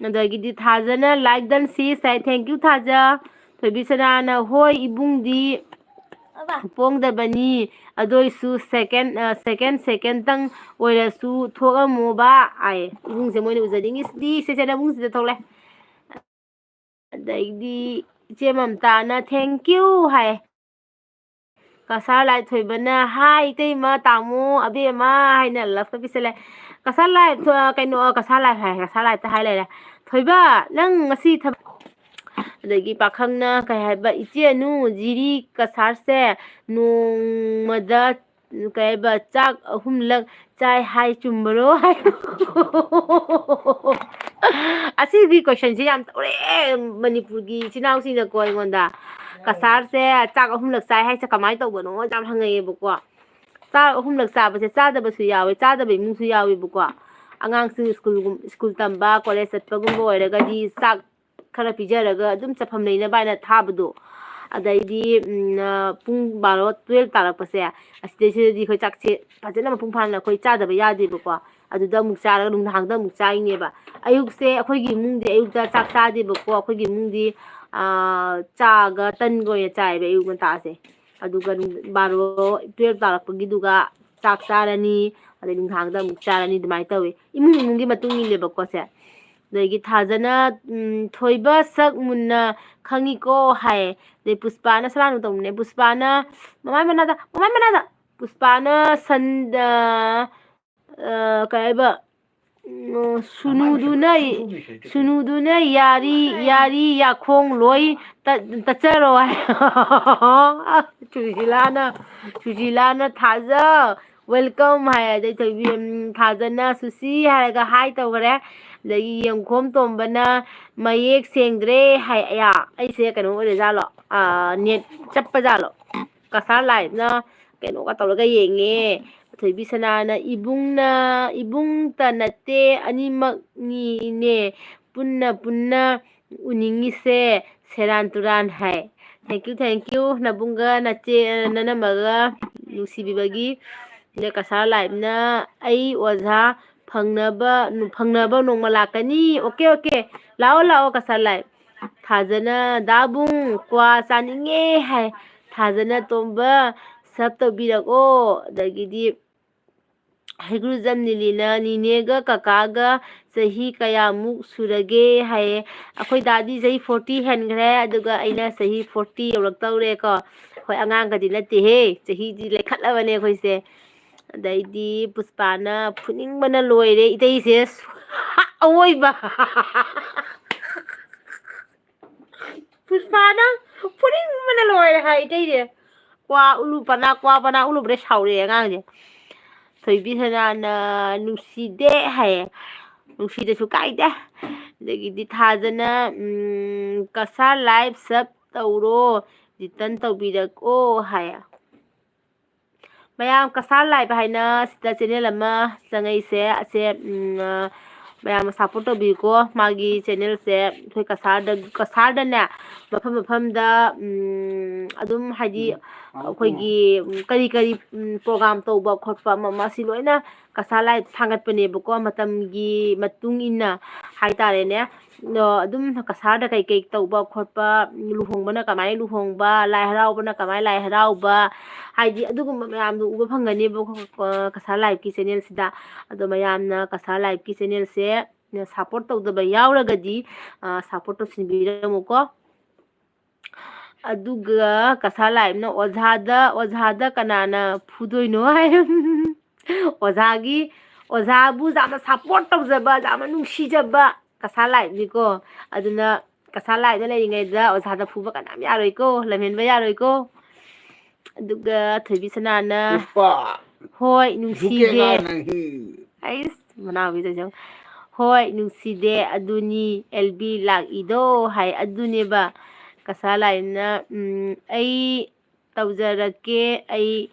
ꯑꯗꯒꯤꯗꯤ ꯊꯥꯖꯅ like done sis high, thank you ꯊꯥꯖ꯫ ꯊꯣꯏꯕꯤꯁꯅꯥꯅ, "ꯍꯣꯏ ꯏꯕꯨꯡꯗꯤ ꯄꯣꯡꯗꯕꯅꯤ, ꯑꯗꯣꯏꯁꯨ second, ꯑ, second, second-ꯇꯪ ꯑꯣꯏꯔꯁꯨ ꯊꯣꯛꯑꯝꯃꯣꯕ" ꯍꯥꯏ꯫ ꯏꯕꯨꯡꯁꯦ ꯃꯣꯏꯅ ꯎꯖꯅꯤꯡꯉꯤꯁꯤꯗꯤ꯫ ꯁꯦ, ꯁꯦ, ꯅꯕꯨꯡꯁꯤꯗ ꯊꯣꯛꯂꯦ꯫ ꯑꯗꯩꯗꯤ ꯏꯆꯦ ꯃꯝꯇꯥꯅ "thank you" ꯍꯥꯏ꯫ ꯀꯁꯥꯔ ꯂꯥꯏ ꯊꯣꯏꯕꯅ "ꯍꯥꯏ ꯏꯇꯩꯃ, ꯇꯥꯃꯣ, ꯑꯕꯦꯝꯃ" ꯍꯥꯏꯅ love-ꯀ ꯄꯤꯁꯜꯂꯦ꯫ ꯀꯁꯥꯔ ꯂꯥꯏ ꯊꯣ-, ꯀꯩꯅꯣ, ꯀꯁꯥꯔ ꯂꯥꯏ ꯍꯥꯏ, ꯀꯁꯥꯔ ꯂꯥꯏꯇ ꯍꯥꯏ ꯂꯩꯔꯦ꯫ "ꯊꯣꯏꯕ, ꯅꯪ ꯉꯁꯤ ꯊꯕꯛ"꯫ ꯑꯗꯒꯤ ꯄꯥꯈꯪꯅ ꯀꯩ ꯍꯥꯏꯕ, "ꯏꯆꯦ ꯑꯅꯨ, ꯖꯤꯔꯤ ꯀꯁꯥꯔꯁꯦ ꯅꯣꯡꯃꯗ ꯀꯩ ꯍꯥꯏꯕ, ꯆꯥꯛ ꯑꯍꯨꯝꯂꯛ ꯆꯥꯏ ꯍꯥꯏ, ꯆꯨꯝꯕꯔꯣ?" ꯍꯥꯏ꯫ ꯑꯁꯤꯒꯤ question-ꯁꯦ ꯌꯥꯝ ꯇꯧꯔꯛꯑꯦ ꯃꯅꯤꯄꯨꯔꯒꯤ ꯏꯆꯤꯟ ꯏꯅꯥꯎꯁꯤꯡꯅꯀꯣ ꯑꯩꯉꯣꯟꯗ꯫ "ꯀꯁꯥꯔꯁꯦ ꯆꯥꯛ ꯑꯍꯨꯝꯂꯛ ꯆꯥꯏ ꯍꯥꯏꯁꯦ ꯀꯃꯥꯏꯅ ꯇꯧꯕꯅꯣ?" ꯌꯥꯝ ꯍꯪꯉꯛꯑꯦꯕꯀꯣ꯫ ꯆꯥꯛ ꯑꯍꯨꯝꯂꯛ ꯆꯥꯕꯁꯦ ꯆꯥꯗꯕꯁꯨ ꯌꯥꯎꯋꯦ, ꯆꯥꯗꯕ ꯏꯃꯨꯡꯁꯨ ꯌꯥꯎꯋꯦꯕꯀꯣ꯫ ꯑꯉꯥꯡꯁꯤꯡ ꯁ꯭ꯀꯨꯜꯒꯨꯝ-, ꯁ꯭ꯀꯨꯜ ꯇꯝꯕ, ꯀꯣꯂꯦꯖ ꯆꯠꯄꯒꯨꯝꯕ ꯑꯣꯏꯔꯒꯗꯤ ꯆꯥꯛ ꯈꯔ ꯄꯤꯖꯔꯒ ꯑꯗꯨꯝ ꯆꯠꯐꯝ ꯂꯩꯅꯕ ꯍꯥꯏꯅ ꯊꯥꯕꯗꯣ꯫ ꯑꯗꯩꯗꯤ, ꯎꯝ, ꯑ, ꯄꯨꯡ ꯕꯥꯔꯣ, twelve ꯇꯥꯔꯛꯄꯁꯦ, ꯑꯁꯤꯗꯩꯁꯤꯗꯗꯤ ꯑꯩꯈꯣꯏ ꯆꯥꯛꯁꯦ ꯐꯖꯅ ꯃꯄꯨꯡ ꯐꯥꯅ ꯑꯩꯈꯣꯏ ꯆꯥꯗꯕ ꯌꯥꯗꯦꯕꯀꯣ꯫ ꯑꯗꯨꯗ ꯑꯃꯨꯛ ꯆꯥꯔꯒ ꯅꯨꯡꯗꯥꯡꯗ ꯑꯃꯨꯛ ꯆꯥꯔꯤꯅꯦꯕ꯫ ꯑꯌꯨꯛꯁꯦ ꯑꯩꯈꯣꯏꯒꯤ ꯏꯃꯨꯡꯗꯤ ꯑꯌꯨꯛꯇ ꯆꯥꯛ ꯆꯥꯗꯦꯕꯀꯣ꯫ ꯑꯩꯈꯣꯏꯒꯤ ꯏꯃꯨꯡꯗꯤ, ꯑ, ꯆꯥꯒ ꯇꯟꯒ ꯑꯣꯏꯅ ꯆꯥꯏꯌꯦꯕ ꯑꯌꯨꯛ ꯉꯟꯇꯥꯁꯦ꯫ ꯑꯗꯨꯒ ꯅꯨꯡ-, ꯕꯥꯔꯣ, twelve ꯇꯥꯔꯛꯄꯒꯤꯗꯨꯒ ꯆꯥꯛ ꯆꯥꯔꯅꯤ꯫ ꯑꯗꯩ ꯅꯨꯡꯗꯥꯡꯗ ꯑꯃꯨꯛ ꯆꯥꯔꯅꯤ, ꯑꯗꯨꯃꯥꯏꯅ ꯇꯧꯋꯤ꯫ ꯏꯃꯨꯡ ꯏꯃꯨꯡꯒꯤ ꯃꯇꯨꯡ ꯏꯜꯂꯦꯕꯀꯣ ꯁꯦ꯫ ꯑꯗꯒꯤ ꯊꯥꯖꯅ, ꯎꯝ, "ꯊꯣꯏꯕ ꯁꯛ ꯃꯨꯟꯅ ꯈꯪꯉꯤꯀꯣ" ꯍꯥꯏ꯫ ꯑꯗꯩ ꯄꯨꯁꯄꯥꯅ, ꯁꯂꯥꯅ ꯇꯧꯕꯅꯦ, ꯄꯨꯁꯄꯥꯅ ꯃꯃꯥꯏ ꯃꯅꯥꯗ, ꯃꯃꯥꯏ ꯃꯅꯥꯗ, ꯄꯨꯁꯄꯥꯅ ꯁꯟꯗ, ꯑ, ꯀꯩ ꯍꯥꯏꯕ, ꯎꯝ, ꯁꯨꯅꯨꯗꯨꯅ, ꯁꯨꯅꯨꯗꯨꯅ ꯌꯥꯔꯤ, ꯌꯥꯔꯤ ꯌꯥꯈꯣꯡ ꯂꯣꯏ ꯇꯠ-, ꯇꯠꯆꯔꯣ ꯍꯥꯏ꯫ ꯁꯨꯖꯤꯂꯥꯅ, ꯁꯨꯖꯤꯂꯥꯅ ꯊꯥꯖ, "Welcome" ꯍꯥꯏ꯫ ꯑꯗꯩ ꯊꯣꯏꯕꯤ, ꯎꯝ, ꯊꯥꯖꯅ "ꯁꯨꯁꯤ" ꯍꯥꯏꯔꯒ hi ꯇꯧꯈꯔꯦ꯫ ꯑꯗꯒꯤ ꯌꯦꯡꯈꯣꯝ ꯇꯣꯝꯕꯅ "ꯃꯌꯦꯛ ꯁꯦꯡꯗ꯭ꯔꯦ" ꯍꯥꯏ꯫ ꯑꯌꯥ, ꯑꯩꯁꯦ ꯀꯩꯅꯣ ꯑꯣꯏꯔꯖꯥꯠꯂꯣ? ꯑꯥ, net ꯆꯞꯄ ꯖꯥꯠꯂꯣ? ꯀꯁꯥꯔ liveꯅ ꯀꯩꯅꯣꯒ ꯇꯧꯔꯒ ꯌꯦꯡꯉꯦ꯫ ꯊꯣꯏꯕꯤ ꯁꯅꯥꯅ "ꯏꯕꯨꯡꯅ, ꯏꯕꯨꯡꯇ ꯅꯠꯇꯦ, ꯑꯅꯤꯃꯛꯅꯤꯅꯦ, ꯄꯨꯟꯅ ꯄꯨꯟꯅ ꯎꯅꯤꯡꯉꯤꯁꯦ, ꯁꯦꯔꯥꯟ ꯇꯨꯔꯥꯟ" ꯍꯥꯏ꯫ Thank you, thank you, ꯅꯕꯨꯡꯒ ꯅꯆꯦ, ꯅꯅꯝꯃꯒ ꯅꯨꯡꯁꯤꯕꯤꯕꯒꯤ꯫ ꯑꯗ ꯀꯁꯥꯔ liveꯅ "ꯑꯩ ꯑꯣꯖꯥ ꯐꯪꯅꯕ, ꯐꯪꯅꯕ ꯅꯣꯡꯃ ꯂꯥꯛꯀꯅꯤ"꯫ Okay, okay, ꯂꯥꯛꯑꯣ, ꯂꯥꯛꯑꯣ, ꯀꯁꯥꯔ live꯫ ꯊꯥꯖꯅ "ꯗꯥꯕꯨꯡ, ꯀ꯭ꯋꯥ ꯆꯥꯅꯤꯡꯉꯦ" ꯍꯥꯏ꯫ ꯊꯥꯖꯅ "ꯇꯣꯝꯕ, sub ꯇꯧꯕꯤꯔꯛꯑꯣ"꯫ ꯑꯗꯒꯤꯗꯤ ꯍꯩꯒ꯭ꯔꯨꯖꯝ ꯅꯤꯂꯤꯅ "ꯅꯤꯅꯦꯒ ꯀꯀꯥꯒ ꯆꯍꯤ ꯀꯌꯥꯃꯨꯛ ꯁꯨꯔꯒꯦ?" ꯍꯥꯏꯌꯦ꯫ ꯑꯩꯈꯣꯏ ꯗꯥꯗꯤ ꯆꯍꯤ forty ꯍꯦꯟꯈ꯭ꯔꯦ, ꯑꯗꯨꯒ ꯑꯩꯅ ꯆꯍꯤ forty ꯌꯧꯔꯛꯇꯧꯔꯦꯀꯣ꯫ ꯍꯣꯏ, ꯑꯉꯥꯡꯒꯗꯤ ꯅꯠꯇꯦꯍꯦ, ꯆꯍꯤꯗꯤ ꯂꯩꯈꯠꯂꯕꯅꯦ ꯑꯩꯈꯣꯏꯁꯦ꯫ ꯑꯗꯩꯗꯤ ꯄꯨꯁꯄꯥꯅ "ꯐꯨꯅꯤꯡꯕꯅ ꯂꯣꯏꯔꯦ ꯏꯇꯩꯁꯦ"꯫ ꯑꯋꯣꯏꯕ꯫ ꯄꯨꯁꯄꯥꯅ ꯐꯨꯅꯤꯡꯕꯅ ꯂꯣꯏꯔꯦ ꯍꯥꯏ ꯏꯇꯩꯁꯦ꯫ ꯀ꯭ꯋꯥ ꯎꯂꯨ ꯄꯅꯥ, ꯀ꯭ꯋꯥ ꯄꯅꯥ ꯎꯂꯨꯕꯗ ꯁꯥꯎꯔꯛꯑꯦ ꯑꯉꯥꯡꯁꯦ꯫ ꯊꯣꯏꯕꯤ ꯁꯅꯥꯅ "ꯅꯨꯡꯁꯤꯗꯦ" ꯍꯥꯏꯌꯦ꯫ ꯅꯨꯡꯁꯤꯗꯁꯨ ꯀꯥꯏꯗꯦ꯫ ꯑꯗꯒꯤꯗꯤ ꯊꯥꯖꯅ, ꯎꯝ, "ꯀꯁꯥꯔ live sub ꯇꯧꯔꯣ, return ꯇꯧꯕꯤꯔꯛꯑꯣ" ꯍꯥꯏꯌꯦ꯫ ꯃꯌꯥꯝ, ꯀꯁꯥꯔ live ꯍꯥꯏꯅ ꯁꯤꯗ channel ꯑꯃ ꯆꯪꯉꯛꯏꯁꯦ꯫ ꯑꯁꯦ, ꯎꯝ, ꯑ, ꯃꯌꯥꯝꯅ support ꯇꯧꯕꯤꯌꯨꯀꯣ꯫ ꯃꯥꯒꯤ channelꯁꯦ ꯑꯩꯈꯣꯏ ꯀꯁꯥꯔꯗ, ꯀꯁꯥꯔꯗꯅꯦ, ꯃꯐꯝ ꯃꯐꯝꯗ, ꯎꯝ, ꯑꯗꯨꯝ ꯍꯥꯏꯗꯤ ꯑꯩꯈꯣꯏꯒꯤ, ꯎꯝ, ꯀꯔꯤ ꯀꯔꯤ, ꯎꯝ, program ꯇꯧꯕ ꯈꯣꯠꯄ ꯑꯃ ꯑꯃ, ꯁꯤ ꯂꯣꯏꯅ ꯀꯁꯥꯔ live ꯊꯥꯡꯒꯠꯄꯅꯦꯕꯀꯣ, ꯃꯇꯝꯒꯤ ꯃꯇꯨꯡ ꯏꯟꯅ ꯍꯥꯏꯇꯥꯔꯦꯅꯦ꯫ ꯑꯗꯨꯝ ꯀꯁꯥꯔꯗ ꯀꯩꯀꯩ ꯇꯧꯕ ꯈꯣꯠꯄ, ꯂꯨꯍꯣꯡꯕꯅ ꯀꯃꯥꯏꯅ ꯂꯨꯍꯣꯡꯕ, ꯂꯥꯏ ꯍꯔꯥꯎꯕꯅ ꯀꯃꯥꯏꯅ ꯂꯥꯏ ꯍꯔꯥꯎꯕ, ꯍꯥꯏꯗꯤ ꯑꯗꯨꯒꯨꯝꯕ ꯃꯌꯥꯝꯗꯣ ꯎꯕ ꯐꯪꯒꯅꯦꯕ, ꯑ, ꯀꯁꯥꯔ ꯂꯥꯏꯐꯀꯤ ꯆꯦꯅꯦꯜꯁꯤꯗ꯫ ꯑꯗꯣ ꯃꯌꯥꯝꯅ ꯀꯁꯥꯔ ꯂꯥꯏꯐꯀꯤ ꯆꯦꯅꯦꯜꯁꯦ ꯁꯞꯄꯣꯔꯠ ꯇꯧꯗꯕ ꯌꯥꯎꯔꯒꯗꯤ, ꯑ, ꯁꯞꯄꯣꯔꯠ ꯇꯧꯁꯤꯟꯕꯤꯔꯝꯃꯨꯀꯣ꯫ ꯑꯗꯨꯒ ꯀꯁꯥꯔ ꯂꯥꯏꯐꯅ ꯑꯣꯖꯥꯗ, ꯑꯣꯖꯥꯗ ꯀꯅꯥꯅ ꯐꯨꯗꯣꯏꯅꯣ ꯍꯥꯏ꯫ ꯑꯣꯖꯥꯒꯤ, ꯑꯣꯖꯥꯕꯨ ꯌꯥꯝꯅ ꯁꯞꯄꯣꯔꯠ ꯇꯧꯖꯕ, ꯌꯥꯝꯅ ꯅꯨꯡꯁꯤꯖꯕ ꯀꯁꯥꯔ ꯂꯥꯏꯐꯅꯤꯀꯣ꯫ ꯑꯗꯨꯅ ꯀꯁꯥꯔ ꯂꯥꯏꯐꯅ ꯂꯩꯔꯤꯉꯩꯗ ꯑꯣꯖꯥꯗ ꯐꯨꯕ ꯀꯅꯥꯝ ꯌꯥꯔꯣꯏꯀꯣ, ꯂꯝꯍꯦꯟꯕ ꯌꯥꯔꯣꯏꯀꯣ꯫ ꯑꯗꯨꯒ ꯊꯣꯏꯕꯤ ꯁꯅꯥꯅ, ꯄꯨꯁꯄꯥ, "ꯍꯣꯏ, ꯕꯨꯀꯦ ꯅꯨꯡꯁꯤꯗꯦ"꯫ ꯀꯥ ꯅꯪ ꯍꯤ꯫ ꯑꯩꯁ, ꯃꯅꯥꯎꯕꯤꯗꯁꯨ, "ꯍꯣꯏ, ꯅꯨꯡꯁꯤꯗꯦ, ꯑꯗꯨꯅꯤ ꯑꯦꯜ ꯕꯤ ꯂꯥꯛꯏꯗꯣ" ꯍꯥꯏ꯫ ꯑꯗꯨꯅꯦꯕ ꯀꯁꯥꯔ ꯂꯥꯏꯐꯅ, ꯎꯝ, "ꯑꯩ ꯇꯧꯖꯔꯛꯀꯦ, ꯑꯩ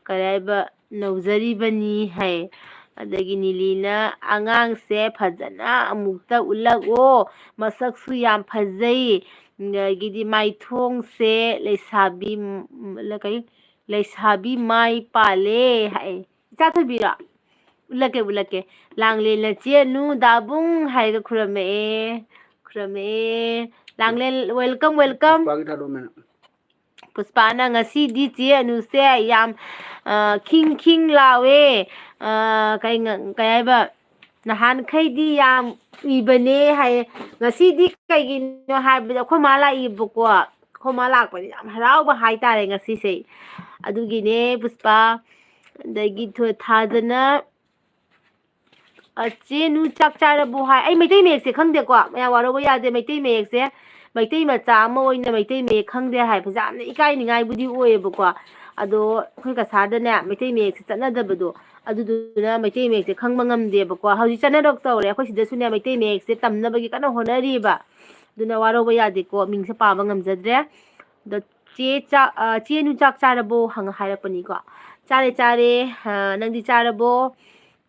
ꯀꯔꯤ ꯍꯥꯏꯕ, ꯅꯧꯖꯔꯤꯕꯅꯤ" ꯍꯥꯏ꯫ ꯑꯗꯒꯤ ꯅꯤꯂꯤꯅ, "ꯑꯉꯥꯡꯁꯦ ꯐꯖꯅ ꯑꯃꯨꯛꯇ ꯎꯠꯂꯛꯑꯣ, ꯃꯁꯛꯁꯨ ꯌꯥꯝ ꯐꯖꯩ, ꯑꯗꯒꯤꯗꯤ ꯃꯥꯏꯊꯣꯡꯁꯦ ꯂꯩꯁꯥꯕꯤ ꯀꯩ, ꯂꯩꯁꯥꯕꯤ ꯃꯥꯏ ꯄꯥꯜꯂꯦ" ꯍꯥꯏ꯫ ꯏꯆꯥ ꯊꯣꯏꯕꯤꯔꯣ? ꯎꯠꯂꯛꯀꯦ, ꯎꯠꯂꯛꯀꯦ꯫ "ꯂꯥꯡꯂꯦꯟ ꯅꯆꯦ ꯅꯨ ꯗꯥꯕꯨꯡ" ꯍꯥꯏꯔꯒ ꯈꯨꯔꯝꯃꯛꯑꯦ, ꯈꯨꯔꯝꯃꯛꯑꯦ꯫ ꯂꯥꯡꯂꯦꯟ, welcome, welcome꯫ ꯄꯨꯁꯄꯥꯒꯤ ꯊꯥꯗꯣꯛꯑꯝꯃꯦ ꯅꯪ꯫ ꯄꯨꯁꯄꯥꯅ, "ꯉꯁꯤꯗꯤ ꯆꯦ ꯑꯅꯨꯁꯦ ꯌꯥꯝ, ꯑ, ꯈꯤꯡ ꯈꯤꯡ ꯂꯥꯎꯋꯦ꯫ ꯑ, ꯀꯩ ꯉ-, ꯀꯩ ꯍꯥꯏꯕ, ꯅꯍꯥꯟꯈꯩꯗꯤ ꯌꯥꯝ ꯎꯏꯕꯅꯦ" ꯍꯥꯏꯌꯦ꯫ ꯉꯁꯤꯗꯤ ꯀꯩꯒꯤꯅꯣ ꯍꯥꯏꯕꯗ ꯑꯩꯈꯣꯏ ꯃꯥ ꯂꯥꯛꯏꯕꯀꯣ꯫ ꯑꯩꯈꯣꯏ ꯃꯥ ꯂꯥꯛꯄꯗ ꯌꯥꯝ ꯍꯔꯥꯎꯕ ꯍꯥꯏꯇꯥꯔꯦ ꯉꯁꯤꯁꯦ꯫ ꯑꯗꯨꯒꯤꯅꯦ ꯄꯨꯁꯄꯥ꯫ ꯑꯗꯒꯤ ꯊꯣ-, ꯊꯥꯖꯅ, "ꯑ, ꯆꯦ ꯅꯨ ꯆꯥꯛ ꯆꯥꯔꯕꯣ?" ꯍꯥꯏ꯫ ꯑꯩ ꯃꯩꯇꯩ ꯃꯌꯦꯛꯁꯦ ꯈꯪꯗꯦꯀꯣ, ꯃꯌꯥꯝ ꯋꯥꯔꯧꯕ ꯌꯥꯗꯦ꯫ ꯃꯩꯇꯩ ꯃꯌꯦꯛꯁꯦ, ꯃꯩꯇꯩ ꯃꯆꯥ ꯑꯃ ꯑꯣꯏꯅ ꯃꯩꯇꯩ ꯃꯌꯦꯛ ꯈꯪꯗꯦ ꯍꯥꯏꯕꯁꯦ ꯌꯥꯝꯅ ꯏꯀꯥꯏꯅꯤꯡꯉꯥꯏꯕꯨꯗꯤ ꯑꯣꯏꯌꯦꯕꯀꯣ꯫ ꯑꯗꯣ ꯑꯩꯈꯣꯏ ꯀꯁꯥꯔꯗꯅꯦ ꯃꯩꯇꯩ ꯃꯌꯦꯛꯁꯦ ꯆꯠꯅꯗꯕꯗꯣ, ꯑꯗꯨꯗꯨꯅ ꯃꯩꯇꯩ ꯃꯌꯦꯛꯁꯦ ꯈꯪꯕ ꯉꯝꯗꯦꯕꯀꯣ꯫ ꯍꯧꯖꯤꯛ ꯆꯠꯅꯔꯛꯇꯧꯔꯦ꯫ ꯑꯩꯈꯣꯏ ꯁꯤꯗꯁꯨꯅꯦ ꯃꯩꯇꯩ ꯃꯌꯦꯛꯁꯦ ꯇꯝꯅꯕꯒꯤ ꯀꯟꯅ ꯍꯣꯠꯅꯔꯤꯕ꯫ ꯑꯗꯨꯅ ꯋꯥꯔꯧꯕ ꯌꯥꯗꯦꯀꯣ, ꯃꯤꯡꯁꯦ ꯄꯥꯕ ꯉꯝꯖꯗ꯭ꯔꯦ꯫ ꯑꯗꯣ ꯆꯦ ꯆꯥꯛ, ꯑ, "ꯆꯦ ꯅꯨ ꯆꯥꯛ ꯆꯥꯔꯕꯣ?" ꯍꯪꯉ ꯍꯥꯏꯔꯛꯄꯅꯤꯀꯣ꯫ "ꯆꯥꯔꯦ, ꯆꯥꯔꯦ꯫ ꯑ, ꯅꯪꯗꯤ ꯆꯥꯔꯕꯣ?"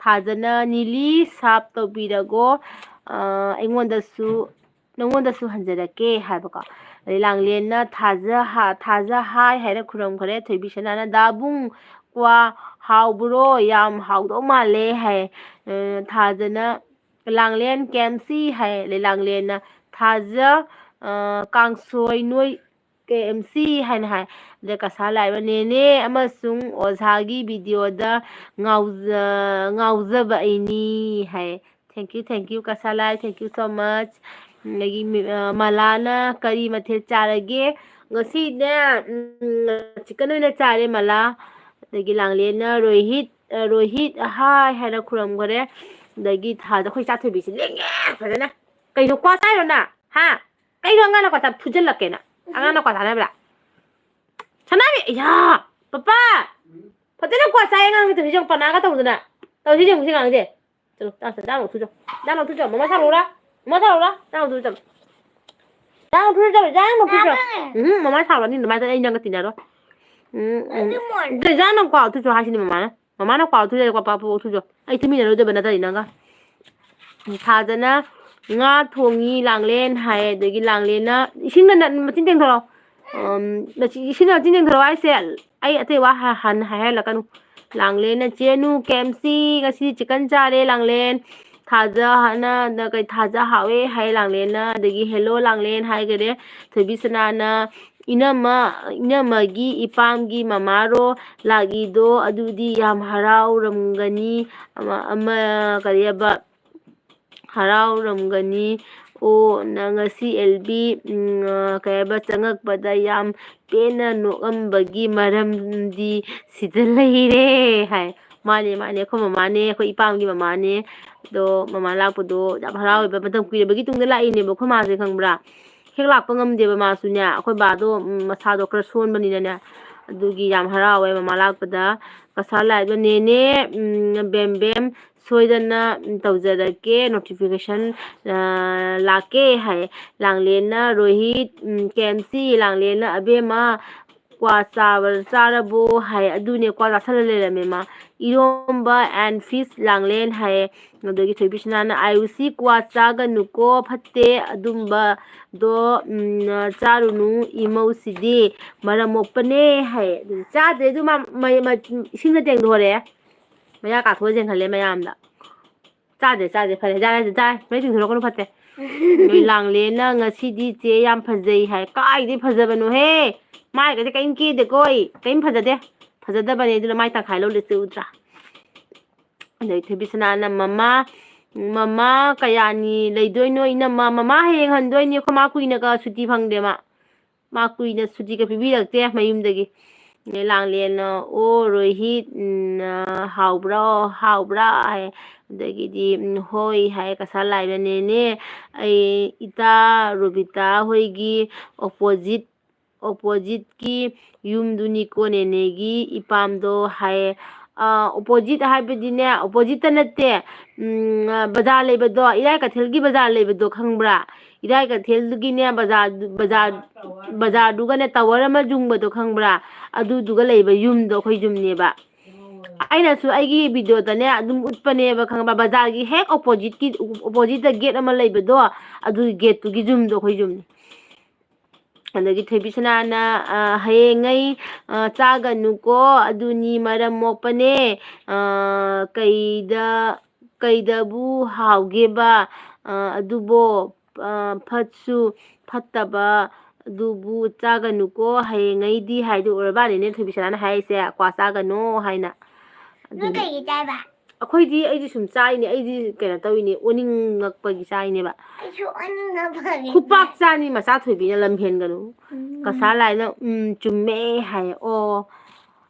ꯊꯥꯖꯅ, "ꯅꯤꯂꯤ ꯁꯥꯞ ꯇꯧꯕꯤꯔꯒꯣ, ꯑ, ꯑꯩꯉꯣꯟꯗꯁꯨ, ꯅꯪꯉꯣꯟꯗꯁꯨ ꯍꯟꯖꯔꯛꯀꯦ" ꯍꯥꯏꯕꯀꯣ꯫ ꯑꯗꯩ ꯂꯥꯡꯂꯦꯟꯅ, "ꯊꯥꯖ ꯍꯥ-, ꯊꯥꯖ ꯍꯥꯏ" ꯍꯥꯏꯔ ꯈꯨꯔꯝꯈꯔꯦ꯫ ꯊꯣꯏꯕꯤ ꯁꯅꯥꯅ, "ꯗꯥꯕꯨꯡ ꯀ꯭ꯋꯥ ꯍꯥꯎꯕ꯭ꯔꯣ? ꯌꯥꯝ ꯍꯥꯎꯗꯧ ꯃꯥꯜꯂꯦ" ꯍꯥꯏ꯫ ꯑ, ꯊꯥꯖꯅ, ꯂꯥꯡꯂꯦꯟ ꯀꯦ ꯑꯦꯝ ꯁꯤ ꯍꯥꯏ, ꯑꯗꯩ ꯂꯥꯡꯂꯦꯟꯅ ꯊꯥꯖ, ꯑ, ꯀꯥꯡꯁꯣꯏ ꯅꯣꯏ ꯀꯦ ꯑꯦꯝ ꯁꯤ ꯍꯥꯏꯅ ꯍꯥꯏ꯫ ꯑꯗ ꯀꯁꯥꯔ ꯂꯥꯛꯏꯕ ꯅꯦꯅꯦ ꯑꯃꯁꯨꯡ ꯑꯣꯖꯥꯒꯤ ꯚꯤꯗꯤꯑꯣꯗ ꯉꯥꯎꯖ-, ꯉꯥꯎꯖꯕ ꯑꯩꯅꯤ ꯍꯥꯏ꯫ Thank you, thank you, Cachar Lai, thank you so much꯫ ꯑꯗꯒꯤ ꯃꯤ-, ꯑ, ꯃꯂꯥꯅ ꯀꯔꯤ ꯃꯊꯦꯜ ꯆꯥꯔꯒꯦ? ꯉꯁꯤꯅꯦ, ꯎꯝ, ꯆꯤꯛꯀꯟ ꯑꯣꯏꯅ ꯆꯥꯔꯦ, ꯃꯂꯥ꯫ ꯑꯗꯒꯤ ꯂꯥꯡꯂꯦꯟꯅ ꯔꯣꯍꯤꯠ, ꯑ, ꯔꯣꯍꯤꯠ ꯍꯥꯏ ꯍꯥꯏꯅ ꯈꯨꯔꯨꯝꯈꯔꯦ꯫ ꯑꯗꯒꯤ ꯊꯥꯗ ꯑꯩꯈꯣꯏ ꯆꯥꯊꯣꯏꯕꯤꯁꯤ ꯂꯦꯡꯉꯦ ꯐꯖꯅ꯫ ꯀꯩꯅꯣ, ꯀ꯭ꯋꯥ ꯆꯥꯏꯔꯣ ꯅꯪ? ꯍꯥ? ꯀꯩꯅꯣ ꯑꯉꯥꯡꯅ ꯀ꯭ꯋꯥ ꯆꯥ-, ꯐꯨꯖꯜꯂꯛꯀꯦ ꯅꯪ꯫ ꯑꯉꯥꯡꯅ ꯀ꯭ꯋꯥ ꯆꯥꯅꯕ꯭ꯔꯥ? ꯁꯅꯥꯕꯤ, ꯏꯌꯥ! ꯄꯄꯥ! ꯐꯖꯅ ꯀ꯭ꯋꯥ ꯆꯥꯏ ꯑꯉꯥꯡꯁꯦ, ꯇꯧꯔꯤꯁꯦ ꯌꯦꯡꯉꯨ, ꯄꯅꯥꯒ ꯇꯧꯗꯅ꯫ ꯇꯧꯔꯤꯁꯦ ꯌꯦꯡꯉꯨ, ꯁꯤ ꯑꯉꯥꯡꯁꯦ꯫ ꯆꯠꯂꯣ, ꯆꯥ-, ꯆꯥ-, ꯆꯥ ꯂꯧꯊꯣꯛꯆꯣ꯫ ꯆꯥ ꯂꯧꯊꯣꯛꯆꯣ꯫ ꯃꯃꯥ ꯁꯥꯔꯨꯔꯥ? ꯃꯃꯥ ꯁꯥꯔꯨꯔꯥ? ꯆꯥ ꯂꯧꯊꯣꯛꯆꯣ, ꯆꯠꯂꯣ꯫ ꯆꯥ ꯂꯧꯊꯣꯛꯆꯣ, ꯆꯠꯂꯣ, ꯆꯥ ꯂꯧꯊꯣꯛꯆꯣ꯫ ꯎꯝ, ꯃꯃꯥ ꯁꯥꯎꯔꯅꯤ, ꯑꯗꯨꯃꯥꯏꯅ ꯑꯩ ꯅꯪꯒ ꯇꯤꯟꯅꯔꯣꯏ꯫ ꯎꯝ, ꯎꯝ꯫ ꯑꯗꯨ ꯃꯣꯟ- ꯑꯗꯨ ꯆꯥ ꯅꯪ ꯀ꯭ꯋꯥ ꯂꯧꯊꯣꯛꯆꯣ ꯍꯥꯏꯁꯤꯅꯤ ꯃꯃꯥꯅ꯫ ꯃꯃꯥꯅ ꯀ꯭ꯋꯥ ꯂꯧꯊꯣꯛꯆꯣ, ꯀ꯭ꯋꯥ ꯄꯥ-, ꯄꯥ-, ꯂꯧꯊꯣꯛꯆꯣ꯫ ꯑꯩ ꯇꯨꯃꯤꯟꯅꯔꯣꯏꯗꯕ ꯅꯠꯇ꯭ꯔꯗꯤ ꯅꯪꯒ꯫ ꯊꯥꯖꯅ ꯉꯥ ꯊꯣꯡꯉꯤ ꯂꯥꯡꯂꯦꯟ ꯍꯥꯏ, ꯑꯗꯒꯤ ꯂꯥꯡꯂꯦꯟꯅ ꯏꯁꯤꯡꯅ ꯅ-, ꯃꯆꯤꯟ ꯇꯦꯡꯊꯣꯔꯛꯑꯣ꯫ ꯑꯝ, ꯃꯆꯤ-, ꯏꯁꯤꯡꯅ ꯃꯆꯤꯟ ꯇꯦꯡꯊꯣꯔꯛꯑꯣ ꯍꯥꯏꯁꯦ, ꯑꯩ ꯑꯇꯩ ꯋꯥ ꯍ-, ꯍꯟꯅ ꯍꯥꯏꯍꯜꯂꯛꯀꯅꯨ꯫ ꯂꯥꯡꯂꯦꯟꯅ ꯆꯦꯅꯨ ꯀꯦ ꯑꯦꯝ ꯁꯤ ꯉꯁꯤ ꯆꯤꯛꯀꯟ ꯆꯥꯔꯦ ꯂꯥꯡꯂꯦꯟ꯫ ꯊꯥꯖ ꯍꯥꯏꯅ, ꯅ-, ꯀꯩ, ꯊꯥꯖ ꯍꯥꯎꯋꯦ ꯍꯥꯏ ꯂꯥꯡꯂꯦꯟꯅ, ꯑꯗꯒꯤ ꯍꯦꯜꯂꯣ ꯂꯥꯡꯂꯦꯟ ꯍꯥꯏꯈꯔꯦ꯫ ꯊꯣꯏꯕꯤ ꯁꯅꯥꯅ ꯏꯅꯝꯃ, ꯏꯅꯝꯃꯒꯤ ꯏꯄꯥꯝꯒꯤ ꯃꯃꯥꯔꯣ ꯂꯥꯛꯏꯗꯣ, ꯑꯗꯨꯗꯤ ꯌꯥꯝ ꯍꯔꯥꯎꯔꯝꯒꯅꯤ꯫ ꯑꯃ, ꯑꯃ, ꯀꯔꯤ ꯍꯥꯏꯕ, ꯍꯔꯥꯎꯔꯝꯒꯅꯤ꯫ ꯑꯣ, ꯅꯪ ꯉꯁꯤ ꯑꯦꯜ ꯕꯤ, ꯎꯝ, ꯑ, ꯀꯩ ꯍꯥꯏꯕ, ꯆꯪꯉꯛꯄꯗ ꯌꯥꯝ ꯄꯦꯟꯅ ꯅꯣꯛꯑꯝꯕꯒꯤ ꯃꯔꯝꯗꯤ ꯁꯤꯗ ꯂꯩꯔꯦ ꯍꯥꯏ꯫ ꯃꯥꯅꯦ, ꯃꯥꯅꯦ, ꯑꯩꯈꯣꯏ ꯃꯃꯥꯅꯦ, ꯑꯩꯈꯣꯏ ꯏꯄꯥꯝꯒꯤ ꯃꯃꯥꯅꯦ꯫ ꯑꯗꯣ ꯃꯃꯥ ꯂꯥꯛꯄꯗꯣ ꯌꯥꯝ ꯍꯔꯥꯎꯋꯦꯕ꯫ ꯃꯇꯝ ꯀꯨꯏꯔꯕꯒꯤ ꯇꯨꯡꯗ ꯂꯥꯛꯏꯅꯦꯕ ꯑꯩꯈꯣꯏ ꯃꯥꯁꯦ, ꯈꯪꯕ꯭ꯔꯥ? ꯍꯦꯛ ꯂꯥꯛꯄ ꯉꯝꯗꯦꯕ ꯃꯥꯁꯨꯅꯦ꯫ ꯑꯩꯈꯣꯏ ꯕꯥꯗꯣ, ꯎꯝ, ꯃꯁꯥꯗꯣ ꯈꯔ ꯁꯣꯟꯕꯅꯤꯅꯅꯦ꯫ ꯑꯗꯨꯒꯤ ꯌꯥꯝ ꯍꯔꯥꯎꯋꯦ ꯃꯃꯥ ꯂꯥꯛꯄꯗ꯫ ꯀꯁꯥꯔ ꯂꯥꯛꯏꯕ ꯅꯦꯅꯦ, ꯎꯝ, ꯕꯦꯝ ꯕꯦꯝ, ꯁꯣꯏꯗꯅ, ꯎꯝ, ꯇꯧꯖꯔꯛꯀꯦ, notification, ꯑ, ꯂꯥꯛꯀꯦ ꯍꯥꯏ꯫ ꯂꯥꯡꯂꯦꯟꯅ ꯔꯣꯍꯤꯠ, ꯎꯝ, ꯀꯦ ꯑꯦꯝ ꯁꯤ, ꯂꯥꯡꯂꯦꯟꯅ ꯑꯕꯦꯝꯃ, ꯀ꯭ꯋꯥ ꯆꯥꯕ-, ꯆꯥꯔꯕꯣ ꯍꯥꯏ꯫ ꯑꯗꯨꯅꯦ, ꯀ꯭ꯋꯥ ꯆꯥꯁꯜꯂ ꯂꯩꯔꯝꯃꯦ ꯃꯥ꯫ ꯏꯔꯣꯝꯕ and fish ꯂꯥꯡꯂꯦꯟ ꯍꯥꯏ꯫ ꯑꯗꯒꯤ ꯊꯣꯏꯕꯤꯁꯅꯥꯅ, "ꯑꯥꯏ ꯌꯨ ꯁꯤ ꯀ꯭ꯋꯥ ꯆꯥꯒꯅꯨꯀꯣ, ꯐꯠꯇꯦ ꯑꯗꯨꯝꯕꯗꯣ, ꯎꯝ, ꯆꯥꯔꯨꯅꯨ, ꯏꯃꯧꯁꯤꯗꯤ ꯃꯔꯝ ꯃꯣꯛꯄꯅꯦ" ꯍꯥꯏ꯫ ꯑꯗꯨ ꯆꯥꯗ꯭ꯔꯦ, ꯑꯗꯨ ꯃꯥ ꯃ-, ꯃ-, ꯏꯁꯤꯡꯅ ꯇꯦꯡꯊꯣꯔꯛꯑꯦ꯫ ꯃꯌꯥ ꯀꯥꯊꯣꯛꯑ ꯆꯦꯟꯈꯠꯂꯦ ꯃꯌꯥꯝꯗ꯫ ꯆꯥꯗꯦ, ꯆꯥꯗꯦ, ꯐꯔꯦ, ꯌꯥꯔꯦ, ꯌꯥꯔꯦ, ꯆꯥꯔꯦ, ꯃꯩ ꯆꯤꯡꯊꯣꯔꯛꯀꯅꯨ, ꯐꯠꯇꯦ꯫ ꯅꯣꯏ ꯂꯥꯡꯂꯦꯟꯅ ꯉꯁꯤꯗꯤ ꯆꯦ ꯌꯥꯝ ꯐꯖꯩ ꯍꯥꯏ꯫ ꯀꯥꯏꯗꯩ ꯐꯖꯕꯅꯣꯍꯦ? ꯃꯥꯏꯒꯁꯦ ꯀꯔꯤꯝ ꯀꯦꯗꯦꯀꯣ ꯑꯩ꯫ ꯀꯔꯤꯝ ꯐꯖꯗꯦ꯫ ꯐꯖꯗꯕꯅꯦ, ꯑꯗꯨꯅ ꯃꯥꯏ ꯇꯪꯈꯥꯏ ꯂꯧ ꯂꯤꯠꯁꯦ ꯎꯗ꯭ꯔꯥ? ꯑꯗꯩ ꯊꯣꯏꯕꯤꯁꯅꯥꯅ, "ꯃꯃꯥ, ꯃꯃꯥ ꯀꯌꯥꯅꯤ ꯂꯩꯗꯣꯏꯅꯣ ꯏꯅꯝꯃ?" "ꯃꯃꯥ ꯍꯌꯦꯡ ꯍꯟꯗꯣꯏꯅꯤ, ꯑꯩꯈꯣꯏ ꯃꯥ ꯀꯨꯏꯅꯒ ꯁꯨꯇꯤ ꯐꯪꯗꯦ ꯃꯥ꯫ ꯃꯥ ꯀꯨꯏꯅ ꯁꯨꯇꯤꯒ ꯄꯤꯕꯤꯔꯛꯇꯦ ꯃꯌꯨꯝꯗꯒꯤ"꯫ ꯑꯗꯩ ꯂꯥꯡꯂꯦꯟꯅ, "ꯑꯣ ꯔꯣꯍꯤꯠ, ꯎꯝ, ꯍꯥꯎꯕ꯭ꯔꯣ, ꯍꯥꯎꯕ꯭ꯔꯥ?" ꯍꯥꯏ꯫ ꯑꯗꯒꯤꯗꯤ, "ꯎꯝ, ꯍꯣꯏ" ꯍꯥꯏ꯫ ꯀꯁꯥꯔ ꯂꯥꯏꯅ, "ꯅꯦꯅꯦ, ꯑꯩ ꯏꯇꯥ ꯔꯣꯕꯤꯇꯥ ꯍꯣꯏꯒꯤ opposite oppositeꯀꯤ ꯌꯨꯝꯗꯨꯅꯤꯀꯣ ꯅꯦꯅꯦꯒꯤ ꯏꯄꯥꯝꯗꯣ" ꯍꯥꯏꯌꯦ꯫ ꯑ, opposite ꯍꯥꯏꯕꯗꯤꯅꯦ, oppositeꯇ ꯅꯠꯇꯦ, ꯎꯝ, ꯕꯖꯥꯔ ꯂꯩꯕꯗꯣ, ꯏꯔꯥꯏ ꯀꯩꯊꯦꯜꯒꯤ ꯕꯖꯥꯔ ꯂꯩꯕꯗꯣ ꯈꯪꯕ꯭ꯔꯥ? ꯏꯔꯥꯏ ꯀꯩꯊꯦꯜꯗꯨꯒꯤꯅꯦ, ꯕꯖꯥꯔ, ꯕꯖꯥꯔ, ꯕꯖꯥꯔꯗꯨꯒꯅꯦ, tower ꯑꯃ ꯌꯨꯡꯕꯗꯣ ꯈꯪꯕ꯭ꯔꯥ? ꯑꯗꯨꯗꯨꯒ ꯂꯩꯕ ꯌꯨꯝꯗꯣ ꯑꯩꯈꯣꯏ ꯌꯨꯝꯅꯦꯕ꯫ ꯑꯩꯅꯁꯨ ꯑꯩꯒꯤ videoꯗꯅꯦ ꯑꯗꯨꯝ ꯎꯠꯄꯅꯦꯕ, ꯈꯪꯕ꯭ꯔꯥ? ꯕꯖꯥꯔꯒꯤ ꯍꯦꯛ oppositeꯀꯤ, oppositeꯇ gate ꯑꯃ ꯂꯩꯕꯗꯣ, ꯑꯗꯨꯒꯤ gateꯇꯨꯒꯤ ꯌꯨꯝꯗꯣ ꯑꯩꯈꯣꯏ ꯌꯨꯝꯅꯤ꯫ ꯑꯗꯒꯤ ꯊꯣꯏꯕꯤꯁꯅꯥꯅ, ꯑ, "ꯍꯌꯦꯡꯉꯩ, ꯑ, ꯆꯥꯒꯅꯨꯀꯣ, ꯑꯗꯨꯅꯤ ꯃꯔꯝ ꯃꯣꯛꯄꯅꯦ, ꯑ, ꯀꯩꯗ, ꯀꯩꯗꯕꯨ ꯍꯥꯎꯒꯦꯕ, ꯑ, ꯑꯗꯨꯕꯣ, ꯑ, ꯐꯠꯁꯨ ꯐꯠꯇꯕ, ꯑꯗꯨꯕꯨ ꯆꯥꯒꯅꯨꯀꯣ, ꯍꯌꯦꯡꯉꯩꯗꯤ" ꯍꯥꯏꯗꯣ ꯑꯣꯏꯔꯕꯥꯅꯤꯅꯦ ꯊꯣꯏꯕꯤꯁꯅꯥꯅ ꯍꯥꯏꯔꯤꯁꯦ, "ꯀ꯭ꯋꯥ ꯆꯥꯒꯅꯣ" ꯍꯥꯏꯅ꯫ ꯅꯣꯏ ꯑꯗꯨꯅꯤ꯫ ꯀꯩꯒꯤ ꯆꯥꯏꯕ? ꯑꯩꯈꯣꯏꯗꯤ, ꯑꯩꯗꯤ ꯁꯨꯝ ꯆꯥꯏꯅꯦ, ꯑꯩꯗꯤ ꯀꯩꯅꯣ ꯇꯧꯔꯤꯅꯦ, ꯑꯣꯅꯤꯡꯉꯛꯄꯒꯤ ꯆꯥꯏꯅꯦꯕ꯫ ꯑꯩꯁꯨ ꯑꯣꯅꯤꯡꯉꯛꯄꯒꯤ ꯈꯨꯄꯥꯛ ꯆꯥꯏ꯫ ꯆꯥꯅꯤ ꯃꯆꯥ ꯊꯣꯏꯕꯤꯅ ꯂꯝ ꯍꯦꯟꯒꯅꯨ꯫ ꯎꯝ꯫ ꯀꯁꯥꯔ ꯂꯥꯏꯅ, "ꯎꯝ, ꯆꯨꯝꯃꯦ" ꯍꯥꯏ꯫ ꯑꯣ,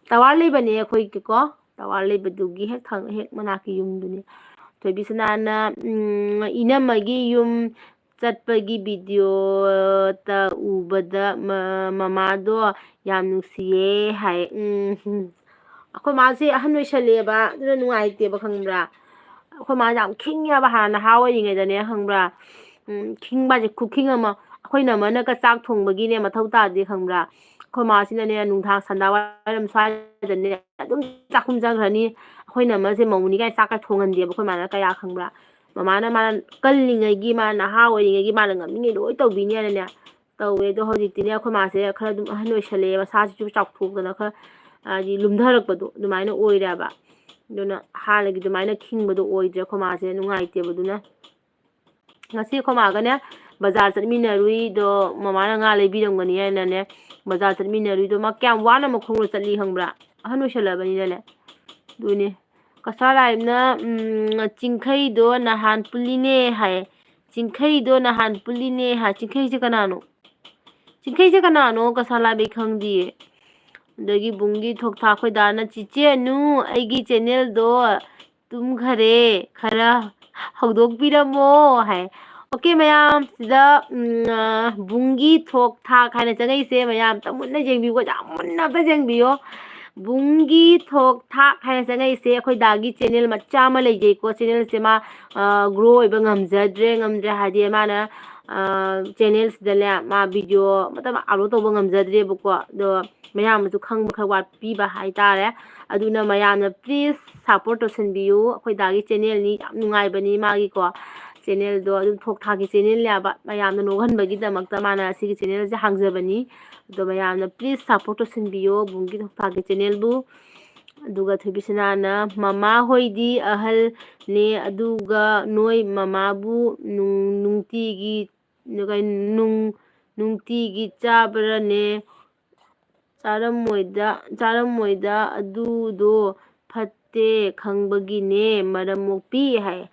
tower ꯂꯩꯕꯅꯦ ꯑꯩꯈꯣꯏꯒꯤꯀꯣ꯫ Tower ꯂꯩꯕꯗꯨꯒꯤ ꯍꯦꯛ ꯊꯪ-, ꯍꯦꯛ ꯃꯅꯥꯛꯀꯤ ꯌꯨꯝꯗꯨꯅꯦ꯫ ꯊꯣꯏꯕꯤꯁꯅꯥꯅ, ꯎꯝ, "ꯏꯅꯝꯃꯒꯤ ꯌꯨꯝ ꯆꯠꯄꯒꯤ videoꯇ ꯎꯕꯗ ꯃ-, ꯃꯃꯥꯗꯣ ꯌꯥꯝ ꯅꯨꯡꯁꯤꯌꯦ" ꯍꯥꯏ꯫ ꯎꯝ, ꯎꯝ꯫ ꯑꯩꯈꯣꯏ ꯃꯥꯁꯦ ꯑꯍꯟ ꯑꯣꯏꯁꯜꯂꯛꯑꯦꯕ, ꯑꯗꯨꯅ ꯅꯨꯡꯉꯥꯏꯇꯦꯕ, ꯈꯪꯕ꯭ꯔꯥ? ꯑꯩꯈꯣꯏ ꯃꯥꯁꯦ ꯌꯥꯝ ꯈꯤꯡꯉꯦꯕ, ꯍꯥꯟꯅ ꯅꯍꯥ ꯑꯣꯏꯔꯤꯉꯩꯗꯅꯦ, ꯈꯪꯕ꯭ꯔꯥ? ꯎꯝ, ꯈꯤꯡꯕ ꯍꯥꯏꯁꯦ ꯈꯨꯈꯤꯡ ꯑꯃ꯫ ꯑꯩꯈꯣꯏ ꯅꯃꯅꯒ ꯆꯥꯛ ꯊꯣꯡꯕꯒꯤꯅꯦ ꯃꯊꯧ ꯇꯥꯗꯦ, ꯈꯪꯕ꯭ꯔꯥ? ꯑꯩꯈꯣꯏ ꯃꯥꯁꯤꯅꯅꯦ, ꯅꯨꯡꯗꯥꯡ ꯁꯟꯗꯥ ꯋꯥꯏꯔꯝ ꯁ꯭ꯋꯥꯏꯗꯅꯦ ꯑꯗꯨꯝ ꯆꯥꯛꯈꯨꯝ ꯆꯪꯈ꯭ꯔꯅꯤ꯫ ꯑꯩꯈꯣꯏ ꯅꯃꯁꯦ ꯃꯧꯅꯤ ꯀꯥꯏꯅ ꯆꯥꯛꯀ ꯊꯣꯡꯍꯟꯗꯦꯕ ꯑꯩꯈꯣꯏ ꯃꯥꯅ ꯀꯌꯥ, ꯈꯪꯕ꯭ꯔꯥ? ꯃꯃꯥꯅ, ꯃꯥꯅ ꯀꯜꯂꯤꯉꯩꯒꯤ, ꯃꯥꯅ ꯅꯍꯥ ꯑꯣꯏꯔꯤꯉꯩꯒꯤ, ꯃꯥꯅ ꯉꯝꯃꯤꯉꯩ ꯂꯣꯏ ꯇꯧꯕꯤꯅꯤ ꯍꯥꯏꯅꯅꯦ ꯇꯧꯋꯦ꯫ ꯑꯗꯣ ꯍꯧꯖꯤꯛꯇꯤꯅꯦ, ꯑꯩꯈꯣꯏ ꯃꯥꯁꯦ ꯈꯔ ꯑꯗꯨꯝ ꯑꯍꯟ ꯑꯣꯏꯁꯜꯂꯛꯑꯦ, ꯃꯁꯥꯁꯤꯁꯨ ꯆꯥꯎꯊꯣꯛꯇꯅ ꯈꯔ, ꯍꯥꯏꯗꯤ, ꯂꯨꯝꯊꯔꯛꯄꯗꯣ ꯑꯗꯨꯃꯥꯏꯅ ꯑꯣꯏꯔꯦꯕ꯫ ꯑꯗꯨꯅ ꯍꯥꯟꯅꯒꯤ ꯑꯗꯨꯃꯥꯏꯅ ꯈꯤꯡꯕꯗꯣ ꯑꯣꯏꯗ꯭ꯔꯦ ꯑꯩꯈꯣꯏ ꯃꯥꯁꯦ, ꯅꯨꯡꯉꯥꯏꯇꯦꯕ꯫ ꯑꯗꯨꯅ ꯉꯁꯤ ꯑꯩꯈꯣꯏ ꯃꯥꯒꯅꯦ ꯕꯖꯥꯔ ꯆꯠꯃꯤꯟꯅꯔꯨꯏꯗꯣ, ꯃꯃꯥꯅ ꯉꯥ ꯂꯩꯕꯤꯔꯝꯒꯅꯤ ꯍꯥꯏꯅꯅꯦ ꯕꯖꯥꯔ ꯆꯠꯃꯤꯟꯅꯔꯨꯏꯗꯣ꯫ ꯃꯥ ꯀꯌꯥꯝ ꯋꯥꯅ ꯃꯈꯣꯡꯅ ꯆꯠꯂꯤ ꯈꯪꯕ꯭ꯔꯥ? ꯑꯍꯟ ꯑꯣꯏꯁꯜꯂꯕꯅꯤꯅꯅꯦ꯫ ꯑꯗꯨꯅꯦ꯫ ꯀꯁꯥ ꯂꯥꯏꯕꯅ, ꯎꯝ, "ꯆꯤꯡꯈꯩꯗꯣ ꯅꯍꯥꯟ ꯄꯨꯜꯂꯤꯅꯦ" ꯍꯥꯏ꯫ "ꯆꯤꯡꯈꯩꯗꯣ ꯅꯍꯥꯟ ꯄꯨꯜꯂꯤꯅꯦ" ꯍꯥꯏ꯫ ꯆꯤꯡꯈꯩꯁꯦ ꯀꯅꯥꯅꯣ? ꯆꯤꯡꯈꯩꯁꯦ ꯀꯅꯥꯅꯣ? ꯀꯁꯥ ꯂꯥꯏꯕꯤ ꯈꯪꯗꯤꯌꯦ꯫ ꯑꯗꯒꯤ ꯕꯨꯡꯒꯤ ꯊꯣꯛ ꯊꯥꯛ ꯑꯩꯈꯣꯏ ꯗꯥꯅ, "ꯆꯤꯆꯦ ꯑꯅꯨ, ꯑꯩꯒꯤ ꯆꯦꯅꯦꯜꯗꯣ ꯇꯨꯝꯈꯔꯦ, ꯈꯔ ꯍꯧꯗꯣꯛꯄꯤꯔꯝꯃꯣ" ꯍꯥꯏ꯫ ꯑꯣꯀꯦ ꯃꯌꯥꯝ, ꯁꯤꯗ, ꯎꯝ, ꯑ, ꯕꯨꯡꯒꯤ ꯊꯣꯛ ꯊꯥꯛ ꯍꯥꯏꯅ ꯆꯪꯉꯛꯏꯁꯦ ꯃꯌꯥꯝ ꯑꯝꯇ ꯃꯨꯟꯅ ꯌꯦꯡꯕꯤꯌꯨꯀꯣ, ꯌꯥꯝ ꯃꯨꯟꯅ ꯑꯝꯇ ꯌꯦꯡꯕꯤꯌꯣ꯫ ꯕꯨꯡꯒꯤ ꯊꯣꯛ ꯊꯥꯛ ꯍꯥꯏꯅ ꯆꯪꯉꯛꯏꯁꯦ ꯑꯩꯈꯣꯏ ꯗꯥꯒꯤ ꯆꯦꯅꯦꯜ ꯃꯆꯥ ꯑꯃ ꯂꯩꯖꯩꯀꯣ꯫ ꯆꯦꯅꯦꯜꯁꯦ ꯃꯥ, ꯑ, ꯒ꯭ꯔꯣ ꯑꯣꯏꯕ ꯉꯝꯖꯗ꯭ꯔꯦ, ꯉꯝꯗ꯭ꯔꯦ ꯍꯥꯏꯗꯤ ꯃꯥꯅ, ꯑ, ꯆꯦꯅꯦꯜꯁꯤꯗꯅꯦ ꯃꯥ ꯚꯤꯗꯤꯑꯣ ꯑꯃꯠꯇ ꯑꯞꯂꯣꯗ ꯇꯧꯕ ꯉꯝꯖꯗ꯭ꯔꯦꯕꯀꯣ꯫ ꯑꯗꯣ ꯃꯌꯥꯝꯅꯁꯨ ꯈꯪꯕ ꯈꯔ ꯋꯥꯠꯄꯤꯕ ꯍꯥꯏꯇꯥꯔꯦ꯫ ꯑꯗꯨꯅ ꯃꯌꯥꯝꯅ please support ꯇꯧꯁꯟꯕꯤꯌꯨ꯫ ꯑꯩꯈꯣꯏ ꯗꯥꯒꯤ ꯆꯦꯅꯦꯜꯅꯤ, ꯌꯥꯝ ꯅꯨꯡꯉꯥꯏꯕꯅꯤ ꯃꯥꯒꯤꯀꯣ꯫ ꯆꯦꯅꯦꯜꯗꯣ ꯑꯗꯨꯝ ꯊꯣꯛ ꯊꯥꯛꯀꯤ ꯆꯦꯅꯦꯜꯅꯦꯕ, ꯃꯌꯥꯝꯅ ꯅꯣꯛꯍꯟꯕꯒꯤꯗꯃꯛꯇ ꯃꯥꯅ ꯁꯤꯒꯤ ꯆꯦꯅꯦꯜꯁꯦ ꯍꯥꯡꯖꯕꯅꯤ꯫ ꯑꯗꯣ ꯃꯌꯥꯝꯅ please support ꯇꯧꯁꯟꯕꯤꯌꯣ ꯕꯨꯡꯒꯤ ꯊꯣꯛ ꯊꯥꯛꯀꯤ ꯆꯦꯅꯦꯜꯕꯨ꯫ ꯑꯗꯨꯒ ꯊꯣꯏꯕꯤꯁꯅꯥꯅ, "ꯃꯃꯥ ꯍꯣꯏꯗꯤ ꯑꯍꯜꯅꯦ, ꯑꯗꯨꯒ ꯅꯣꯏ ꯃꯃꯥꯕꯨ ꯅꯨꯡ-, ꯅꯨꯡꯇꯤꯒꯤ, ꯅꯨꯡ-, ꯅꯨꯡꯇꯤꯒꯤ ꯆꯥꯕ꯭ꯔꯅꯦ? ꯆꯥꯔꯝꯃꯣꯏꯗ, ꯆꯥꯔꯝꯃꯣꯏꯗ, ꯑꯗꯨꯗꯣ ꯐꯠꯇꯦ ꯈꯪꯕꯒꯤꯅꯦ, ꯃꯔꯝ ꯃꯣꯛꯄꯤ" ꯍꯥꯏ꯫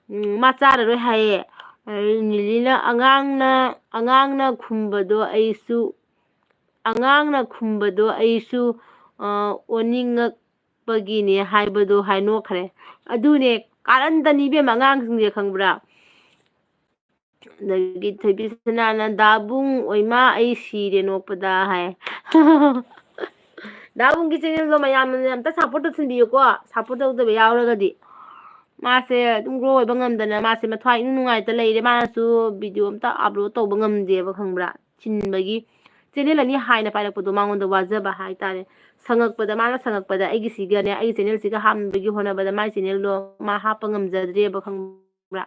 ꯎꯝ, ꯃꯥ ꯆꯥꯔꯔꯣꯏ ꯍꯥꯏꯌꯦ꯫ ꯑꯗꯩ ꯅꯤꯂꯤꯅ, "ꯑꯉꯥꯡꯅ, ꯑꯉꯥꯡꯅ ꯈꯨꯝꯕꯗꯣ ꯑꯩꯁꯨ, ꯑꯉꯥꯡꯅ ꯈꯨꯝꯕꯗꯣ ꯑꯩꯁꯨ, ꯑ, ꯑꯣꯟꯅꯤꯡꯉꯛꯄꯒꯤꯅꯦ" ꯍꯥꯏꯕꯗꯣ ꯍꯥꯏ ꯅꯣꯛꯈ꯭ꯔꯦ꯫ ꯑꯗꯨꯅꯦ, ꯀꯥꯔꯟꯗꯅꯤ ꯏꯕꯦꯝꯃ ꯑꯉꯥꯡꯁꯤꯡꯁꯦ, ꯈꯪꯕ꯭ꯔꯥ? ꯑꯗꯒꯤ ꯊꯣꯏꯕꯤꯁꯅꯥꯅ, "ꯗꯥꯕꯨꯡ ꯑꯣꯏꯃꯥ, ꯑꯩ ꯁꯤꯔꯦ ꯅꯣꯛꯄꯗ" ꯍꯥꯏ꯫ ꯗꯥꯕꯨꯡꯒꯤ ꯆꯦꯅꯦꯜꯗꯣ ꯃꯌꯥꯝꯅ ꯑꯝꯇ ꯁꯞꯄꯣꯔꯠ ꯇꯧꯁꯤꯟꯕꯤꯌꯨꯀꯣ꯫ ꯁꯞꯄꯣꯔꯠ ꯇꯧꯗꯕ ꯌꯥꯎꯔꯒꯗꯤ ꯃꯥꯁꯦ ꯑꯗꯨꯝ ꯒ꯭ꯔꯣ ꯑꯣꯏꯕ ꯉꯝꯗꯅ ꯃꯥꯁꯦ ꯃꯊ꯭ꯋꯥꯏ ꯏꯅꯨꯡ ꯅꯨꯡꯉꯥꯏꯇ ꯂꯩꯔꯦ꯫ ꯃꯥꯅꯁꯨ ꯚꯤꯗꯤꯑꯣ ꯑꯝꯇ ꯑꯞꯂꯣꯗ ꯇꯧꯕ ꯉꯝꯗꯦꯕ, ꯈꯪꯕ꯭ꯔꯥ? ꯆꯤꯟꯕꯒꯤ꯫ ꯆꯦꯅꯦꯜ ꯑꯅꯤ ꯍꯥꯏꯅ ꯄꯥꯏꯔꯛꯄꯗꯣ ꯃꯉꯣꯟꯗ ꯋꯥꯖꯕ ꯍꯥꯏꯇꯥꯔꯦ꯫ ꯁꯪꯉꯛꯄꯗ, ꯃꯥꯅ ꯁꯪꯉꯛꯄꯗ ꯑꯩꯒꯤꯁꯤꯒꯅꯦ, ꯑꯩꯒꯤ ꯆꯦꯅꯦꯜꯁꯤꯒ ꯍꯥꯞꯅꯕꯒꯤ ꯍꯣꯠꯅꯕꯗ ꯃꯥꯏ ꯆꯦꯅꯦꯜꯗꯣ ꯃꯥ ꯍꯥꯞꯄ ꯉꯝꯖꯗ꯭ꯔꯦꯕ, ꯈꯪꯕ꯭ꯔꯥ?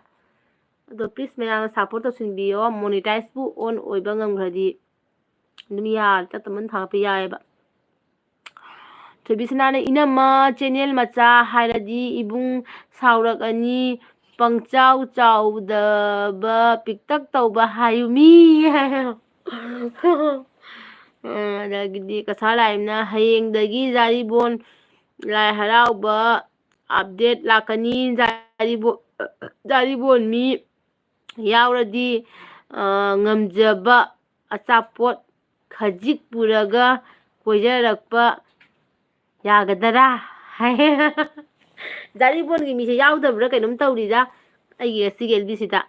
ꯑꯗꯣ please ꯃꯌꯥꯝꯅ ꯁꯞꯄꯣꯔꯠ ꯇꯧꯁꯤꯟꯕꯤꯌꯣ꯫ ꯃꯣꯅꯤꯇꯥꯏꯖꯄꯨ ꯑꯣꯟ ꯑꯣꯏꯕ ꯉꯝꯈ꯭ꯔꯗꯤ ꯑꯗꯨꯝ ꯌꯥꯔꯦ, ꯇꯞ ꯇꯞꯅ ꯊꯥꯒꯠꯄ ꯌꯥꯏꯑꯕ꯫ ꯊꯣꯏꯕꯤꯁꯅꯥꯅ, "ꯏꯅꯝꯃ, ꯆꯦꯅꯦꯜ ꯃꯆꯥ ꯍꯥꯏꯔꯗꯤ ꯏꯕꯨꯡ ꯁꯥꯎꯔꯛꯑꯅꯤ, ꯄꯪꯆꯥꯎ ꯆꯥꯎꯗꯕ, ꯄꯤꯛꯇꯛ ꯇꯧꯕ ꯍꯥꯏꯌꯨ ꯃꯤ", ꯍꯥꯏ꯫ ꯑꯗꯒꯤꯗꯤ ꯀꯁꯥ ꯂꯥꯏꯝꯅ, "ꯍꯌꯦꯡꯗꯒꯤ ꯖꯥꯔꯤꯕꯣꯟ ꯂꯥꯏ ꯍꯔꯥꯎꯕ ꯑꯞꯗꯦꯠ ꯂꯥꯛꯀꯅꯤ, ꯖꯥꯔꯤꯕꯣꯟ, ꯖꯥꯔꯤꯕꯣꯟ ꯃꯤ ꯌꯥꯎꯔꯗꯤ, ꯑ, ꯉꯝꯖꯕ ꯑꯆꯥꯄꯣꯠ ꯈꯖꯤꯛ ꯄꯨꯔꯒ ꯀꯣꯏꯖꯔꯛꯄ ꯌꯥꯒꯗꯔꯥ?" ꯍꯥꯏ꯫ ꯖꯥꯔꯤꯕꯣꯟꯒꯤ ꯃꯤꯁꯦ ꯌꯥꯎꯗꯕ꯭ꯔꯥ ꯀꯩꯅꯣꯝ ꯇꯧꯔꯤꯗ ꯑꯩꯒꯤ ꯉꯁꯤꯒꯤ ꯑꯦꯜ ꯕꯤꯁꯤꯗ꯫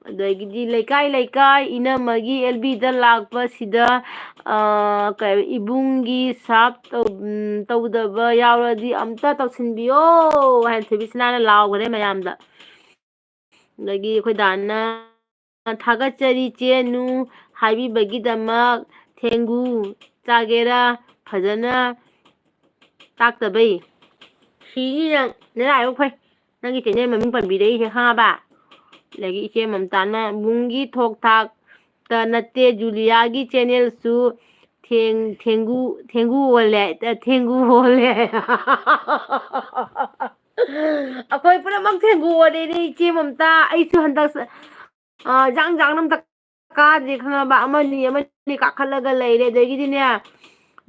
ꯑꯗꯒꯤꯗꯤ ꯂꯩꯀꯥꯏ ꯂꯩꯀꯥꯏ ꯏꯅꯝꯃꯒꯤ ꯑꯦꯜ ꯕꯤꯗ ꯂꯥꯛꯄꯁꯤꯗ, ꯑ, ꯀꯩ, "ꯏꯕꯨꯡꯒꯤ ꯁꯥꯞ ꯇꯧ-, ꯎꯝ, ꯇꯧꯗꯕ ꯌꯥꯎꯔꯗꯤ ꯑꯝꯇ ꯇꯧꯁꯤꯟꯕꯤꯌꯣ" ꯍꯥꯏꯅ ꯊꯣꯏꯕꯤꯁꯅꯥꯅ ꯂꯥꯎꯈ꯭ꯔꯦ ꯃꯌꯥꯝꯗ꯫ ꯑꯗꯒꯤ ꯑꯩꯈꯣꯏ ꯗꯥꯅ, "ꯊꯥꯒꯠꯆꯔꯤ ꯆꯦꯅꯨ, ꯍꯥꯏꯕꯤꯕꯒꯤꯗꯃꯛ꯫ ꯊꯦꯡꯒꯨ ꯆꯥꯒꯦꯔꯥ? ꯐꯖꯅ ꯇꯥꯛꯇꯕꯩ꯫ ꯁꯤꯅꯤ ꯅꯪ ꯅꯔꯥꯏꯕꯛ ꯐꯩ꯫ ꯅꯪꯒꯤ ꯆꯦꯅꯦꯜ ꯃꯃꯤꯡ ꯄꯟꯕꯤꯔꯛꯏꯁꯦ ꯈꯪꯉꯕ?" ꯑꯗꯒꯤ ꯏꯆꯦ ꯃꯝꯇꯥꯅ, "ꯕꯨꯡꯒꯤ ꯊꯣꯛ ꯊꯥꯛꯇ ꯅꯠꯇꯦ, ꯖꯨꯂꯤꯌꯥꯒꯤ ꯆꯦꯅꯦꯜꯁꯨ ꯊꯦꯡ-, ꯊꯦꯡꯒꯨ, ꯊꯦꯡꯒꯨ ꯑꯣꯜꯂꯦ, ꯊꯦꯡꯒꯨ ꯑꯣꯜꯂꯦ꯫" ꯑꯩꯈꯣꯏ ꯄꯨꯝꯅꯃꯛ ꯊꯦꯡꯒꯨ ꯑꯣꯜꯂꯦꯅꯦ, ꯏꯆꯦ ꯃꯝꯇꯥ꯫ ꯑꯩꯁꯨ ꯍꯟꯗꯛ, ꯑ, ꯖꯥꯡ ꯖꯥꯡꯅ ꯑꯝꯇ ꯀꯥꯗ꯭ꯔꯦ ꯈꯪꯉꯕ? ꯑꯃꯅꯤ ꯑꯃꯅꯤ ꯀꯥꯈꯠꯂꯒ ꯂꯩꯔꯦ꯫ ꯑꯗꯒꯤꯗꯤꯅꯦ,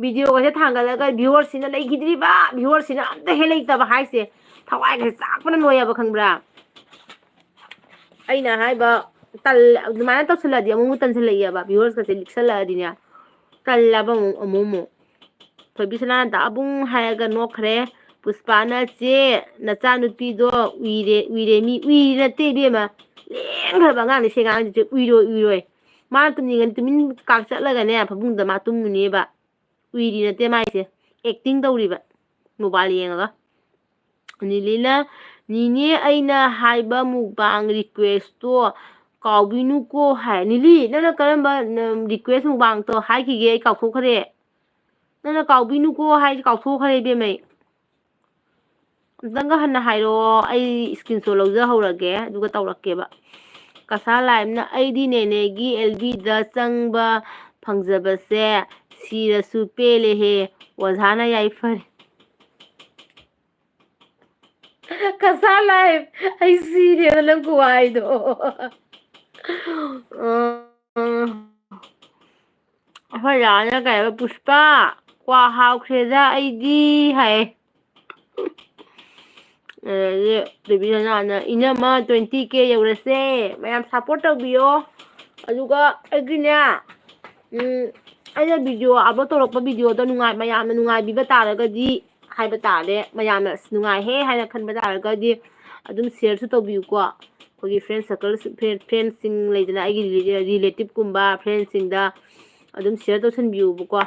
ꯚꯤꯗꯤꯑꯣꯒꯁꯦ ꯊꯥꯡꯒꯠꯂꯒ ꯚ꯭ꯌꯨꯋꯔꯁꯤꯅ ꯂꯩꯈꯤꯗ꯭ꯔꯤꯕ, ꯚ꯭ꯌꯨꯋꯔꯁꯤꯅ ꯑꯝꯇ ꯍꯦꯛ ꯂꯩꯇꯕ ꯍꯥꯏꯁꯦ꯫ ꯊꯋꯥꯏꯒꯁꯦ ꯆꯥꯛꯄꯅ ꯂꯣꯏꯌꯦꯕ, ꯈꯪꯕ꯭ꯔꯥ? ꯑꯩꯅ ꯍꯥꯏꯕ, ꯇꯜ-, ꯑꯗꯨꯃꯥꯏꯅ ꯇꯧꯁꯜꯂꯛꯑꯗꯤ ꯑꯃꯨꯛ ꯇꯟꯁꯜꯂꯛꯑꯦꯕ, ꯚ꯭ꯌꯨꯋꯔꯁꯀꯁꯦ ꯂꯤꯛꯁꯜꯂꯛꯑꯗꯤꯅꯦ꯫ ꯇꯜꯂꯕ ꯑꯃꯨꯛ, ꯑꯃꯨꯛ, ꯑꯃꯨꯛ꯫ ꯊꯣꯏꯕꯤꯁꯅꯥꯅ ꯇꯥꯕꯨꯡ ꯍꯥꯏꯔꯒ ꯅꯣꯛꯈ꯭ꯔꯦ꯫ ꯄꯨꯁꯄꯥꯅ, "ꯆꯦ, ꯅꯆꯥꯅꯨꯄꯤꯗꯣ ꯎꯏꯔꯦ, ꯎꯏꯔꯦ ꯃꯤ", ꯎꯏꯔꯤ ꯅꯠꯇꯦ ꯏꯕꯦꯝꯃ꯫ ꯂꯦꯡꯈ꯭ꯔꯕ ꯑꯉꯥꯡꯅꯤ ꯁꯤ ꯑꯉꯥꯡꯁꯤꯁꯨ, ꯎꯏꯔꯣꯏ, ꯎꯏꯔꯣꯏ꯫ ꯃꯥꯅ ꯇꯨꯝꯅꯤꯡꯉꯗꯤ ꯇꯨꯃꯤꯟ ꯀꯥꯛ ꯆꯠꯂꯒꯅꯦ, ꯐꯃꯨꯡꯗ ꯃꯥ ꯇꯨꯝꯃꯨꯅꯦꯕ꯫ ꯎꯏꯔꯤ ꯅꯠꯇꯦ ꯃꯥꯏꯁꯦ, ꯑꯦꯛꯇꯤꯡ ꯇꯧꯔꯤꯕ, ꯃꯣꯕꯥꯏꯜ ꯌꯦꯡꯉꯒ꯫ ꯅꯤꯂꯤꯅ, "ꯅꯤꯅꯦ, ꯑꯩꯅ ꯍꯥꯏꯕ ꯃꯨꯛꯕꯥꯡ ꯔꯤꯀ꯭ꯋꯦꯁꯇꯣ ꯀꯥꯎꯕꯤꯅꯨꯀꯣ" ꯍꯥꯏ꯫ ꯅꯤꯂꯤ, ꯅꯪꯅ ꯀꯔꯝꯕ, ꯅ-, ꯔꯤꯀ꯭ꯋꯦꯁ ꯃꯨꯛꯕꯥꯡꯇꯣ ꯍꯥꯏꯈꯤꯒꯦ? ꯑꯩ ꯀꯥꯎꯊꯣꯛꯈ꯭ꯔꯦ꯫ ꯅꯪꯅ ꯀꯥꯎꯕꯤꯅꯨꯀꯣ ꯍꯥꯏꯁꯦ ꯀꯥꯎꯊꯣꯛꯈ꯭ꯔꯦ, ꯏꯕꯦꯝꯃ꯫ ꯑꯩ ꯑꯝꯇꯪꯒ ꯍꯟꯅ ꯍꯥꯏꯔꯛꯑꯣ, ꯑꯩ ꯁ꯭ꯀ꯭ꯔꯤꯟꯁꯣꯠ ꯂꯧꯖꯍꯧꯔꯒꯦ, ꯑꯗꯨꯒ ꯇꯧꯔꯛꯀꯦꯕ꯫ ꯀꯁꯥ ꯂꯥꯏꯝꯅ, "ꯑꯩꯗꯤ ꯅꯦꯅꯦꯒꯤ ꯑꯦꯜ ꯕꯤꯗ ꯆꯪꯕ ꯐꯪꯖꯕꯁꯦ ꯁꯤꯔꯁꯨ ꯄꯦꯜꯂꯦꯍꯦ, ꯑꯣꯖꯥꯅ ꯌꯥꯏꯐꯔꯦ꯫ ꯀꯁꯥ ꯂꯥꯏꯐ, ꯑꯩ ꯁꯤꯔꯦꯗ ꯅꯪ ꯈꯨꯍꯥꯏꯗꯣ꯫ ꯎꯝ, ꯑꯩꯈꯣꯏ ꯗꯥꯅ ꯀꯩ ꯍꯥꯏꯕ, "ꯄꯨꯁꯄꯥ, ꯀ꯭ꯋꯥ ꯍꯥꯎꯈ꯭ꯔꯦꯗ ꯑꯩꯗꯤ" ꯍꯥꯏ꯫ ꯑꯗꯒꯤ ꯕꯦꯕꯤ ꯁꯅꯥꯅ, "ꯏꯅꯝꯃ, twenty K ꯌꯧꯔꯁꯦ, ꯃꯌꯥꯝ support ꯇꯧꯕꯤꯌꯣ꯫ ꯑꯗꯨꯒ ꯑꯩꯒꯤꯅꯦ, ꯎꯝ, ꯑꯩꯅ video upload ꯇꯧꯔꯛꯄ videoꯗ ꯅꯨꯡꯉꯥꯏ-, ꯃꯌꯥꯝꯅ ꯅꯨꯡꯉꯥꯏꯕꯤꯕ ꯇꯥꯔꯒꯗꯤ ꯍꯥꯏꯕ ꯇꯥꯔꯦ, ꯃꯌꯥꯝꯅ ꯑꯁ ꯅꯨꯡꯉꯥꯏꯍꯦ ꯍꯥꯏꯅ ꯈꯟꯕ ꯇꯥꯔꯒꯗꯤ ꯑꯗꯨꯝ shareꯁꯨ ꯇꯧꯕꯤꯌꯨꯀꯣ꯫ ꯑꯩꯈꯣꯏꯒꯤ friend circle, friend, friendꯁꯤꯡ ꯂꯩꯗꯅ, ꯑꯩꯒꯤ rela-, relativeꯀꯨꯝꯕ friendꯁꯤꯡꯗ ꯑꯗꯨꯝ share ꯇꯧꯁꯟꯕꯤꯌꯨꯕꯀꯣ꯫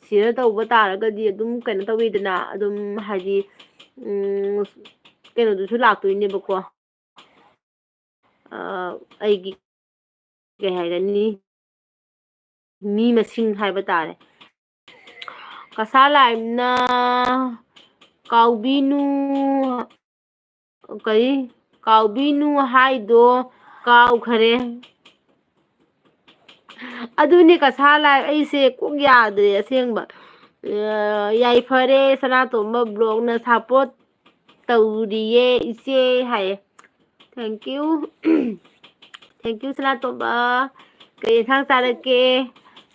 Share ꯇꯧꯕ ꯇꯥꯔꯒꯗꯤ ꯑꯗꯨꯝ ꯀꯩꯅꯣ ꯇꯧꯋꯤꯗꯅ, ꯑꯗꯨꯝ ꯍꯥꯏꯗꯤ, ꯎꯝ, ꯀꯩꯅꯣꯗꯨꯁꯨ ꯂꯥꯛꯇꯣꯏꯅꯦꯕꯀꯣ꯫ ꯑ, ꯑꯩꯒꯤ ꯀꯩ ꯍꯥꯏꯒꯅꯤ, ꯃꯤ ꯃꯁꯤꯡ ꯍꯥꯏꯕ ꯇꯥꯔꯦ꯫ ꯀꯁꯥ ꯂꯥꯏꯝꯅ ꯀꯥꯎꯕꯤꯅꯨ, ꯀꯔꯤ? ꯀꯥꯎꯕꯤꯅꯨ ꯍꯥꯏꯗꯣ ꯀꯥꯎꯈꯔꯦ꯫ ꯑꯗꯨꯅꯦ ꯀꯁꯥ ꯂꯥꯏ, ꯑꯩꯁꯦ ꯀꯣꯛ ꯌꯥꯗ꯭ꯔꯦ ꯑꯁꯦꯡꯕ꯫ ꯑ, ꯌꯥꯏꯐꯔꯦ, ꯁꯅꯥꯇꯣꯝꯕ vlogꯅ support ꯇꯧꯔꯤꯌꯦ ꯏꯆꯦ ꯍꯥꯏꯌꯦ꯫ Thank you꯫ Thank you, ꯁꯅꯥꯇꯣꯝꯕ꯫ ꯀꯩ ꯌꯦꯟꯁꯥꯡ ꯆꯥꯔꯛꯀꯦ?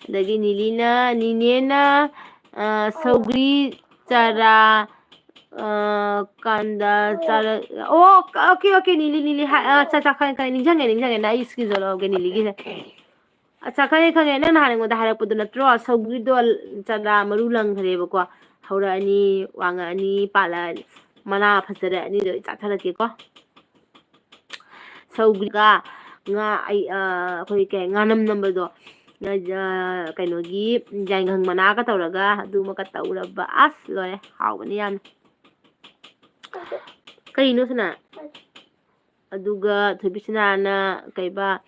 ꯑꯗꯒꯤ ꯅꯤꯂꯤꯅ, ꯅꯤꯅꯦꯅ, ꯑ, ꯁꯧꯒ꯭ꯔꯤ ꯆꯥꯔꯥ, ꯑ, ꯀꯥꯟꯗ ꯆꯥꯔꯛ-, ꯑꯣ, okay, okay, ꯅꯤꯂꯤ, ꯅꯤꯂꯤ ꯍꯥꯏ-, ꯑ, ꯑꯠꯆꯥ, ꯑꯠꯆꯥ, ꯈꯪꯉꯦ, ꯈꯪꯉꯦ, ꯅꯤꯡꯁꯤꯡꯉꯦ, ꯅꯤꯡꯁꯤꯡꯉꯦ, ꯅꯪ ꯑꯩ screenshot ꯂꯧꯔꯒꯦ ꯅꯤꯂꯤꯒꯤꯁꯦ꯫ ꯑꯠꯆꯥ, ꯈꯪꯉꯦ, ꯈꯪꯉꯦ, ꯅꯪ ꯅꯍꯥꯟ ꯑꯩꯉꯣꯟꯗ ꯍꯥꯏꯔꯛꯄꯗꯣ ꯅꯠꯇ꯭ꯔꯣ? ꯁꯧꯒ꯭ꯔꯤꯗꯣ ꯆꯥꯔꯥ ꯃꯔꯨ ꯂꯪꯈ꯭ꯔꯦꯕꯀꯣ, ꯍꯧꯔꯛꯑꯅꯤ, ꯋꯥꯡꯉꯛꯑꯅꯤ, ꯄꯥꯜꯂꯛꯑꯅꯤ, ꯃꯅꯥ ꯐꯖꯔꯛꯑꯅꯤꯗꯣ ꯑꯩ ꯆꯥꯊꯔꯛꯀꯦꯀꯣ꯫ ꯁꯧꯒ꯭ꯔꯤꯒ ꯉꯥ, ꯑꯩ, ꯑ, ꯑꯩꯈꯣꯏ ꯀꯩ, ꯉꯥꯅꯝ ꯅꯝꯕꯗꯣ, ꯑ, ꯀꯩꯅꯣꯒꯤ ꯌꯥꯏꯉꯪ ꯃꯅꯥꯒ ꯇꯧꯔꯒ ꯑꯗꯨꯃꯒ ꯇꯧꯔꯕ꯫ ꯑꯁ, ꯂꯣꯏꯔꯦ, ꯍꯥꯎꯕꯅꯤ ꯌꯥꯝꯅ꯫ ꯀꯩꯅꯣ ꯁꯅꯥ? ꯑꯗꯨꯒ ꯊꯣꯏꯕꯤꯁꯅꯥꯅ ꯀꯩꯕ,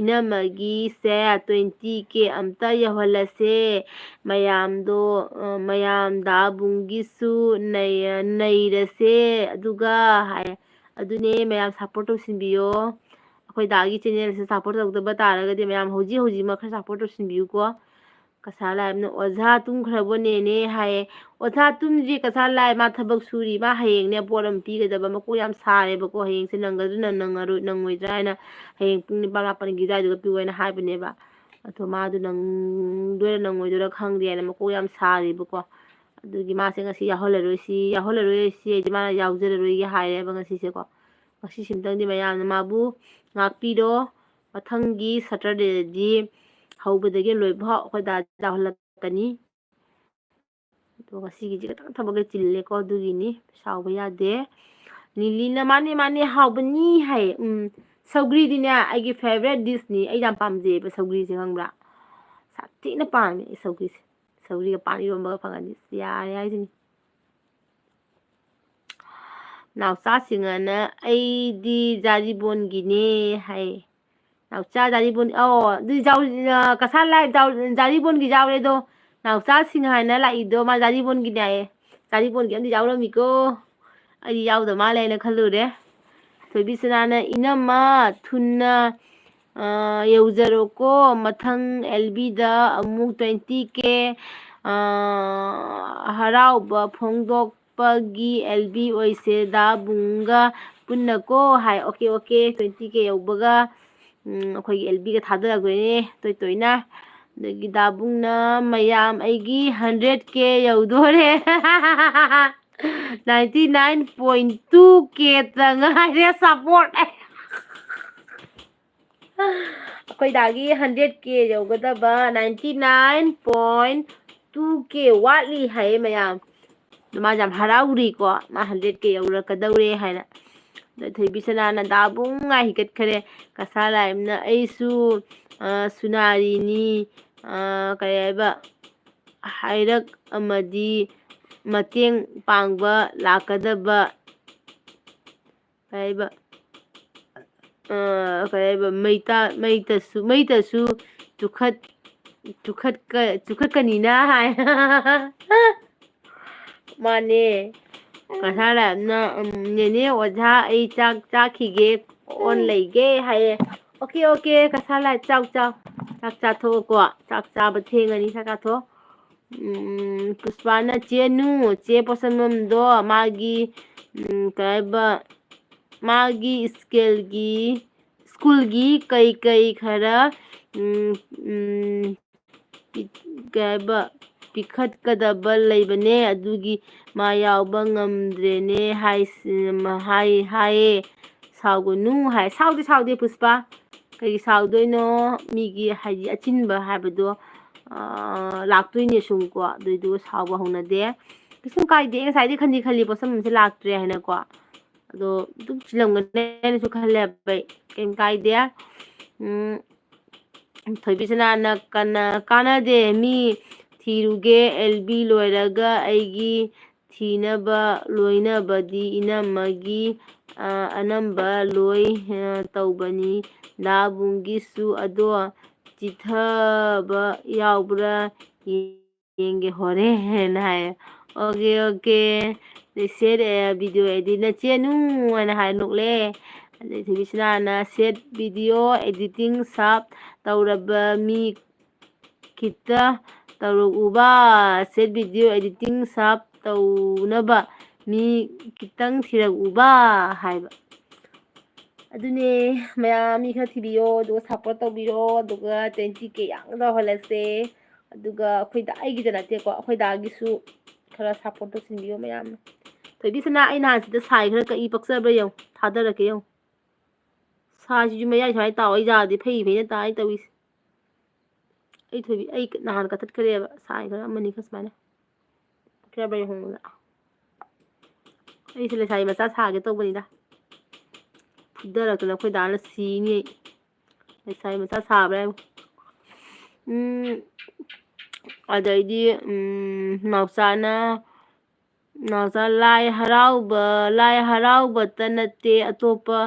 "ꯏꯅꯝꯃꯒꯤꯁꯦ twenty K ꯑꯝꯇ ꯌꯧꯍꯜꯂꯁꯦ, ꯃꯌꯥꯝꯗꯣ, ꯑ, ꯃꯌꯥꯝ ꯗꯥ ꯕꯨꯡꯒꯤꯁꯨ ꯅꯩ-, ꯅꯩꯔꯁꯦ ꯑꯗꯨꯒ" ꯍꯥꯏ꯫ ꯑꯗꯨꯅꯦ, ꯃꯌꯥꯝ support ꯇꯧꯁꯤꯟꯕꯤꯌꯣ꯫ ꯑꯩꯈꯣꯏ ꯗꯥꯒꯤ channelꯁꯦ support ꯇꯧꯗꯕ ꯇꯥꯔꯒꯗꯤ ꯃꯌꯥꯝ ꯍꯧꯖꯤꯛ ꯍꯧꯖꯤꯛꯃꯛ ꯈꯔ support ꯇꯧꯁꯤꯟꯕꯤꯌꯨꯀꯣ꯫ ꯀꯁꯥꯔ ꯂꯥꯏ ꯑꯃꯅ, "ꯑꯣꯖꯥ ꯇꯨꯝꯈ꯭ꯔꯕꯣ ꯅꯦꯅꯦ?" ꯍꯥꯏꯌꯦ꯫ "ꯑꯣꯖꯥ ꯇꯨꯝꯗ꯭ꯔꯤ ꯀꯁꯥꯔ ꯂꯥꯏ, ꯃꯥ ꯊꯕꯛ ꯁꯨꯔꯤ, ꯃꯥ ꯍꯌꯦꯡꯅꯦ ꯄꯣꯠ ꯑꯃ ꯄꯤꯒꯗꯕ, ꯃꯀꯣꯛ ꯌꯥꯝ ꯁꯥꯔꯦꯕꯀꯣ, ꯍꯌꯦꯡꯁꯦ ꯅꯪꯒꯗ꯭ꯔꯥ ꯅꯪ-, ꯅꯪꯉꯔꯣꯏ, ꯅꯪꯉꯣꯏꯗ꯭ꯔꯥ ꯍꯥꯏꯅ ꯍꯌꯦꯡ ꯄꯨꯡ ꯅꯤꯄꯥꯜ ꯃꯥꯄꯜꯒꯤ ꯑꯗꯨꯋꯥꯏꯗꯨꯒ ꯄꯤꯌꯨ ꯍꯥꯏꯅ ꯍꯥꯏꯕꯅꯦꯕ꯫ ꯑꯗꯣ ꯃꯥꯗꯣ ꯅꯪꯗꯣꯏꯔꯥ ꯅꯪꯉꯣꯏꯗꯣꯏꯔꯥ ꯈꯪꯗꯦ ꯍꯥꯏꯅ ꯃꯀꯣꯛ ꯌꯥꯝ ꯁꯥꯔꯤꯕꯀꯣ꯫ ꯑꯗꯨꯒꯤ ꯃꯥꯁꯦ ꯉꯁꯤ ꯌꯥꯎꯍꯜꯂꯔꯣꯏꯁꯤ, ꯌꯥꯎꯍꯜꯂꯔꯣꯏꯁꯤ ꯍꯥꯏꯗꯤ ꯃꯥꯅ ꯌꯥꯎꯖꯔꯔꯣꯏꯒꯦ ꯍꯥꯏꯔꯦꯕ ꯉꯁꯤꯁꯦꯀꯣ꯫ ꯉꯁꯤꯁꯤꯝꯇꯪꯗꯤ ꯃꯌꯥꯝꯅ ꯃꯥꯕꯨ ꯉꯥꯛꯄꯤꯔꯣ꯫ ꯃꯊꯪꯒꯤ ꯁꯇꯔꯗꯦꯗꯗꯤ ꯍꯧꯕꯗꯒꯤ ꯂꯣꯏꯕ ꯐꯥꯎ ꯑꯩꯈꯣꯏ ꯗꯥ ꯌꯥꯎꯍꯜꯂꯛꯀꯅꯤ꯫ ꯑꯗꯣ ꯉꯁꯤꯒꯤꯁꯦ ꯈꯤꯇꯪ ꯊꯕꯛ ꯈꯔ ꯆꯤꯜꯂꯦꯀꯣ, ꯑꯗꯨꯒꯤꯅꯤ꯫ ꯁꯥꯎꯕ ꯌꯥꯗꯦ꯫ ꯅꯤꯂꯤꯅ, "ꯃꯥꯅꯦ, ꯃꯥꯅꯦ, ꯍꯥꯎꯕꯅꯤ" ꯍꯥꯏꯌꯦ꯫ ꯎꯝ, ꯁꯧꯒ꯭ꯔꯤꯗꯤꯅꯦ ꯑꯩꯒꯤ ꯐꯦꯕꯔꯦꯠ ꯗꯤꯁꯅꯤ꯫ ꯑꯩ ꯌꯥꯝ ꯄꯥꯝꯖꯩꯌꯦꯕ ꯁꯧꯒ꯭ꯔꯤꯁꯦ, ꯈꯪꯕ꯭ꯔꯥ? ꯁꯥꯊꯤꯅ ꯄꯥꯝꯃꯦ ꯑꯩ ꯁꯧꯒ꯭ꯔꯤꯁꯦ꯫ ꯁꯧꯒ꯭ꯔꯤꯒ ꯄꯥꯟ ꯏꯔꯣꯟꯕꯒ ꯐꯪꯉꯗꯤ ꯑꯁ ꯌꯥꯔꯦ ꯍꯥꯏꯁꯤꯅꯤ꯫ ꯅꯥꯎꯆꯥꯁꯤꯡ ꯑꯅ, "ꯑꯩꯗꯤ ꯖꯥꯔꯤꯕꯣꯟꯒꯤꯅꯦ" ꯍꯥꯏ꯫ ꯅꯥꯎꯆꯥ ꯖꯥꯔꯤꯕꯣꯟ, ꯑꯣ, ꯑꯗꯨꯗꯤ ꯖꯥꯎ-, ꯑ, ꯀꯁꯥꯔ ꯂꯥꯏ ꯖꯥꯎ-, ꯖꯥꯔꯤꯕꯣꯟꯒꯤ ꯌꯥꯎꯔꯦ ꯑꯗꯣ꯫ ꯅꯥꯎꯆꯥꯁꯤꯡ ꯍꯥꯏꯅ ꯂꯥꯛꯏꯗꯣ ꯃꯥ ꯖꯥꯔꯤꯕꯣꯟꯒꯤꯅꯦ ꯍꯥꯏꯌꯦ꯫ ꯖꯥꯔꯤꯕꯣꯟꯒꯤ ꯑꯃꯗꯤ ꯌꯥꯎꯔꯝꯃꯤꯀꯣ꯫ ꯑꯩꯗꯤ ꯌꯥꯎꯗ ꯃꯥꯜꯂꯦ ꯍꯥꯏꯅ ꯈꯜꯂꯨꯔꯦ꯫ ꯊꯣꯏꯕꯤꯁꯅꯥꯅ, "ꯏꯅꯝꯃ, ꯊꯨꯅ, ꯑ, ꯌꯧꯖꯔꯣꯀꯣ, ꯃꯊꯪ ꯑꯦꯜ ꯕꯤꯗ ꯑꯃꯨꯛ twenty K, ꯑ, ꯍꯔꯥꯎꯕ ꯐꯣꯡꯗꯣꯛꯄꯒꯤ ꯑꯦꯜ ꯕꯤ ꯑꯣꯏꯁꯦ ꯗꯥ ꯕꯨꯡꯒ ꯄꯨꯟꯅꯀꯣ" ꯍꯥꯏ꯫ "ꯑꯣꯀꯦ, ꯑꯣꯀꯦ, twenty K ꯌꯧꯕꯒ, ꯎꯝ, ꯑꯩꯈꯣꯏꯒꯤ ꯑꯦꯜ ꯕꯤꯒ ꯊꯥꯗꯔꯛꯇꯣꯏꯅꯦ ꯇꯣꯏ ꯇꯣꯏꯅ"꯫ ꯑꯗꯒꯤ ꯗꯥ ꯕꯨꯡꯅ, "ꯃꯌꯥꯝ, ꯑꯩꯒꯤ hundred K ꯌꯧꯗꯣꯔꯦ꯫ Ninety nine point two K ꯇ ꯉꯥꯏꯔꯦ support"꯫ ꯑꯩꯈꯣꯏ ꯗꯥꯒꯤ hundred K ꯌꯧꯒꯗꯕ ninety nine point two K ꯋꯥꯠꯂꯤ ꯍꯥꯏꯌꯦ ꯃꯌꯥꯝ꯫ ꯑꯗꯣ ꯃꯥꯁꯦ ꯌꯥꯝ ꯍꯔꯥꯎꯔꯤꯀꯣ, ꯃꯥ hundred K ꯌꯧꯔꯛꯀꯗꯧꯔꯦ ꯍꯥꯏꯅ꯫ ꯑꯗ ꯊꯣꯏꯕꯤꯁꯅꯥꯅ ꯗꯥꯕꯨꯡ ꯉꯥꯏ ꯍꯤꯒꯠꯈꯔꯦ꯫ ꯀꯁꯥꯔ ꯂꯥꯏꯝꯅ, "ꯑꯩꯁꯨ, ꯑ, ꯁꯨꯅꯥꯔꯤꯅꯤ, ꯑ, ꯀꯔꯤ ꯍꯥꯏꯕ, ꯍꯥꯏꯔꯛ ꯑꯃꯗꯤ ꯃꯇꯦꯡ ꯄꯥꯡꯕ ꯂꯥꯛꯀꯗꯕ", ꯀꯩ ꯍꯥꯏꯕ, ꯑ, ꯀꯩ ꯍꯥꯏꯕ, "ꯃꯩꯇ-, ꯃꯩꯇꯁꯨ, ꯃꯩꯇꯁꯨ ꯆꯨꯈꯠ-, ꯆꯨꯈꯠꯀ-, ꯆꯨꯈꯠꯀꯅꯤꯅ" ꯍꯥꯏ꯫ ꯃꯥꯅꯦ꯫ ꯀꯁꯥꯔ ꯂꯥꯏꯝꯅ, ꯎꯝ, "ꯅꯦꯅꯦ ꯑꯣꯖꯥ, ꯑꯩ ꯆꯥꯛ ꯆꯥꯈꯤꯒꯦ, ꯑꯣꯟ ꯂꯩꯒꯦ" ꯍꯥꯏꯌꯦ꯫ "ꯑꯣꯀꯦ, ꯑꯣꯀꯦ, ꯀꯁꯥꯔ ꯂꯥꯏꯝ, ꯆꯥꯎ, ꯆꯥꯎ"꯫ ꯆꯥꯛ ꯆꯥꯊꯣꯛꯑꯣꯀꯣ꯫ ꯆꯥꯛ ꯆꯥꯕ ꯊꯦꯡꯉꯅꯤ꯫ ꯆꯥꯛ ꯆꯥꯊꯣꯛꯑꯣ꯫ ꯎꯝ, ꯄꯨꯁꯄꯥꯅ, "ꯆꯦ ꯅꯨ, ꯆꯦ ꯄꯣꯠꯁꯪꯕꯝꯗꯣ ꯃꯥꯒꯤ, ꯎꯝ, ꯀꯩ ꯍꯥꯏꯕ, ꯃꯥꯒꯤ ꯁ꯭ꯀꯦꯜꯒꯤ, ꯁ꯭ꯀꯨꯜꯒꯤ ꯀꯩ ꯀꯩ ꯈꯔ, ꯎꯝ, ꯎꯝ, ꯄꯤ-, ꯀꯩ ꯍꯥꯏꯕ, ꯄꯤꯈꯠꯀꯗꯕ ꯂꯩꯕꯅꯦ, ꯑꯗꯨꯒꯤ ꯃꯥ ꯌꯥꯎꯕ ꯉꯝꯗ꯭ꯔꯦꯅꯦ" ꯍꯥꯏꯁ-, ꯍꯥꯏ-, ꯍꯥꯏꯌꯦ꯫ "ꯁꯥꯎꯒꯅꯨ" ꯍꯥꯏ꯫ ꯁꯥꯎꯗꯦ, ꯁꯥꯎꯗꯦ, ꯄꯨꯁꯄꯥ꯫ ꯀꯩꯒꯤ ꯁꯥꯎꯗꯣꯏꯅꯣ? ꯃꯤꯒꯤ, ꯍꯥꯏꯗꯤ, ꯑꯆꯤꯟꯕ ꯍꯥꯏꯕꯗꯣ, ꯑꯥ, ꯂꯥꯛꯇꯣꯏꯅꯦ ꯁꯨꯝ ꯀꯣ꯫ ꯑꯗꯨꯏꯗꯨꯒ ꯁꯥꯎꯕ ꯍꯧꯅꯗꯦ꯫ ꯀꯩꯁꯨꯝ ꯀꯥꯏꯗꯦ꯫ ꯉꯁꯥꯏꯗꯤ ꯈꯟꯗꯤ ꯈꯜꯂꯤ, ꯄꯣꯠꯁꯝꯁꯦ ꯂꯥꯛꯇ꯭ꯔꯦ ꯍꯥꯏꯅꯀꯣ꯫ ꯑꯗꯣ ꯑꯗꯨꯝ ꯆꯤꯜꯂꯝꯒꯅꯤ ꯍꯥꯏꯅꯁꯨ ꯈꯜꯂꯦꯕ ꯑꯩ꯫ ꯀꯩꯝ ꯀꯥꯏꯗꯦ꯫ ꯎꯝ, ꯊꯣꯏꯕꯤꯁꯅꯥꯅ ꯀꯅꯥ-, "ꯀꯥꯟꯅꯗꯦ, ꯃꯤ ꯊꯤꯔꯨꯒꯦ, ꯑꯦꯜ ꯕꯤ ꯂꯣꯏꯔꯒ ꯑꯩꯒꯤ ꯊꯤꯅꯕ ꯂꯣꯏꯅꯕꯗꯤ ꯏꯅꯝꯃꯒꯤ, ꯑ, ꯑꯅꯝꯕ ꯂꯣꯏ, ꯑ, ꯇꯧꯕꯅꯤ꯫ ꯗꯥ ꯕꯨꯡꯒꯤꯁꯨ ꯑꯗꯣ ꯆꯤꯊꯕ ꯌꯥꯎꯕ꯭ꯔꯥ ꯌꯦꯡꯒꯦ ꯍꯣꯔꯦꯟ" ꯍꯥꯏꯌꯦ꯫ "Okay, okay. ꯁꯦꯠ, ꯑꯦ, ꯚꯤꯗꯤꯑꯣ ꯑꯦꯗꯤꯠꯅ ꯆꯦꯟꯅꯨ" ꯍꯥꯏꯅ ꯍꯥꯏ ꯅꯣꯛꯂꯦ꯫ ꯑꯗꯩ ꯊꯣꯏꯕꯤꯁꯅꯥꯅ, "ꯁꯦꯠ, ꯚꯤꯗꯤꯑꯣ ꯑꯦꯗꯤꯇꯤꯡ ꯁꯥꯞ ꯇꯧꯔꯕ ꯃꯤ ꯈꯤꯇ ꯇꯧꯔꯛꯎꯕ, ꯁꯦꯠ, ꯚꯤꯗꯤꯑꯣ ꯑꯦꯗꯤꯇꯤꯡ ꯁꯥꯞ ꯇꯧꯅꯕ ꯃꯤ ꯈꯤꯇꯪ ꯊꯤꯔꯛꯎꯕ" ꯍꯥꯏꯕ꯫ ꯑꯗꯨꯅꯦ, ꯃꯌꯥꯝ ꯃꯤ ꯈꯔ ꯊꯤꯕꯤꯌꯣ, ꯑꯗꯨꯒ ꯁꯞꯄꯣꯔꯠ ꯇꯧꯕꯤꯔꯣ, ꯑꯗꯨꯒ ꯇ꯭ꯋꯦꯟꯇꯤ ꯀꯦ ꯌꯥꯝꯅ ꯇꯧꯍꯜꯂꯁꯦ꯫ ꯑꯗꯨꯒ ꯑꯩꯈꯣꯏꯗ, ꯑꯩꯒꯤꯗ ꯅꯠꯇꯦꯀꯣ, ꯑꯩꯈꯣꯏ ꯗꯥꯒꯤꯁꯨ ꯈꯔ ꯁꯞꯄꯣꯔꯠ ꯇꯧꯁꯤꯟꯕꯤꯌꯣ ꯃꯌꯥꯝꯅ꯫ ꯊꯣꯏꯕꯤꯁꯅꯥ, ꯑꯩ ꯅꯍꯥꯟ ꯁꯤꯗ ꯁꯥꯏ ꯈꯔ ꯀꯛꯏ, ꯄꯛꯆꯕ꯭ꯔꯥ ꯌꯦꯡꯉꯨ, ꯊꯥꯗꯔꯛꯀꯦ ꯌꯦꯡꯉꯨ꯫ ꯁꯥꯁꯤꯁꯨ ꯃꯌꯥꯏ ꯁꯨꯃꯥꯏꯅ ꯇꯥꯎ, ꯑꯩ ꯌꯥꯗꯦ, ꯐꯩ ꯐꯩꯅ ꯇꯥꯏ ꯇꯧꯔꯤꯁꯦ꯫ ꯑꯩ ꯊꯣꯏꯕꯤ, ꯑꯩ ꯅꯍꯥꯟ ꯀꯛꯊꯠꯈ꯭ꯔꯦꯕ ꯁꯥꯏ ꯈꯔ ꯑꯃꯅꯤ ꯈꯔ ꯁꯨꯃꯥꯏꯅ꯫ ꯈꯔ ꯕ꯭ꯔꯦꯛ ꯍꯣꯡꯕꯗ꯫ ꯑꯩꯁꯦ ꯂꯩꯁꯥꯕꯤ ꯃꯆꯥ ꯁꯥꯒꯦ ꯇꯧꯕꯅꯤꯗ꯫ ꯐꯨꯗꯔꯛꯇꯅ ꯑꯩꯈꯣꯏ ꯗꯥꯅ ꯁꯤꯅꯤ ꯑꯩ꯫ ꯂꯩꯁꯥꯕꯤ ꯃꯆꯥ ꯁꯥꯕ꯭ꯔꯥ ꯍꯥꯏꯕ꯫ ꯎꯝ, ꯑꯗꯩꯗꯤ, ꯎꯝ, ꯅꯥꯎꯆꯥꯅ, ꯅꯥꯎꯆꯥ, "ꯂꯥꯏ ꯍꯔꯥꯎꯕ, ꯂꯥꯏ ꯍꯔꯥꯎꯕꯇ ꯅꯠꯇꯦ, ꯑꯇꯣꯞꯄ,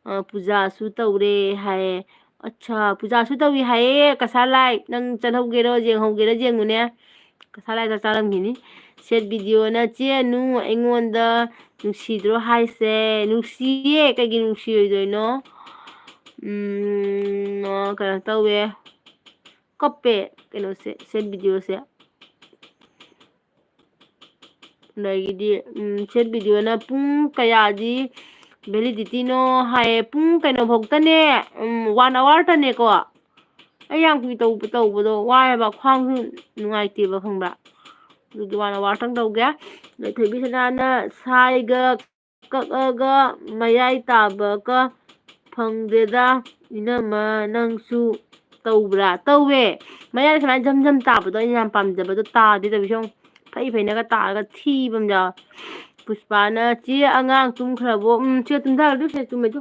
ꯑ, ꯄꯨꯖꯥꯁꯨ ꯇꯧꯔꯦ" ꯍꯥꯏꯌꯦ꯫ ꯑꯠꯁꯥ, ꯄꯨꯖꯥꯁꯨ ꯇꯧꯏ ꯍꯥꯏꯌꯦ ꯀꯁꯥ ꯂꯥꯏ꯫ ꯅꯪ ꯆꯠꯍꯧꯒꯦꯔꯣ, ꯌꯦꯡꯍꯧꯒꯦꯔꯥ ꯌꯦꯡꯉꯨꯅꯦ꯫ ꯀꯁꯥ ꯂꯥꯏ ꯆꯥꯛ ꯆꯥꯔꯝꯈꯤꯅꯤ꯫ ꯁꯦꯠ ꯚꯤꯗꯤꯑꯣꯅ, "ꯆꯦ ꯑꯅꯨ, ꯑꯩꯉꯣꯟꯗ ꯅꯨꯡꯁꯤꯗ꯭ꯔꯣ ꯍꯥꯏꯁꯦ?" ꯅꯨꯡꯁꯤꯌꯦ, ꯀꯩꯒꯤ ꯅꯨꯡꯁꯤꯔꯣꯏꯗꯣꯏꯅꯣ? ꯎꯝ, ꯑ, ꯀꯩꯅꯣ ꯇꯧꯋꯦ꯫ ꯀꯞꯄꯦ ꯀꯩꯅꯣꯁꯦ, ꯁꯦꯠ ꯚꯤꯗꯤꯑꯣꯁꯦ꯫ ꯑꯗꯒꯤꯗꯤ, ꯎꯝ, ꯁꯦꯠ ꯚꯤꯗꯤꯑꯣꯅ ꯄꯨꯡ ꯀꯌꯥꯗꯤ ꯚꯦꯂꯤꯗꯤꯇꯤꯅꯣ ꯍꯥꯏꯌꯦ꯫ ꯄꯨꯡ ꯀꯩꯅꯣ ꯐꯥꯎꯇꯅꯦ, ꯎꯝ, ꯋꯥꯟ ꯑꯋꯥꯔꯇꯅꯦꯀꯣ꯫ ꯑꯩ ꯌꯥꯝ ꯀꯨꯏ ꯇꯧꯕ, ꯇꯧꯕꯗꯣ ꯋꯥꯏꯑꯦꯕ, ꯈ꯭ꯋꯥꯡꯁꯨ ꯅꯨꯡꯉꯥꯏꯇꯦꯕ, ꯈꯪꯕ꯭ꯔꯥ? ꯑꯗꯨꯒꯤ ꯋꯥꯟ ꯑꯋꯥꯔꯇꯪ ꯇꯧꯒꯦ꯫ ꯑꯗꯩ ꯊꯣꯏꯕꯤ ꯁꯅꯥꯅ ꯁꯥꯏꯒ ꯀꯛꯑꯒ ꯃꯌꯥꯏ ꯇꯥꯕꯒ ꯐꯪꯗꯦꯗ, ꯏꯅꯝꯃ ꯅꯪꯁꯨ ꯇꯧꯕ꯭ꯔꯥ? ꯇꯧꯋꯦ꯫ ꯃꯌꯥꯏ ꯁꯨꯃꯥꯏꯅ ꯖꯝ ꯖꯝ ꯇꯥꯕꯗꯣ ꯑꯩꯅ ꯌꯥꯝ ꯄꯥꯝꯖꯕꯗꯣ ꯇꯥꯗꯦ ꯇꯧꯕꯤꯁꯨ꯫ ꯐꯩ ꯐꯩꯅꯒ ꯇꯥꯔꯒ ꯊꯤꯕ ꯑꯃ ꯌꯥꯎꯋꯦ꯫ ꯄꯨꯁꯄꯥꯅ, "ꯆꯦ, ꯑꯉꯥꯡ ꯇꯨꯝꯈ꯭ꯔꯕꯣ?" ꯎꯝ, ꯁꯦ, ꯇꯨꯝꯊꯔꯗꯤ ꯁꯦ, ꯇꯨꯝꯃꯦ ꯇꯨ꯫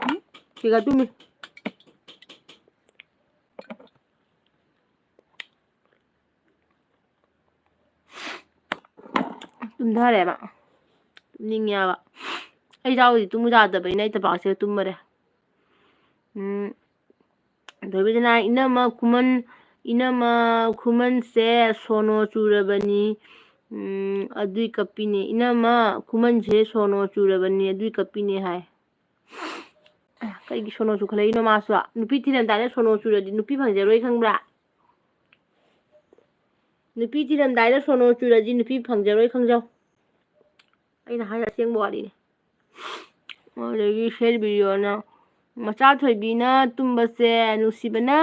ꯎꯝ, ꯁꯤꯒ ꯇꯨꯝꯃꯤ꯫ ꯇꯨꯝꯊꯔꯦꯕ꯫ ꯇꯨꯝꯅꯤꯡꯉꯦꯕ꯫ ꯑꯩ ꯌꯥꯎꯗꯤ ꯇꯨꯝꯃꯨ ꯌꯥꯗꯕꯅꯤꯅ ꯑꯩ ꯇꯄꯥꯛꯁꯦ ꯇꯨꯝꯃꯔꯦ꯫ ꯎꯝ꯫ ꯊꯣꯏꯕꯤꯁꯅꯥ, "ꯏꯅꯝꯃ ꯈꯨꯃꯟ, ꯏꯅꯝꯃ ꯈꯨꯃꯟꯁꯦ ꯁꯣꯅꯣ ꯆꯨꯔꯕꯅꯤ, ꯎꯝ, ꯑꯗꯨꯏ ꯀꯞꯄꯤꯅꯦ꯫ ꯏꯅꯝꯃ ꯈꯨꯃꯟꯁꯦ ꯁꯣꯅꯣ ꯆꯨꯔꯕꯅꯤ, ꯑꯗꯨꯏ ꯀꯞꯄꯤꯅꯦ" ꯍꯥꯏ꯫ ꯀꯩꯒꯤ ꯁꯣꯅꯣ ꯆꯨꯈꯠꯂꯛꯏꯅꯣ ꯃꯥꯁꯨ? ꯅꯨꯄꯤ ꯊꯤꯔꯝꯗꯥꯏꯗ ꯁꯣꯅꯣ ꯆꯨꯔꯗꯤ ꯅꯨꯄꯤ ꯐꯪꯖꯔꯣꯏ, ꯈꯪꯕ꯭ꯔꯥ? ꯅꯨꯄꯤ ꯊꯤꯔꯝꯗꯥꯏꯗ ꯁꯣꯅꯣ ꯆꯨꯔꯗꯤ ꯅꯨꯄꯤ ꯐꯪꯖꯔꯣꯏ, ꯈꯪꯖꯧ꯫ ꯑꯩꯅ ꯍꯥꯏꯔꯤꯁꯦ ꯑꯁꯦꯡꯕ ꯋꯥꯔꯤꯅꯤ꯫ ꯑꯗꯒꯤ ꯁꯦꯠ ꯚꯤꯗꯤꯑꯣꯅ, "ꯃꯆꯥ ꯊꯣꯏꯕꯤꯅ ꯇꯨꯝꯕꯁꯦ ꯅꯨꯡꯁꯤꯕꯅ"꯫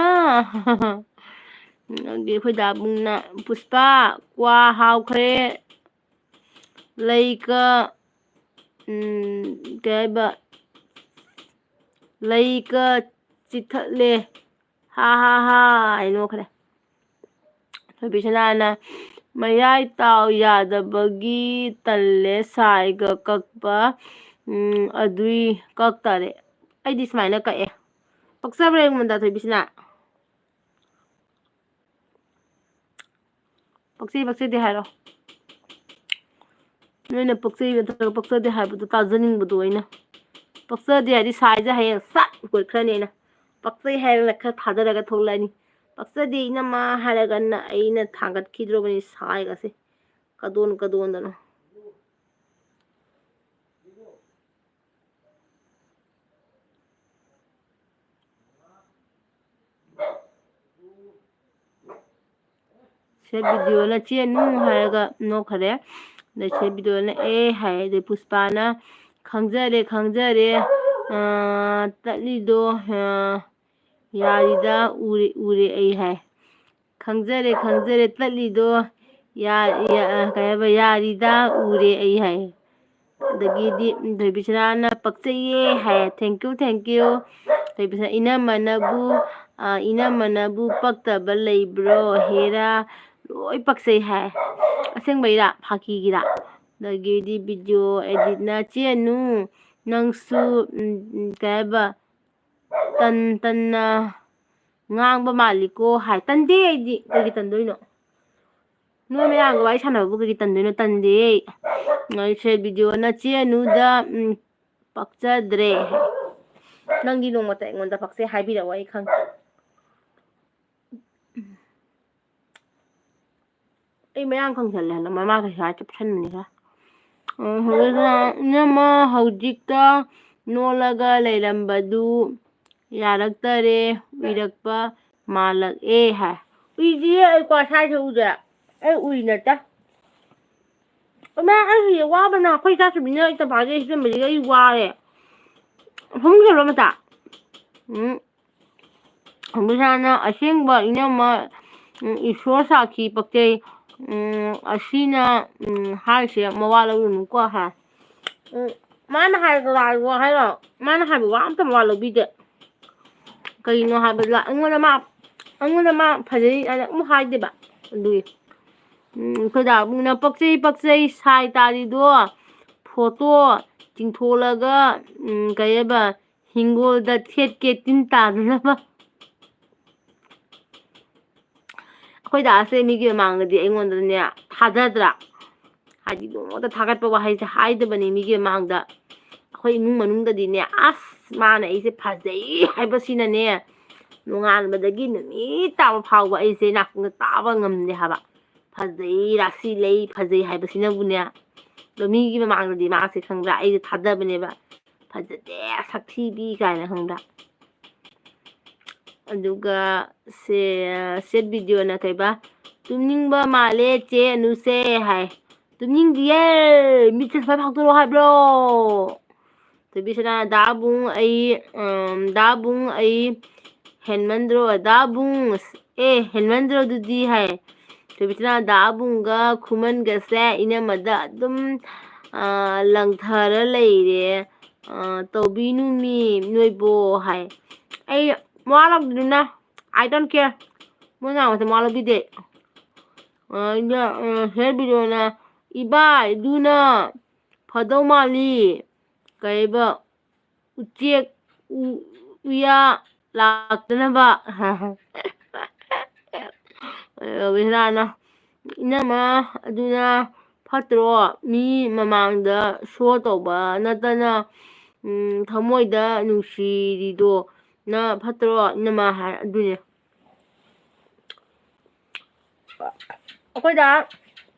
ꯑꯗꯒꯤ ꯑꯩꯈꯣꯏ ꯗꯥꯕꯨꯡꯅ, "ꯄꯨꯁꯄꯥ, ꯀ꯭ꯋꯥ ꯍꯥꯎꯈ꯭ꯔꯦ, ꯂꯩꯀ, ꯎꯝ, ꯀꯩ ꯍꯥꯏꯕ, ꯂꯩꯀ ꯆꯤꯊꯠꯂꯦ, ꯍꯥ ꯍꯥ ꯍꯥ" ꯍꯥꯏ ꯅꯣꯛꯈ꯭ꯔꯦ꯫ ꯊꯣꯏꯕꯤꯁꯅꯥꯅ, "ꯃꯌꯥꯏ ꯇꯥꯎ ꯌꯥꯗꯕꯒꯤ ꯇꯜꯂꯦ, ꯁꯥꯏꯒ ꯀꯛꯄ, ꯎꯝ, ꯑꯗꯨꯏ ꯀꯛꯇꯔꯦ"꯫ ꯑꯩꯗꯤ ꯁꯨꯃꯥꯏꯅ ꯀꯛꯑꯦ꯫ ꯄꯛꯆꯕ꯭ꯔꯥ ꯑꯩꯉꯣꯟꯗ, ꯊꯣꯏꯕꯤꯁꯅꯥ? ꯄꯛꯆꯩ ꯄꯛꯆꯗꯦ ꯍꯥꯏꯔꯣ꯫ ꯅꯣꯏꯅ ꯄꯛꯆꯩ ꯅꯠꯇ꯭ꯔꯒ ꯄꯛꯆꯗꯦ ꯍꯥꯏꯕꯗꯣ ꯇꯥꯖꯅꯤꯡꯕꯗꯣ ꯑꯩꯅ꯫ ꯄꯛꯆꯗꯦ ꯍꯥꯏꯗꯤ ꯁꯥꯏꯁꯦ ꯍꯌꯦꯡ ꯁꯠ ꯍꯨꯠꯈ꯭ꯔꯅꯤ ꯑꯩꯅ꯫ ꯄꯛꯆꯩ ꯍꯥꯏꯔꯒꯅ ꯈꯔ ꯊꯥꯗꯔꯒ ꯊꯣꯛꯂꯛꯑꯅꯤ꯫ "ꯄꯛꯆꯗꯦ ꯏꯅꯝꯃ" ꯍꯥꯏꯔꯒꯅ ꯑꯩꯅ ꯊꯥꯡꯒꯠꯈꯤꯗ꯭ꯔꯣꯕꯅꯤ ꯁꯥꯏꯒꯁꯦ꯫ ꯀꯗꯣꯟ ꯀꯗꯣꯟꯗꯅ꯫ ꯁꯦꯠ ꯚꯤꯗꯤꯑꯣꯅ "ꯆꯦꯟꯅꯨ" ꯍꯥꯏꯔꯒ ꯅꯣꯛꯈꯔꯦ꯫ ꯑꯗꯩ ꯁꯦꯠ ꯚꯤꯗꯤꯑꯣꯅ "ꯑꯦ" ꯍꯥꯏ꯫ ꯑꯗꯩ ꯄꯨꯁꯄꯥꯅ "ꯈꯪꯖꯔꯦ, ꯈꯪꯖꯔꯦ, ꯑꯥ, ꯇꯠꯂꯤꯗꯣ, ꯑꯥ, ꯌꯥꯔꯤꯗ, ꯎꯔꯦ, ꯎꯔꯦ ꯑꯩ" ꯍꯥꯏ꯫ "ꯈꯪꯖꯔꯦ, ꯈꯪꯖꯔꯦ, ꯇꯠꯂꯤꯗꯣ, ꯌꯥ-, ꯌꯥ-, ꯀꯩ ꯍꯥꯏꯕ, ꯌꯥꯔꯤꯗ, ꯎꯔꯦ ꯑꯩ" ꯍꯥꯏ꯫ ꯑꯗꯒꯤꯗꯤ ꯊꯣꯏꯕꯤꯁꯅꯥꯅ "ꯄꯛꯆꯩꯌꯦ" ꯍꯥꯏ꯫ "Thank you, thank you"꯫ ꯊꯣꯏꯕꯤꯁꯅꯥ "ꯏꯅꯝꯃꯅꯕꯨ, ꯑ, ꯏꯅꯝꯃꯅꯕꯨ ꯄꯛꯇꯕ ꯂꯩꯕ꯭ꯔꯣ? ꯍꯦꯔꯥ, ꯂꯣꯏ ꯄꯛꯆꯩ" ꯍꯥꯏ꯫ ꯑꯁꯦꯡꯕꯩꯔꯥ? ꯐꯥꯀꯤꯒꯤꯔꯥ? ꯑꯗꯒꯤꯗꯤ ꯚꯤꯗꯤꯑꯣ ꯑꯦꯗꯤꯠꯅ "ꯆꯦꯅꯨ, ꯅꯪꯁꯨ, ꯎꯝ, ꯎꯝ, ꯀꯩ ꯍꯥꯏꯕ, ꯇꯟ ꯇꯟꯅ ꯉꯥꯡꯕ ꯃꯥꯜꯂꯤꯀꯣ" ꯍꯥꯏ꯫ ꯇꯟꯗꯦ ꯑꯩꯗꯤ꯫ ꯀꯩꯒꯤ ꯇꯟꯗꯣꯏꯅꯣ? ꯅꯣꯏ ꯃꯌꯥꯝꯒ ꯋꯥꯔꯤ ꯁꯥꯟꯅꯕꯕꯨ ꯀꯩꯒꯤ ꯇꯟꯗꯣꯏꯅꯣ? ꯇꯟꯗꯦ ꯑꯩ꯫ ꯑꯩꯁꯦ ꯚꯤꯗꯤꯑꯣꯅ "ꯆꯦꯅꯨꯗ, ꯎꯝ, ꯄꯛꯆꯗ꯭ꯔꯦ" ꯍꯥꯏ꯫ ꯅꯪꯗꯤ ꯅꯣꯡꯃꯇ ꯑꯩꯉꯣꯟꯗ ꯄꯛꯆꯩ ꯍꯥꯏꯕꯤꯔꯛꯑꯣ, ꯑꯩ ꯈꯪꯉꯦ꯫ ꯑꯩ ꯃꯌꯥꯡ ꯀꯪꯁꯜꯂꯦ ꯍꯟꯗꯛ, ꯃꯃꯥ ꯀꯩꯁꯥ ꯆꯞꯁꯟꯕꯅꯤꯒ꯫ ꯎꯝ, ꯍꯧꯖꯤꯛꯅ ꯏꯅꯝꯃ ꯍꯧꯖꯤꯛꯇ ꯅꯣꯜꯂꯒ ꯂꯩꯔꯝꯕꯗꯨ ꯌꯥꯔꯛꯇꯔꯦ, ꯎꯏꯔꯛꯄ ꯃꯥꯜꯂꯛꯑꯦ ꯍꯥꯏ꯫ ꯎꯏꯗꯤꯌꯦ, ꯑꯩ ꯀ꯭ꯋꯥ ꯁꯥꯏꯁꯦ ꯎꯗꯦ꯫ ꯑꯩ ꯎꯏ ꯅꯠꯇꯦ꯫ ꯏꯃꯥ, ꯑꯩ ꯍꯧꯖꯤꯛ ꯋꯥꯕꯅ ꯑꯩꯈꯣꯏ ꯏꯆꯥꯁꯨꯕꯤꯅ ꯑꯩ ꯇꯝꯐꯥꯁꯦ ꯍꯤꯞꯆꯟꯕꯁꯤꯒ ꯑꯩ ꯋꯥꯔꯦ꯫ ꯐꯃꯨꯡ ꯆꯠꯂꯣ ꯃꯆꯥ꯫ ꯎꯝ꯫ ꯕꯤꯁꯥꯅ "ꯑꯁꯦꯡꯕ ꯏꯅꯝꯃ, ꯎꯝ, ꯏꯁꯣꯔ ꯁꯥꯈꯤ ꯄꯛꯆꯩ꯫ ꯎꯝ, ꯑꯁꯤꯅ, ꯎꯝ, ꯍꯥꯏꯁꯦ ꯃꯋꯥ ꯂꯧꯔꯨꯅꯨꯀꯣ" ꯍꯥꯏ꯫ ꯎꯝ, ꯃꯥꯅ ꯍꯥꯏꯕ ꯋꯥ ꯍꯥꯏꯔꯣ? ꯃꯥꯅ ꯍꯥꯏꯕ ꯋꯥ ꯑꯝꯇ ꯃꯋꯥ ꯂꯧꯕꯤꯗꯦ꯫ ꯀꯩꯅꯣ ꯍꯥꯏꯕꯗ ꯑꯩꯉꯣꯟꯗ ꯃꯥ, ꯑꯩꯉꯣꯟꯗ ꯃꯥ ꯐꯖꯩ ꯍꯥꯏꯅ ꯑꯃꯨꯛ ꯍꯥꯏꯗꯦꯕ꯫ ꯑꯗꯨꯒꯤ꯫ ꯎꯝ, ꯑꯩꯈꯣꯏ ꯗꯥ ꯏꯕꯨꯡꯅ "ꯄꯛꯆꯩ, ꯄꯛꯆꯩ, ꯁꯥꯏ ꯇꯥꯔꯤꯗꯣ ꯐꯣꯇꯣ ꯆꯤꯡꯊꯣꯛꯂꯒ, ꯎꯝ, ꯀꯩ ꯍꯥꯏꯕ, ꯍꯤꯡꯒꯣꯜꯗ ꯊꯦꯠꯀꯦ ꯇꯤꯟ ꯇꯥꯗꯅꯕ"꯫ ꯑꯩꯈꯣꯏ ꯗꯥꯁꯦ ꯃꯤꯒꯤ ꯃꯃꯥꯡꯗꯗꯤ ꯑꯩꯉꯣꯟꯗꯅꯦ ꯊꯥꯖꯗ꯭ꯔꯥ? ꯍꯥꯏꯗꯤ ꯅꯣꯡꯃꯇ ꯊꯥꯒꯠꯄ ꯋꯥꯍꯩꯁꯦ ꯍꯥꯏꯗꯕꯅꯤ ꯃꯤꯒꯤ ꯃꯃꯥꯡꯗ꯫ ꯑꯩꯈꯣꯏ ꯏꯃꯨꯡ ꯃꯅꯨꯡꯗꯗꯤꯅꯦ, ꯑꯁ, ꯃꯥꯅ ꯑꯩꯁꯦ ꯐꯖꯩ ꯍꯥꯏꯕꯁꯤꯅꯅꯦ, ꯅꯣꯡꯉꯥꯟꯕꯗꯒꯤ ꯅꯨꯃꯤꯠ ꯇꯥꯕ ꯐꯥꯎꯕ ꯑꯩꯁꯦ ꯅꯥꯀꯣꯡꯗ ꯇꯥꯕ ꯉꯝꯗꯦ ꯍꯥꯏꯕ꯫ ꯐꯖꯩ, ꯔꯥꯁꯤ ꯂꯩ, ꯐꯖꯩ ꯍꯥꯏꯕꯁꯤꯅꯕꯨꯅꯦ꯫ ꯑꯗꯣ ꯃꯤꯒꯤ ꯃꯃꯥꯡꯗꯗꯤ ꯃꯥꯁꯦ ꯈꯪꯕ꯭ꯔꯥ, ꯑꯩꯁꯦ ꯊꯥꯗꯕꯅꯦꯕ꯫ "ꯐꯖꯗꯦ, ꯁꯛꯊꯤꯕꯤ" ꯀꯥꯏꯅ, ꯈꯪꯕ꯭ꯔꯥ? ꯑꯗꯨꯒ ꯁꯦ-, ꯁꯦꯠ ꯚꯤꯗꯤꯑꯣꯅ ꯀꯩꯕ, "ꯇꯨꯝꯅꯤꯡꯕ ꯃꯥꯜꯂꯦ ꯆꯦ ꯑꯅꯨꯁꯦ" ꯍꯥꯏ꯫ "ꯇꯨꯝꯅꯤꯡꯗꯤꯌꯦ, ꯃꯤꯠꯁꯦ ꯁꯨꯃꯥꯏꯅ ꯐꯥꯛꯇꯣꯔꯛꯑꯣ ꯍꯥꯏꯕ꯭ꯔꯣ?" ꯊꯣꯏꯕꯤꯁꯅꯥ, "ꯗꯥꯕꯨꯡ ꯑꯩ, ꯎꯝ, ꯗꯥꯕꯨꯡ ꯑꯩ ꯍꯦꯟꯃꯟꯗ꯭ꯔꯣ? ꯗꯥꯕꯨꯡ, ꯑꯦ, ꯍꯦꯟꯃꯟꯗ꯭ꯔꯣ ꯑꯗꯨꯗꯤ?" ꯍꯥꯏ꯫ ꯊꯣꯏꯕꯤꯁꯅꯥ, "ꯗꯥꯕꯨꯡꯒ ꯈꯨꯃꯟꯒꯁꯦ ꯏꯅꯝꯃꯗ ꯑꯗꯨꯝ, ꯑ, ꯂꯪꯊꯔ ꯂꯩꯔꯦ꯫ ꯑ, ꯇꯧꯕꯤꯅꯨ ꯃꯤ ꯅꯣꯏꯕꯣ" ꯍꯥꯏ꯫ ꯑꯩ ꯃꯋꯥ ꯂꯧꯗꯦꯗꯅ, I don't care꯫ ꯃꯣꯏ ꯉꯥꯡꯕꯁꯦ ꯃꯋꯥ ꯂꯧꯕꯤꯗꯦ꯫ ꯑ, ꯏꯟꯗ-, ꯑ, ꯍꯦ ꯕꯤꯗꯣꯅ, "ꯏꯕꯥ, ꯏꯗꯨꯅ ꯐꯗꯧ ꯃꯥꯜꯂꯤ꯫ ꯀꯩꯕ, ꯎꯆꯦꯛ ꯎ-, ꯎꯌꯥ ꯂꯥꯛꯇꯅꯕ"꯫ ꯔꯣꯕꯤꯟꯗ꯭ꯔꯅ, "ꯏꯅꯝꯃ, ꯑꯗꯨꯅ ꯐꯠꯇ꯭ꯔꯣ? ꯃꯤ ꯃꯃꯥꯡꯗ ꯁꯣ ꯇꯧꯕ ꯅꯠꯇꯅ, ꯎꯝ, ꯊꯃꯣꯏꯗ ꯅꯨꯡꯁꯤꯔꯤꯗꯣ ꯅ ꯐꯠꯇ꯭ꯔꯣ, ꯏꯅꯝꯃ?" ꯍꯥꯏ꯫ ꯑꯗꯨꯅꯦ꯫ ꯑꯩꯈꯣꯏꯗ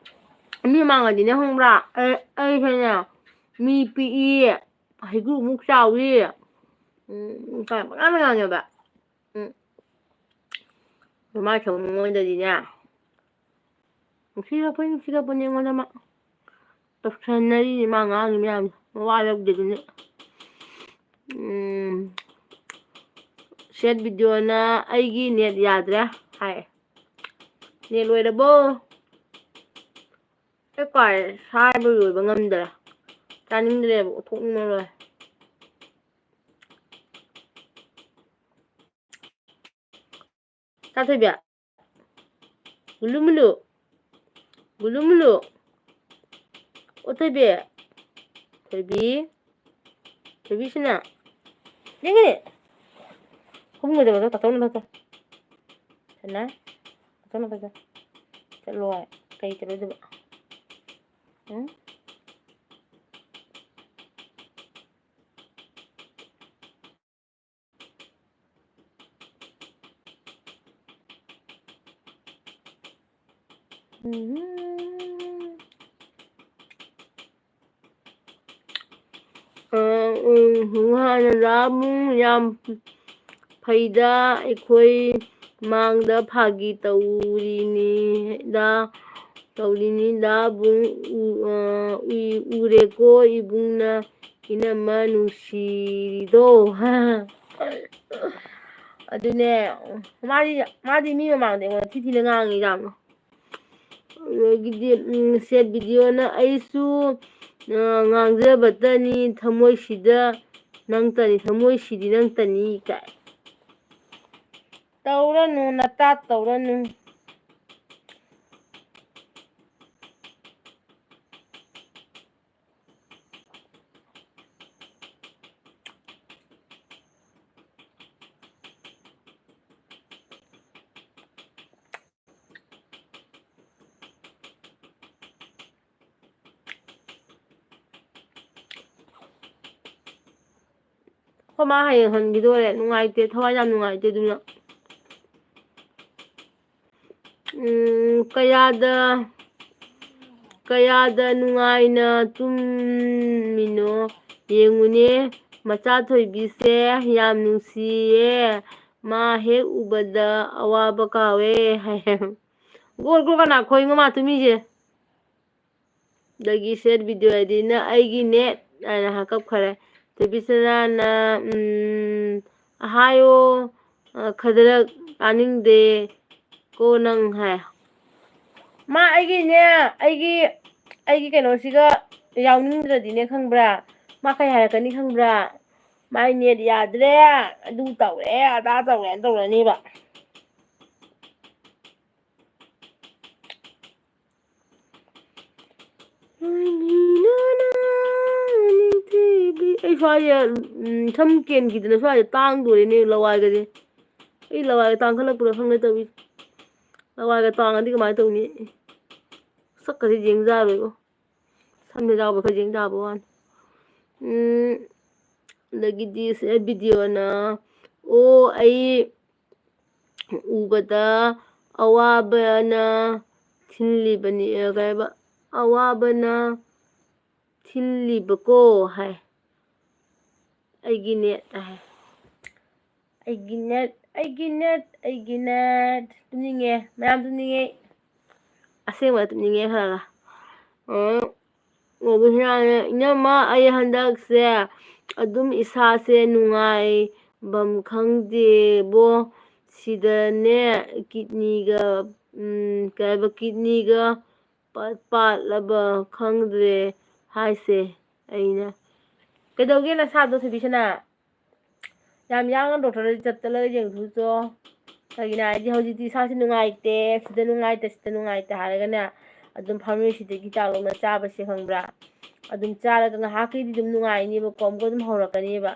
ꯃꯤ ꯃꯥꯡꯉꯗꯤꯅꯦ, ꯈꯪꯕ꯭ꯔꯥ? ꯑꯩ, ꯑꯩꯁꯦꯅꯦ, ꯃꯤ ꯄꯤꯛꯏ, ꯍꯩꯒ꯭ꯔꯨꯃꯨꯛ ꯆꯥꯎꯏ, ꯎꯝ, ꯀꯥꯏ ꯄꯪꯉꯥꯡꯗ ꯉꯥꯡꯉꯦꯕ꯫ ꯎꯝ꯫ ꯑꯗꯨꯃꯥꯏꯅ ꯇꯧꯕ ꯃꯉꯣꯟꯗꯗꯤꯅꯦ, ꯅꯨꯡꯁꯤꯔꯛꯄꯅꯤ, ꯅꯨꯡꯁꯤꯔꯛꯄꯅꯤ ꯑꯩꯉꯣꯟꯗ ꯃꯥ꯫ ꯇꯧꯁꯟꯅꯔꯤꯅꯤ ꯃꯥ ꯉꯥꯡꯉꯤ ꯃꯌꯥꯝꯗꯣ, ꯃꯋꯥ ꯂꯧꯗꯦꯗꯨꯅꯤ꯫ ꯎꯝ, ꯁꯦꯠ ꯕꯤꯗꯤꯑꯣꯅ "ꯑꯩꯒꯤ ꯅꯦꯠ ꯌꯥꯗ꯭ꯔꯦ" ꯍꯥꯏ꯫ "ꯅꯦꯠ ꯂꯣꯏꯔꯕꯣ?" ꯑꯩ ꯀꯥꯏ ꯁꯥꯏꯕ ꯂꯣꯏꯕ ꯉꯝꯗ꯭ꯔꯦ꯫ ꯆꯥꯅꯤꯡꯗ꯭ꯔꯦꯕ, ꯑꯣꯊꯣꯛꯅꯤꯡꯕ ꯂꯣꯏꯔꯦ꯫ ꯆꯥ ꯊꯣꯏꯕꯤ꯫ ꯒꯨꯂꯨ ꯃꯨꯂꯨ꯫ ꯒꯨꯂꯨ ꯃꯨꯂꯨ꯫ ꯑꯣ ꯊꯣꯏꯕꯤ꯫ ꯊꯣꯏꯕꯤ꯫ ꯊꯣꯏꯕꯤꯁꯤꯅ꯫ ꯌꯦꯡꯒꯅꯤ꯫ ꯐꯃꯨꯡꯗ ꯆꯠꯂꯣ, ꯇꯥꯇꯣꯟ ꯅꯠꯇ꯭ꯔꯣ? ꯁꯅꯥ꯫ ꯇꯥꯇꯣꯟ ꯅꯠꯇ꯭ꯔꯣ? ꯆꯠꯂꯣ ꯍꯥꯏ꯫ ꯀꯩ ꯆꯠꯂꯣꯏꯗꯕ? ꯎꯝ? ꯎꯝ꯫ ꯑ, ꯎꯝ, ꯍꯥꯟꯅ ꯂꯥꯛꯑꯝꯃꯨ꯫ ꯌꯥꯝ ꯐꯩꯗ, ꯑꯩꯈꯣꯏ ꯃꯥꯡꯗ ꯐꯥꯒꯤ ꯇꯧꯔꯤꯅꯤꯗ, ꯇꯧꯔꯤꯅꯤꯗ, ꯕꯨꯡ ꯎ-, ꯑ, ꯎꯏ-, ꯎꯔꯦꯀꯣ ꯏꯕꯨꯡꯅ ꯏꯅꯝꯃ ꯅꯨꯡꯁꯤꯔꯤꯗꯣ꯫ ꯑꯗꯨꯅꯦ, ꯃꯥꯗꯤ, ꯃꯥꯗꯤ ꯃꯤ ꯃꯃꯥꯡꯗ ꯑꯩꯉꯣꯟꯗ ꯊꯤ ꯊꯤꯅ ꯉꯥꯡꯉꯤ ꯌꯥꯝꯅ꯫ ꯑꯗꯒꯤꯗꯤ, ꯎꯝ, ꯁꯦꯠ ꯚꯤꯗꯤꯑꯣꯅ "ꯑꯩꯁꯨ, ꯑ, ꯉꯥꯡꯖꯕꯇꯅꯤ, ꯊꯃꯣꯏꯁꯤꯗ ꯅꯪꯇꯅꯤ, ꯊꯃꯣꯏꯁꯤꯗꯤ ꯅꯪꯇꯅꯤ" ꯀꯥꯏ꯫ ꯇꯧꯔꯅꯨ, ꯅꯇꯥ ꯇꯧꯔꯅꯨ꯫ ꯑꯩꯈꯣꯏ ꯃꯥ ꯍꯌꯦꯡ ꯍꯟꯈꯤꯗꯣꯔꯦ꯫ ꯅꯨꯡꯉꯥꯏꯇꯦ, ꯊꯋꯥꯏ ꯌꯥꯝ ꯅꯨꯡꯉꯥꯏꯇꯦ꯫ ꯑꯗꯨꯅ, ꯎꯝ, ꯀꯌꯥꯗ, ꯀꯌꯥꯗ ꯅꯨꯡꯉꯥꯏꯅ ꯇꯨꯝꯃꯤꯅꯣ ꯌꯦꯡꯉꯨꯅꯦ꯫ ꯃꯆꯥ ꯊꯣꯏꯕꯤꯁꯦ ꯌꯥꯝ ꯅꯨꯡꯁꯤꯌꯦ꯫ ꯃꯥ ꯍꯦꯛ ꯎꯕꯗ ꯑꯋꯥꯕ ꯀꯥꯎꯋꯦ ꯍꯥꯏ꯫ ꯒꯣꯔ ꯒꯣꯔ ꯀꯅꯥ ꯈꯣꯡꯉꯤꯅꯣ ꯃꯥ ꯇꯨꯃꯤꯁꯦ? ꯑꯗꯒꯤ ꯁꯦꯠ ꯚꯤꯗꯤꯑꯣ ꯑꯥꯏ ꯗꯤꯅ "ꯑꯩꯒꯤ ꯅꯦꯠ" ꯍꯥꯏꯅ ꯍꯥꯀꯞꯈꯔꯦ꯫ ꯊꯣꯏꯕꯤꯁꯅꯥꯅ, ꯎꯝ, "ꯍꯥꯏꯌꯣ, ꯑ, ꯈꯗꯔꯛ ꯇꯥꯅꯤꯡꯗꯦ ꯀꯣ ꯅꯪ" ꯍꯥꯏ꯫ ꯃꯥ ꯑꯩꯒꯤꯅꯦ, ꯑꯩꯒꯤ, ꯑꯩꯒꯤ ꯀꯩꯅꯣꯁꯤꯒ ꯌꯥꯎꯅꯤꯡꯗ꯭ꯔꯗꯤꯅꯦ, ꯈꯪꯕ꯭ꯔꯥ? ꯃꯥ ꯀꯩ ꯍꯥꯏꯔꯛꯀꯅꯤ ꯈꯪꯕ꯭ꯔꯥ? "ꯃꯥꯏ ꯅꯦꯠ ꯌꯥꯗ꯭ꯔꯦ, ꯑꯗꯨ ꯇꯧꯔꯦ, ꯑꯗꯥ ꯇꯧꯔꯦꯅ" ꯇꯧꯔꯅꯦꯕ꯫ ꯑꯩ ꯁ꯭ꯋꯥꯏꯁꯦ, ꯎꯝ, ꯁꯝ ꯀꯦꯟꯈꯤꯗꯅ ꯁ꯭ꯋꯥꯏꯁꯦ ꯇꯥꯡꯗꯣꯔꯤꯅꯦ ꯂꯋꯥꯏꯒꯁꯦ꯫ ꯑꯩ ꯂꯋꯥꯏꯒ ꯇꯥꯡꯈꯠꯂꯛꯄ꯭ꯔꯥ ꯈꯪꯗꯦ ꯇꯧꯔꯤꯁꯦ꯫ ꯂꯋꯥꯏꯒ ꯇꯥꯡꯉꯗꯤ ꯀꯃꯥꯏꯅ ꯇꯧꯅꯤ? ꯁꯛꯀꯁꯦ ꯌꯦꯡ ꯌꯥꯔꯣꯏꯕꯣ꯫ ꯁꯝꯗ ꯌꯥꯎꯕ ꯈꯔ ꯌꯦꯡ ꯌꯥꯕ ꯋꯥꯅꯤ꯫ ꯎꯝ, ꯑꯗꯒꯤꯗꯤ ꯁꯤ ꯚꯤꯗꯤꯑꯣꯅ, "ꯑꯣ, ꯑꯩ ꯎꯕꯗ ꯑꯋꯥꯕꯅ ꯊꯤꯜꯂꯤꯕꯅꯤ", ꯑ, ꯀꯩ ꯍꯥꯏꯕ? "ꯑꯋꯥꯕꯅ ꯊꯤꯜꯂꯤꯕꯀꯣ" ꯍꯥꯏ꯫ "ꯑꯩꯒꯤ ꯅꯦꯠ" ꯍꯥꯏ꯫ ꯑꯩꯒꯤ ꯅꯦꯠ, ꯑꯩꯒꯤ ꯅꯦꯠ, ꯑꯩꯒꯤ ꯅꯦꯠ꯫ ꯇꯨꯝꯅꯤꯡꯉꯦ, ꯃꯌꯥꯝ ꯇꯨꯝꯅꯤꯡꯉꯦ꯫ ꯑꯁꯦꯡꯕ ꯇꯨꯝꯅꯤꯡꯉꯦ ꯈꯔ ꯈꯔ꯫ ꯑꯣ, ꯉꯧꯕꯁꯤꯅꯅꯦ, "ꯏꯅꯝꯃ, ꯑꯩ ꯍꯟꯗꯛꯁꯦ ꯑꯗꯨꯝ ꯏꯁꯥꯁꯦ ꯅꯨꯡꯉꯥꯏꯐꯝ ꯈꯪꯗꯦꯕꯣ꯫ ꯁꯤꯗꯅꯦ ꯀꯤꯠꯅꯤꯒ, ꯎꯝ, ꯀꯩ ꯍꯥꯏꯕ, ꯀꯤꯠꯅꯤꯒ ꯄꯠ-, ꯄꯥꯠꯂꯕ ꯈꯪꯗ꯭ꯔꯦ ꯍꯥꯏꯁꯦ ꯑꯩꯅ꯫" ꯀꯩꯗꯧꯒꯦ ꯅꯁꯥꯗꯣ, ꯊꯣꯏꯕꯤꯁꯅꯥ? ꯌꯥꯝ ꯌꯥꯡꯅ ꯗꯣꯛꯇꯔꯗ ꯆꯠꯇꯅ ꯌꯦꯡꯊꯣꯛꯆꯣ꯫ ꯀꯩꯒꯤꯅꯣ ꯍꯥꯏꯗꯤ ꯍꯧꯖꯤꯛꯇꯤ ꯏꯁꯥꯁꯤ ꯅꯨꯡꯉꯥꯏꯇꯦ, ꯁꯤꯗ ꯅꯨꯡꯉꯥꯏꯇꯦ, ꯁꯤꯗ ꯅꯨꯡꯉꯥꯏꯇꯦ ꯍꯥꯏꯔꯒꯅꯦ, ꯑꯗꯨꯝ ꯐꯥꯔꯃꯥꯁꯤꯗꯒꯤ ꯍꯤꯗꯥꯛ ꯂꯧꯅ ꯆꯥꯕꯁꯦ ꯈꯪꯕ꯭ꯔꯥ? ꯑꯗꯨꯝ ꯆꯥꯔꯒ ꯉꯥꯏꯍꯥꯛꯀꯤꯗꯤ ꯑꯗꯨꯝ ꯅꯨꯡꯉꯥꯏꯅꯦꯕꯀꯣ, ꯑꯃꯨꯛꯀ ꯑꯗꯨꯝ ꯍꯧꯔꯛꯀꯅꯦꯕ꯫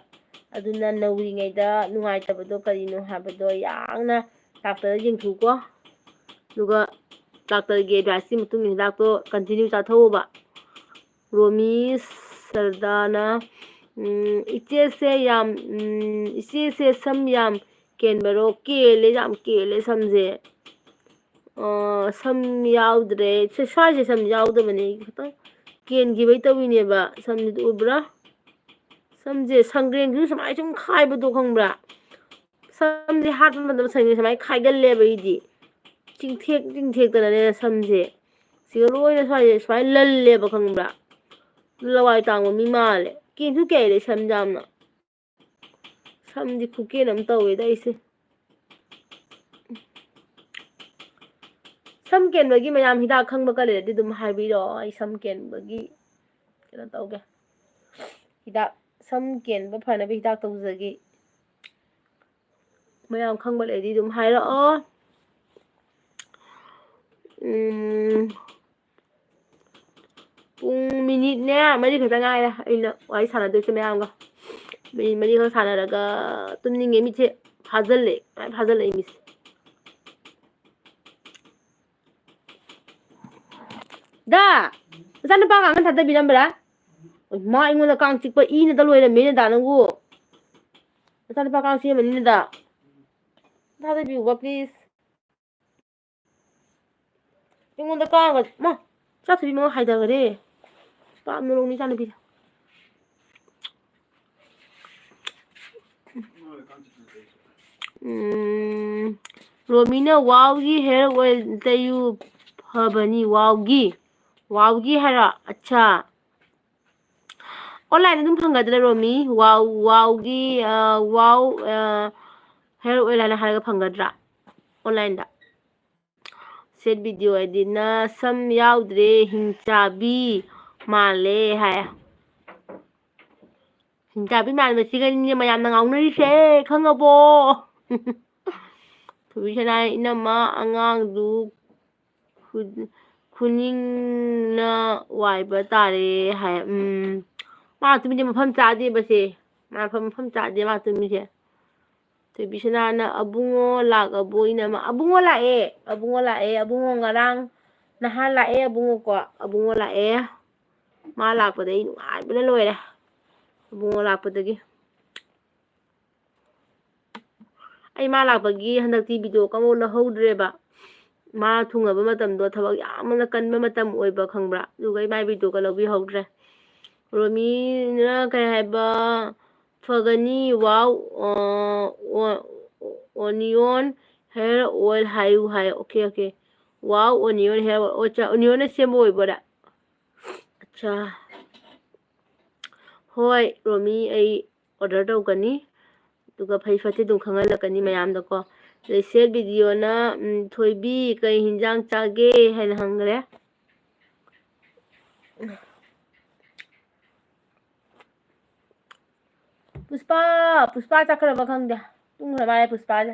ꯑꯗꯨꯅ ꯅꯧꯔꯤꯉꯩꯗ ꯅꯨꯡꯉꯥꯏꯇꯕꯗꯣ ꯀꯔꯤꯅꯣ ꯍꯥꯏꯕꯗꯣ ꯌꯥꯡꯅ ꯗꯥꯛꯇꯔꯗ ꯌꯦꯡꯊꯣꯛꯀꯣ꯫ ꯑꯗꯨꯒ ꯗꯥꯛꯇꯔꯒꯤ ꯑꯦꯗꯚꯥꯏꯁꯀꯤ ꯃꯇꯨꯡ ꯏꯟꯅ ꯍꯤꯗꯥꯛꯇꯣ ꯀꯟꯇꯤꯅ꯭ꯌꯨ ꯆꯥꯊꯣꯛꯑꯣꯕ꯫ ꯔꯣꯃꯤ ꯁꯔꯗꯥꯅ, ꯎꯝ, "ꯏꯆꯦꯁꯦ ꯌꯥꯝ, ꯎꯝ, ꯏꯆꯦꯁꯦ ꯁꯝ ꯌꯥꯝ ꯀꯦꯟꯕꯔꯣ?" ꯀꯦꯜꯂꯦ, ꯌꯥꯝ ꯀꯦꯜꯂꯦ ꯁꯝꯁꯦ꯫ ꯑ, ꯁꯝ ꯌꯥꯎꯗ꯭ꯔꯦ꯫ ꯁꯤ-, ꯁ꯭ꯋꯥꯏꯁꯦ ꯁꯝ ꯌꯥꯎꯗꯕꯅꯦ꯫ ꯈꯤꯇꯪ ꯀꯦꯟꯈꯤꯕꯩ ꯇꯧꯔꯤꯅꯦꯕ꯫ ꯁꯝꯁꯤꯗ ꯎꯕ꯭ꯔꯥ? ꯁꯝꯁꯦ ꯁꯪꯒ꯭ꯔꯦꯡꯁꯨ ꯁꯨꯃꯥꯏꯅ ꯁꯨꯝ ꯈꯥꯏꯕꯗꯣ ꯈꯪꯕ꯭ꯔꯥ? ꯁꯝꯁꯦ ꯍꯥꯠꯄ ꯃꯇꯝꯗ ꯁꯪꯒ꯭ꯔꯦꯡ ꯁꯨꯃꯥꯏꯅ ꯈꯥꯏꯒꯜꯂꯦꯕ ꯑꯩꯗꯤ꯫ ꯆꯤꯡꯊꯦꯛ ꯆꯤꯡꯊꯦꯛꯇꯅꯅꯦ ꯁꯝꯁꯦ꯫ ꯁꯤꯒ ꯂꯣꯏꯅ ꯁ꯭ꯋꯥꯏꯁꯦ ꯁꯨꯃꯥꯏꯅ ꯂꯜꯂꯦꯕ ꯈꯪꯕ꯭ꯔꯥ? ꯂꯋꯥꯏ ꯇꯥꯡꯕ ꯃꯤ ꯃꯥꯜꯂꯦ꯫ ꯀꯦꯟꯁꯨ ꯀꯦꯜꯂꯦ ꯁꯝ ꯌꯥꯝꯅ꯫ ꯁꯝꯗꯤ ꯈꯨꯀꯦꯟ ꯑꯃ ꯇꯧꯋꯦꯗ ꯑꯩꯁꯦ꯫ ꯁꯝ ꯀꯦꯟꯕꯒꯤ ꯃꯌꯥꯝ ꯍꯤꯗꯥꯛ ꯈꯪꯕ ꯀ ꯂꯩꯔꯗꯤ ꯑꯗꯨꯝ ꯍꯥꯏꯕꯤꯔꯛꯑꯣ꯫ ꯑꯩ ꯁꯝ ꯀꯦꯟꯕꯒꯤ ꯀꯩꯅꯣ ꯇꯧꯒꯦ꯫ ꯍꯤꯗꯥꯛ, ꯁꯝ ꯀꯦꯟꯕ ꯐꯅꯕ ꯍꯤꯗꯥꯛ ꯇꯧꯖꯒꯦ꯫ ꯃꯌꯥꯝ ꯈꯪꯕ ꯂꯩꯔꯗꯤ ꯑꯗꯨꯝ ꯍꯥꯏꯔꯛꯑꯣ꯫ ꯎꯝ, ꯄꯨꯡ ꯃꯤꯅꯤꯠꯅꯦ ꯃꯔꯤ ꯈꯛꯇ ꯉꯥꯏꯔꯦ ꯑꯩꯅ ꯋꯥꯔꯤ ꯁꯥꯟꯅꯗꯣꯏꯁꯦ ꯃꯌꯥꯝꯒ꯫ ꯃꯤꯅꯤꯠ ꯃꯔꯤꯈꯛ ꯁꯥꯟꯅꯔꯒ ꯇꯨꯝꯅꯤꯡꯉꯦ, ꯃꯤꯠꯁꯦ ꯐꯥꯖꯤꯜꯂꯦ, ꯐꯥꯖꯤꯜꯂꯛꯑꯦ ꯃꯤꯠꯁꯦ꯫ ꯗꯥ! ꯅꯆꯥꯅꯨꯄꯥ ꯀꯥꯡꯈꯟ ꯊꯥꯗꯕꯤꯔꯝꯕ꯭ꯔꯥ? ꯃꯥ ꯑꯩꯉꯣꯟꯗ ꯀꯥꯡ ꯆꯤꯛꯄ ꯏꯅꯗ ꯂꯣꯏꯔꯝꯃꯦꯅꯦ ꯗꯥ ꯅꯪꯕꯨ꯫ ꯅꯆꯥꯅꯨꯄꯥ ꯀꯥꯡ ꯆꯤꯛꯑꯝꯃꯅꯤꯅꯦ ꯗꯥ꯫ ꯊꯥꯗꯕꯤꯌꯨꯕ, please꯫ ꯑꯩꯉꯣꯟꯗ ꯀꯥꯡꯒ, ꯃꯥ, ꯆꯥꯊꯕꯤ ꯃꯉꯛ ꯍꯥꯏꯗꯈꯔꯦ꯫ ꯄꯥꯞꯅ ꯂꯣꯡꯅꯤ ꯏꯆꯥꯅꯨꯄꯤꯁꯦ꯫ ꯎꯝ, ꯔꯣꯃꯤꯅ ꯋꯥꯎꯒꯤ ꯍꯦꯌꯔ ꯑꯣꯏꯜ ꯇꯩꯌꯨ ꯐꯕꯅꯤ꯫ ꯋꯥꯎꯒꯤ, ꯋꯥꯎꯒꯤ ꯍꯥꯏꯔꯣ? ꯑꯠꯆꯥ꯫ ꯑꯣꯟꯂꯥꯏꯟꯗ ꯑꯗꯨꯝ ꯐꯪꯒꯗ꯭ꯔꯥ, ꯔꯣꯃꯤ? ꯋꯥꯎ, ꯋꯥꯎꯒꯤ, ꯑ, ꯋꯥꯎ, ꯑ, ꯍꯦꯌꯔ ꯑꯣꯏꯜ ꯍꯥꯏꯅ ꯍꯥꯏꯔꯒ ꯐꯪꯒꯗ꯭ꯔꯥ ꯑꯣꯟꯂꯥꯏꯟꯗ? ꯁꯦꯠ ꯚꯤꯗꯤꯑꯣ ꯑꯥꯏ ꯗꯤꯅ "ꯁꯝ ꯌꯥꯎꯗ꯭ꯔꯦ, ꯍꯤꯡꯆꯥꯕꯤ ꯃꯥꯜꯂꯦ" ꯍꯥꯏ꯫ ꯍꯤꯡꯆꯥꯕꯤ ꯃꯥꯟꯕꯁꯤꯒꯅꯤꯅꯦ ꯃꯌꯥꯝꯅ ꯉꯥꯎꯅꯔꯤꯁꯦ, ꯈꯪꯉꯕꯣ? ꯊꯣꯏꯕꯤꯁꯅꯥ, "ꯏꯅꯝꯃ, ꯑꯉꯥꯡꯗꯨ ꯈꯨ-, ꯈꯨꯅꯤꯡꯅ ꯋꯥꯏꯕ ꯇꯥꯔꯦ" ꯍꯥꯏ꯫ ꯎꯝ, ꯃꯥ ꯇꯨꯃꯤꯟꯁꯦ ꯃꯐꯝ ꯆꯥꯗꯦꯕꯁꯦ꯫ ꯃꯥ ꯃꯐꯝ, ꯃꯐꯝ ꯆꯥꯗꯦ ꯃꯥ ꯇꯨꯃꯤꯟꯁꯦ꯫ ꯊꯣꯏꯕꯤꯁꯅꯥꯅ, "ꯑꯕꯨꯡꯉꯣ ꯂꯥꯛꯑꯕꯣ, ꯏꯅꯝꯃ?" ꯑꯕꯨꯡꯉꯣ ꯂꯥꯛꯑꯦ, ꯑꯕꯨꯡꯉꯣ ꯂꯥꯛꯑꯦ, ꯑꯕꯨꯡꯉꯣ ꯉꯔꯥꯡ, ꯅꯍꯥꯟ ꯂꯥꯛꯑꯦ ꯑꯕꯨꯡꯉꯣꯀꯣ, ꯑꯕꯨꯡꯉꯣ ꯂꯥꯛꯑꯦ꯫ ꯃꯥ ꯂꯥꯛꯄꯗ ꯑꯩ ꯅꯨꯡꯉꯥꯏꯕꯅ ꯂꯣꯏꯔꯦ, ꯑꯕꯨꯡꯉꯣ ꯂꯥꯛꯄꯗꯒꯤ꯫ ꯑꯩ ꯃꯥ ꯂꯥꯛꯄꯒꯤ ꯍꯟꯗꯛꯇꯤ ꯚꯤꯗꯤꯑꯣ ꯀꯝꯕꯧ ꯂꯧꯍꯧꯗ꯭ꯔꯦꯕ꯫ ꯃꯥ ꯊꯨꯡꯉꯕ ꯃꯇꯝꯗꯣ ꯊꯕꯛ ꯌꯥꯝꯅ ꯀꯟꯕ ꯃꯇꯝ ꯑꯣꯏꯕ, ꯈꯪꯕ꯭ꯔꯥ? ꯑꯗꯨꯒ ꯑꯩ ꯃꯥꯏ ꯚꯤꯗꯤꯑꯣꯒ ꯂꯧꯕꯤꯍꯧꯗ꯭ꯔꯦ꯫ ꯔꯣꯃꯤꯅ ꯀꯩ ꯍꯥꯏꯕ? "ꯐꯒꯅꯤ, ꯋꯥꯎ, ꯑ, ꯑꯣ-, ꯑꯣꯅꯤꯌꯣꯟ ꯍꯦꯌꯔ ꯑꯣꯏꯜ ꯍꯥꯏꯌꯨ" ꯍꯥꯏ꯫ Okay, okay. "Wow, onion hair oil". ꯑꯣ, ꯑꯠꯆꯥ, ꯑꯣꯅꯤꯌꯣꯟꯅ ꯁꯦꯝꯕ ꯑꯣꯏꯕꯣꯏꯔꯦ꯫ ꯑꯠꯆꯥ꯫ ꯍꯣꯏ, ꯔꯣꯃꯤ, ꯑꯩ ꯑꯣꯔꯗꯔ ꯇꯧꯒꯅꯤ꯫ ꯑꯗꯨꯒ ꯐꯩ ꯐꯠꯇꯦ ꯑꯗꯨꯝ ꯈꯪꯍꯜꯂꯛꯀꯅꯤ ꯃꯌꯥꯝꯗꯀꯣ꯫ ꯑꯗꯩ ꯁꯦꯠ ꯚꯤꯗꯤꯑꯣꯅ, ꯎꯝ, "ꯊꯣꯏꯕꯤ, ꯀꯩ ꯍꯤꯟꯖꯥꯡ ꯆꯥꯒꯦ?" ꯍꯥꯏꯅ ꯍꯪꯈ꯭ꯔꯦ꯫ ꯄꯨꯁꯄꯥ, ꯄꯨꯁꯄꯥ ꯆꯠꯈ꯭ꯔꯕ ꯈꯪꯗꯦ꯫ ꯇꯨꯝꯈ꯭ꯔ ꯃꯥꯜꯂꯦ ꯄꯨꯁꯄꯥꯁꯦ꯫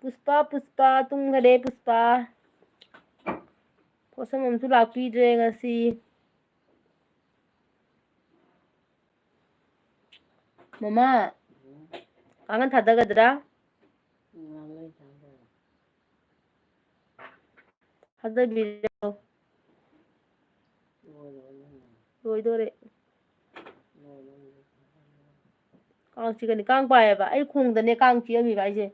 ꯄꯨꯁꯄꯥ, ꯄꯨꯁꯄꯥ, ꯇꯨꯝꯈꯔꯦ ꯄꯨꯁꯄꯥ꯫ ꯄꯣꯠꯁꯝ ꯑꯃꯁꯨ ꯂꯥꯛꯄꯤꯗ꯭ꯔꯦ ꯉꯁꯤ꯫ ꯃꯃꯥ, ꯀꯥꯡꯈꯟ ꯊꯥꯗꯒꯗ꯭ꯔꯥ? ꯊꯥꯗꯕꯤꯔꯣ꯫ ꯂꯣꯏꯗꯣꯔꯦ꯫ ꯀꯥꯡ ꯆꯤꯛꯀꯅꯤ꯫ ꯀꯥꯡ ꯄꯥꯏꯌꯦꯕ꯫ ꯑꯩ ꯈꯣꯡꯗꯅꯦ ꯀꯥꯡ ꯆꯤꯛꯑꯝꯃꯤꯕ ꯑꯩꯁꯦ꯫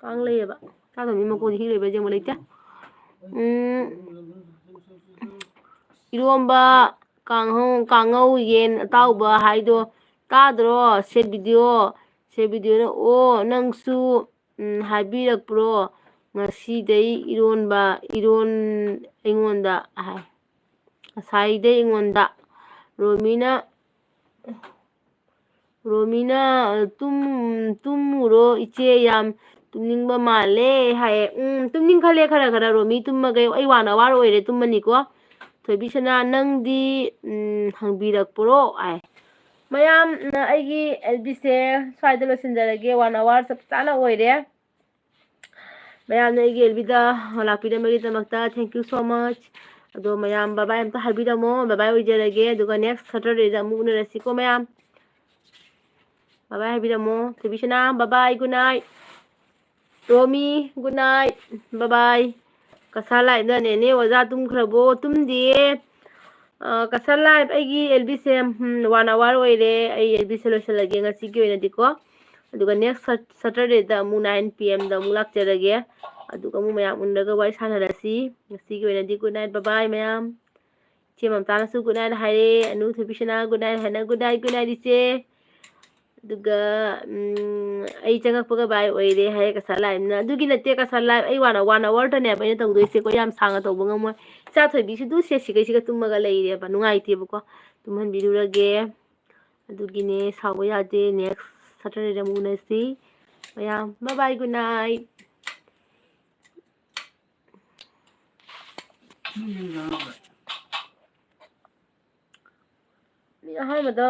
ꯀꯥꯡ ꯂꯩꯌꯦꯕ꯫ ꯆꯥꯗꯕ ꯃꯤ ꯃꯀꯨꯗꯤ ꯍꯤ ꯂꯩꯕ꯭ꯔꯥ ꯌꯦꯡꯕ ꯂꯩꯇꯦ꯫ ꯎꯝ꯫ ꯏꯔꯣꯝꯕ ꯀꯥꯡꯍꯧ, ꯀꯥꯡꯉꯧ ꯌꯦꯟ ꯑꯇꯥꯎꯕ ꯍꯥꯏꯗꯣ ꯇꯥꯗ꯭ꯔꯣ? ꯁꯦ ꯚꯤꯗꯤꯑꯣ, ꯁꯦ ꯚꯤꯗꯤꯑꯣꯅ, "ꯑꯣ, ꯅꯪꯁꯨ, ꯎꯝ, ꯍꯥꯏꯕꯤꯔꯛꯄ꯭ꯔꯣ? ꯉꯁꯤꯗꯩ ꯏꯔꯣꯟꯕ, ꯏꯔꯣꯟ ꯑꯩꯉꯣꯟꯗ ꯍꯥꯏ꯫ ꯉꯁꯥꯏꯗꯩ ꯑꯩꯉꯣꯟꯗ." ꯔꯣꯃꯤꯅ, ꯔꯣꯃꯤꯅ, "ꯇꯨꯝ-, ꯇꯨꯝꯃꯨꯔꯣ ꯏꯆꯦ, ꯌꯥꯝ ꯇꯨꯝꯅꯤꯡꯕ ꯃꯥꯜꯂꯦ" ꯍꯥꯏꯌꯦ꯫ ꯎꯝ, ꯇꯨꯝꯅꯤꯡꯈꯠꯂꯦ ꯈꯔ ꯈꯔ꯫ ꯔꯣꯃꯤ ꯇꯨꯝꯃꯒꯦ, ꯑꯩ ꯋꯥꯅ ꯑꯋꯥꯔ ꯑꯣꯏꯔꯦ, ꯇꯨꯝꯃꯅꯤꯀꯣ꯫ ꯊꯣꯏꯕꯤꯁꯅꯥ, "ꯅꯪꯗꯤ, ꯎꯝ, ꯍꯪꯕꯤꯔꯛꯄ꯭ꯔꯣ?" ꯍꯥꯏ꯫ ꯃꯌꯥꯝ, ꯎꯝ, ꯑꯩꯒꯤ ꯑꯦꯜ ꯕꯤꯁꯦ ꯁ꯭ꯋꯥꯏꯗ ꯂꯣꯏꯁꯤꯟꯖꯔꯒꯦ, ꯋꯥꯟ ꯑꯋꯥꯔ ꯆꯞ ꯆꯥꯅ ꯑꯣꯏꯔꯦ꯫ ꯃꯌꯥꯝꯅ ꯑꯩꯒꯤ ꯑꯦꯜ ꯕꯤꯗ ꯂꯥꯛꯄꯤꯔꯝꯕꯒꯤꯗꯃꯛꯇ thank you so much꯫ ꯑꯗꯣ ꯃꯌꯥꯝ ꯕꯕꯥꯏ ꯑꯝꯇ ꯍꯥꯏꯕꯤꯔꯝꯃꯣ, ꯕꯕꯥꯏ ꯑꯣꯏꯖꯔꯒꯦ꯫ ꯑꯗꯨꯒ next Saturdayꯗ ꯑꯃꯨꯛ ꯎꯅꯔꯁꯤꯀꯣ ꯃꯌꯥꯝ꯫ ꯕꯕꯥꯏ ꯍꯥꯏꯕꯤꯔꯝꯃꯣ꯫ ꯊꯣꯏꯕꯤꯁꯅꯥ, bye bye, good night꯫ ꯔꯣꯃꯤ, good night, bye bye꯫ Cachar ꯂꯥꯏꯞꯅ, "ꯅꯦꯅꯦ ꯑꯣꯖꯥ ꯇꯨꯝꯈ꯭ꯔꯕꯣ?" ꯇꯨꯝꯗꯤꯌꯦ꯫ ꯑ, ꯀꯁꯥꯔ ꯂꯥꯏꯞ ꯑꯩꯒꯤ ꯑꯦꯜ ꯕꯤꯁꯦ, ꯎꯝ, ꯋꯥꯟ ꯑꯋꯥꯔ ꯑꯣꯏꯔꯦ꯫ ꯑꯩ ꯑꯦꯜ ꯕꯤꯁꯦ ꯂꯣꯏꯁꯤꯜꯂꯒꯦ ꯉꯁꯤꯒꯤ ꯑꯣꯏꯅꯗꯤꯀꯣ꯫ ꯑꯗꯨꯒ next Sat-, Saturdayꯗ ꯑꯃꯨꯛ nine P Mꯗ ꯑꯃꯨꯛ ꯂꯥꯛꯆꯔꯒꯦ꯫ ꯑꯗꯨꯒ ꯑꯃꯨꯛ ꯃꯌꯥꯝ ꯎꯅꯔꯒ ꯋꯥꯔꯤ ꯁꯥꯟꯅꯔꯁꯤ꯫ ꯉꯁꯤꯒꯤ ꯑꯣꯏꯅꯗꯤ good night, bye bye ꯃꯌꯥꯝ꯫ ꯏꯆꯦ ꯃꯝꯇꯥꯅꯁꯨ good night ꯍꯥꯏꯔꯦ꯫ ꯑꯅꯨ ꯊꯣꯏꯕꯤꯁꯅꯥ good night ꯍꯥꯏꯅ, good night, good night ꯏꯆꯦ꯫ ꯑꯗꯨꯒ, ꯎꯝ, "ꯑꯩ ꯆꯪꯉꯛꯄꯒ bye ꯑꯣꯏꯔꯦ" ꯍꯥꯏꯌꯦ ꯀꯁꯥꯔ ꯂꯥꯏꯞꯅ꯫ ꯑꯗꯨꯒꯤ ꯅꯠꯇꯦ, ꯀꯁꯥꯔ ꯂꯥꯏꯞ ꯑꯩ ꯋꯥꯟ, ꯋꯥꯟ ꯑꯋꯥꯔꯇꯅꯦꯕ ꯑꯩꯅ ꯇꯧꯗꯣꯏꯁꯦꯀꯣ, ꯌꯥꯝ ꯁꯥꯡꯅ ꯇꯧꯕ ꯉꯝꯃꯣꯏ꯫ ꯏꯆꯥ ꯊꯣꯏꯕꯤꯁꯨ ꯑꯗꯨ ꯁꯦ ꯁꯤꯈꯩꯁꯤꯒ ꯇꯨꯝꯃꯒ ꯂꯩꯔꯦꯕ, ꯅꯨꯡꯉꯥꯏꯇꯦꯕꯀꯣ꯫ ꯇꯨꯝꯍꯟꯕꯤꯔꯨꯔꯒꯦ꯫ ꯑꯗꯨꯒꯤꯅꯦ, ꯁꯥꯎꯕ ꯌꯥꯗꯦ꯫ Next Saturdayꯗ ꯑꯃꯨꯛ ꯎꯅꯁꯤ ꯃꯌꯥꯝ꯫ Bye bye, good night꯫ ꯃꯤ ꯑꯍꯥꯟꯕꯗ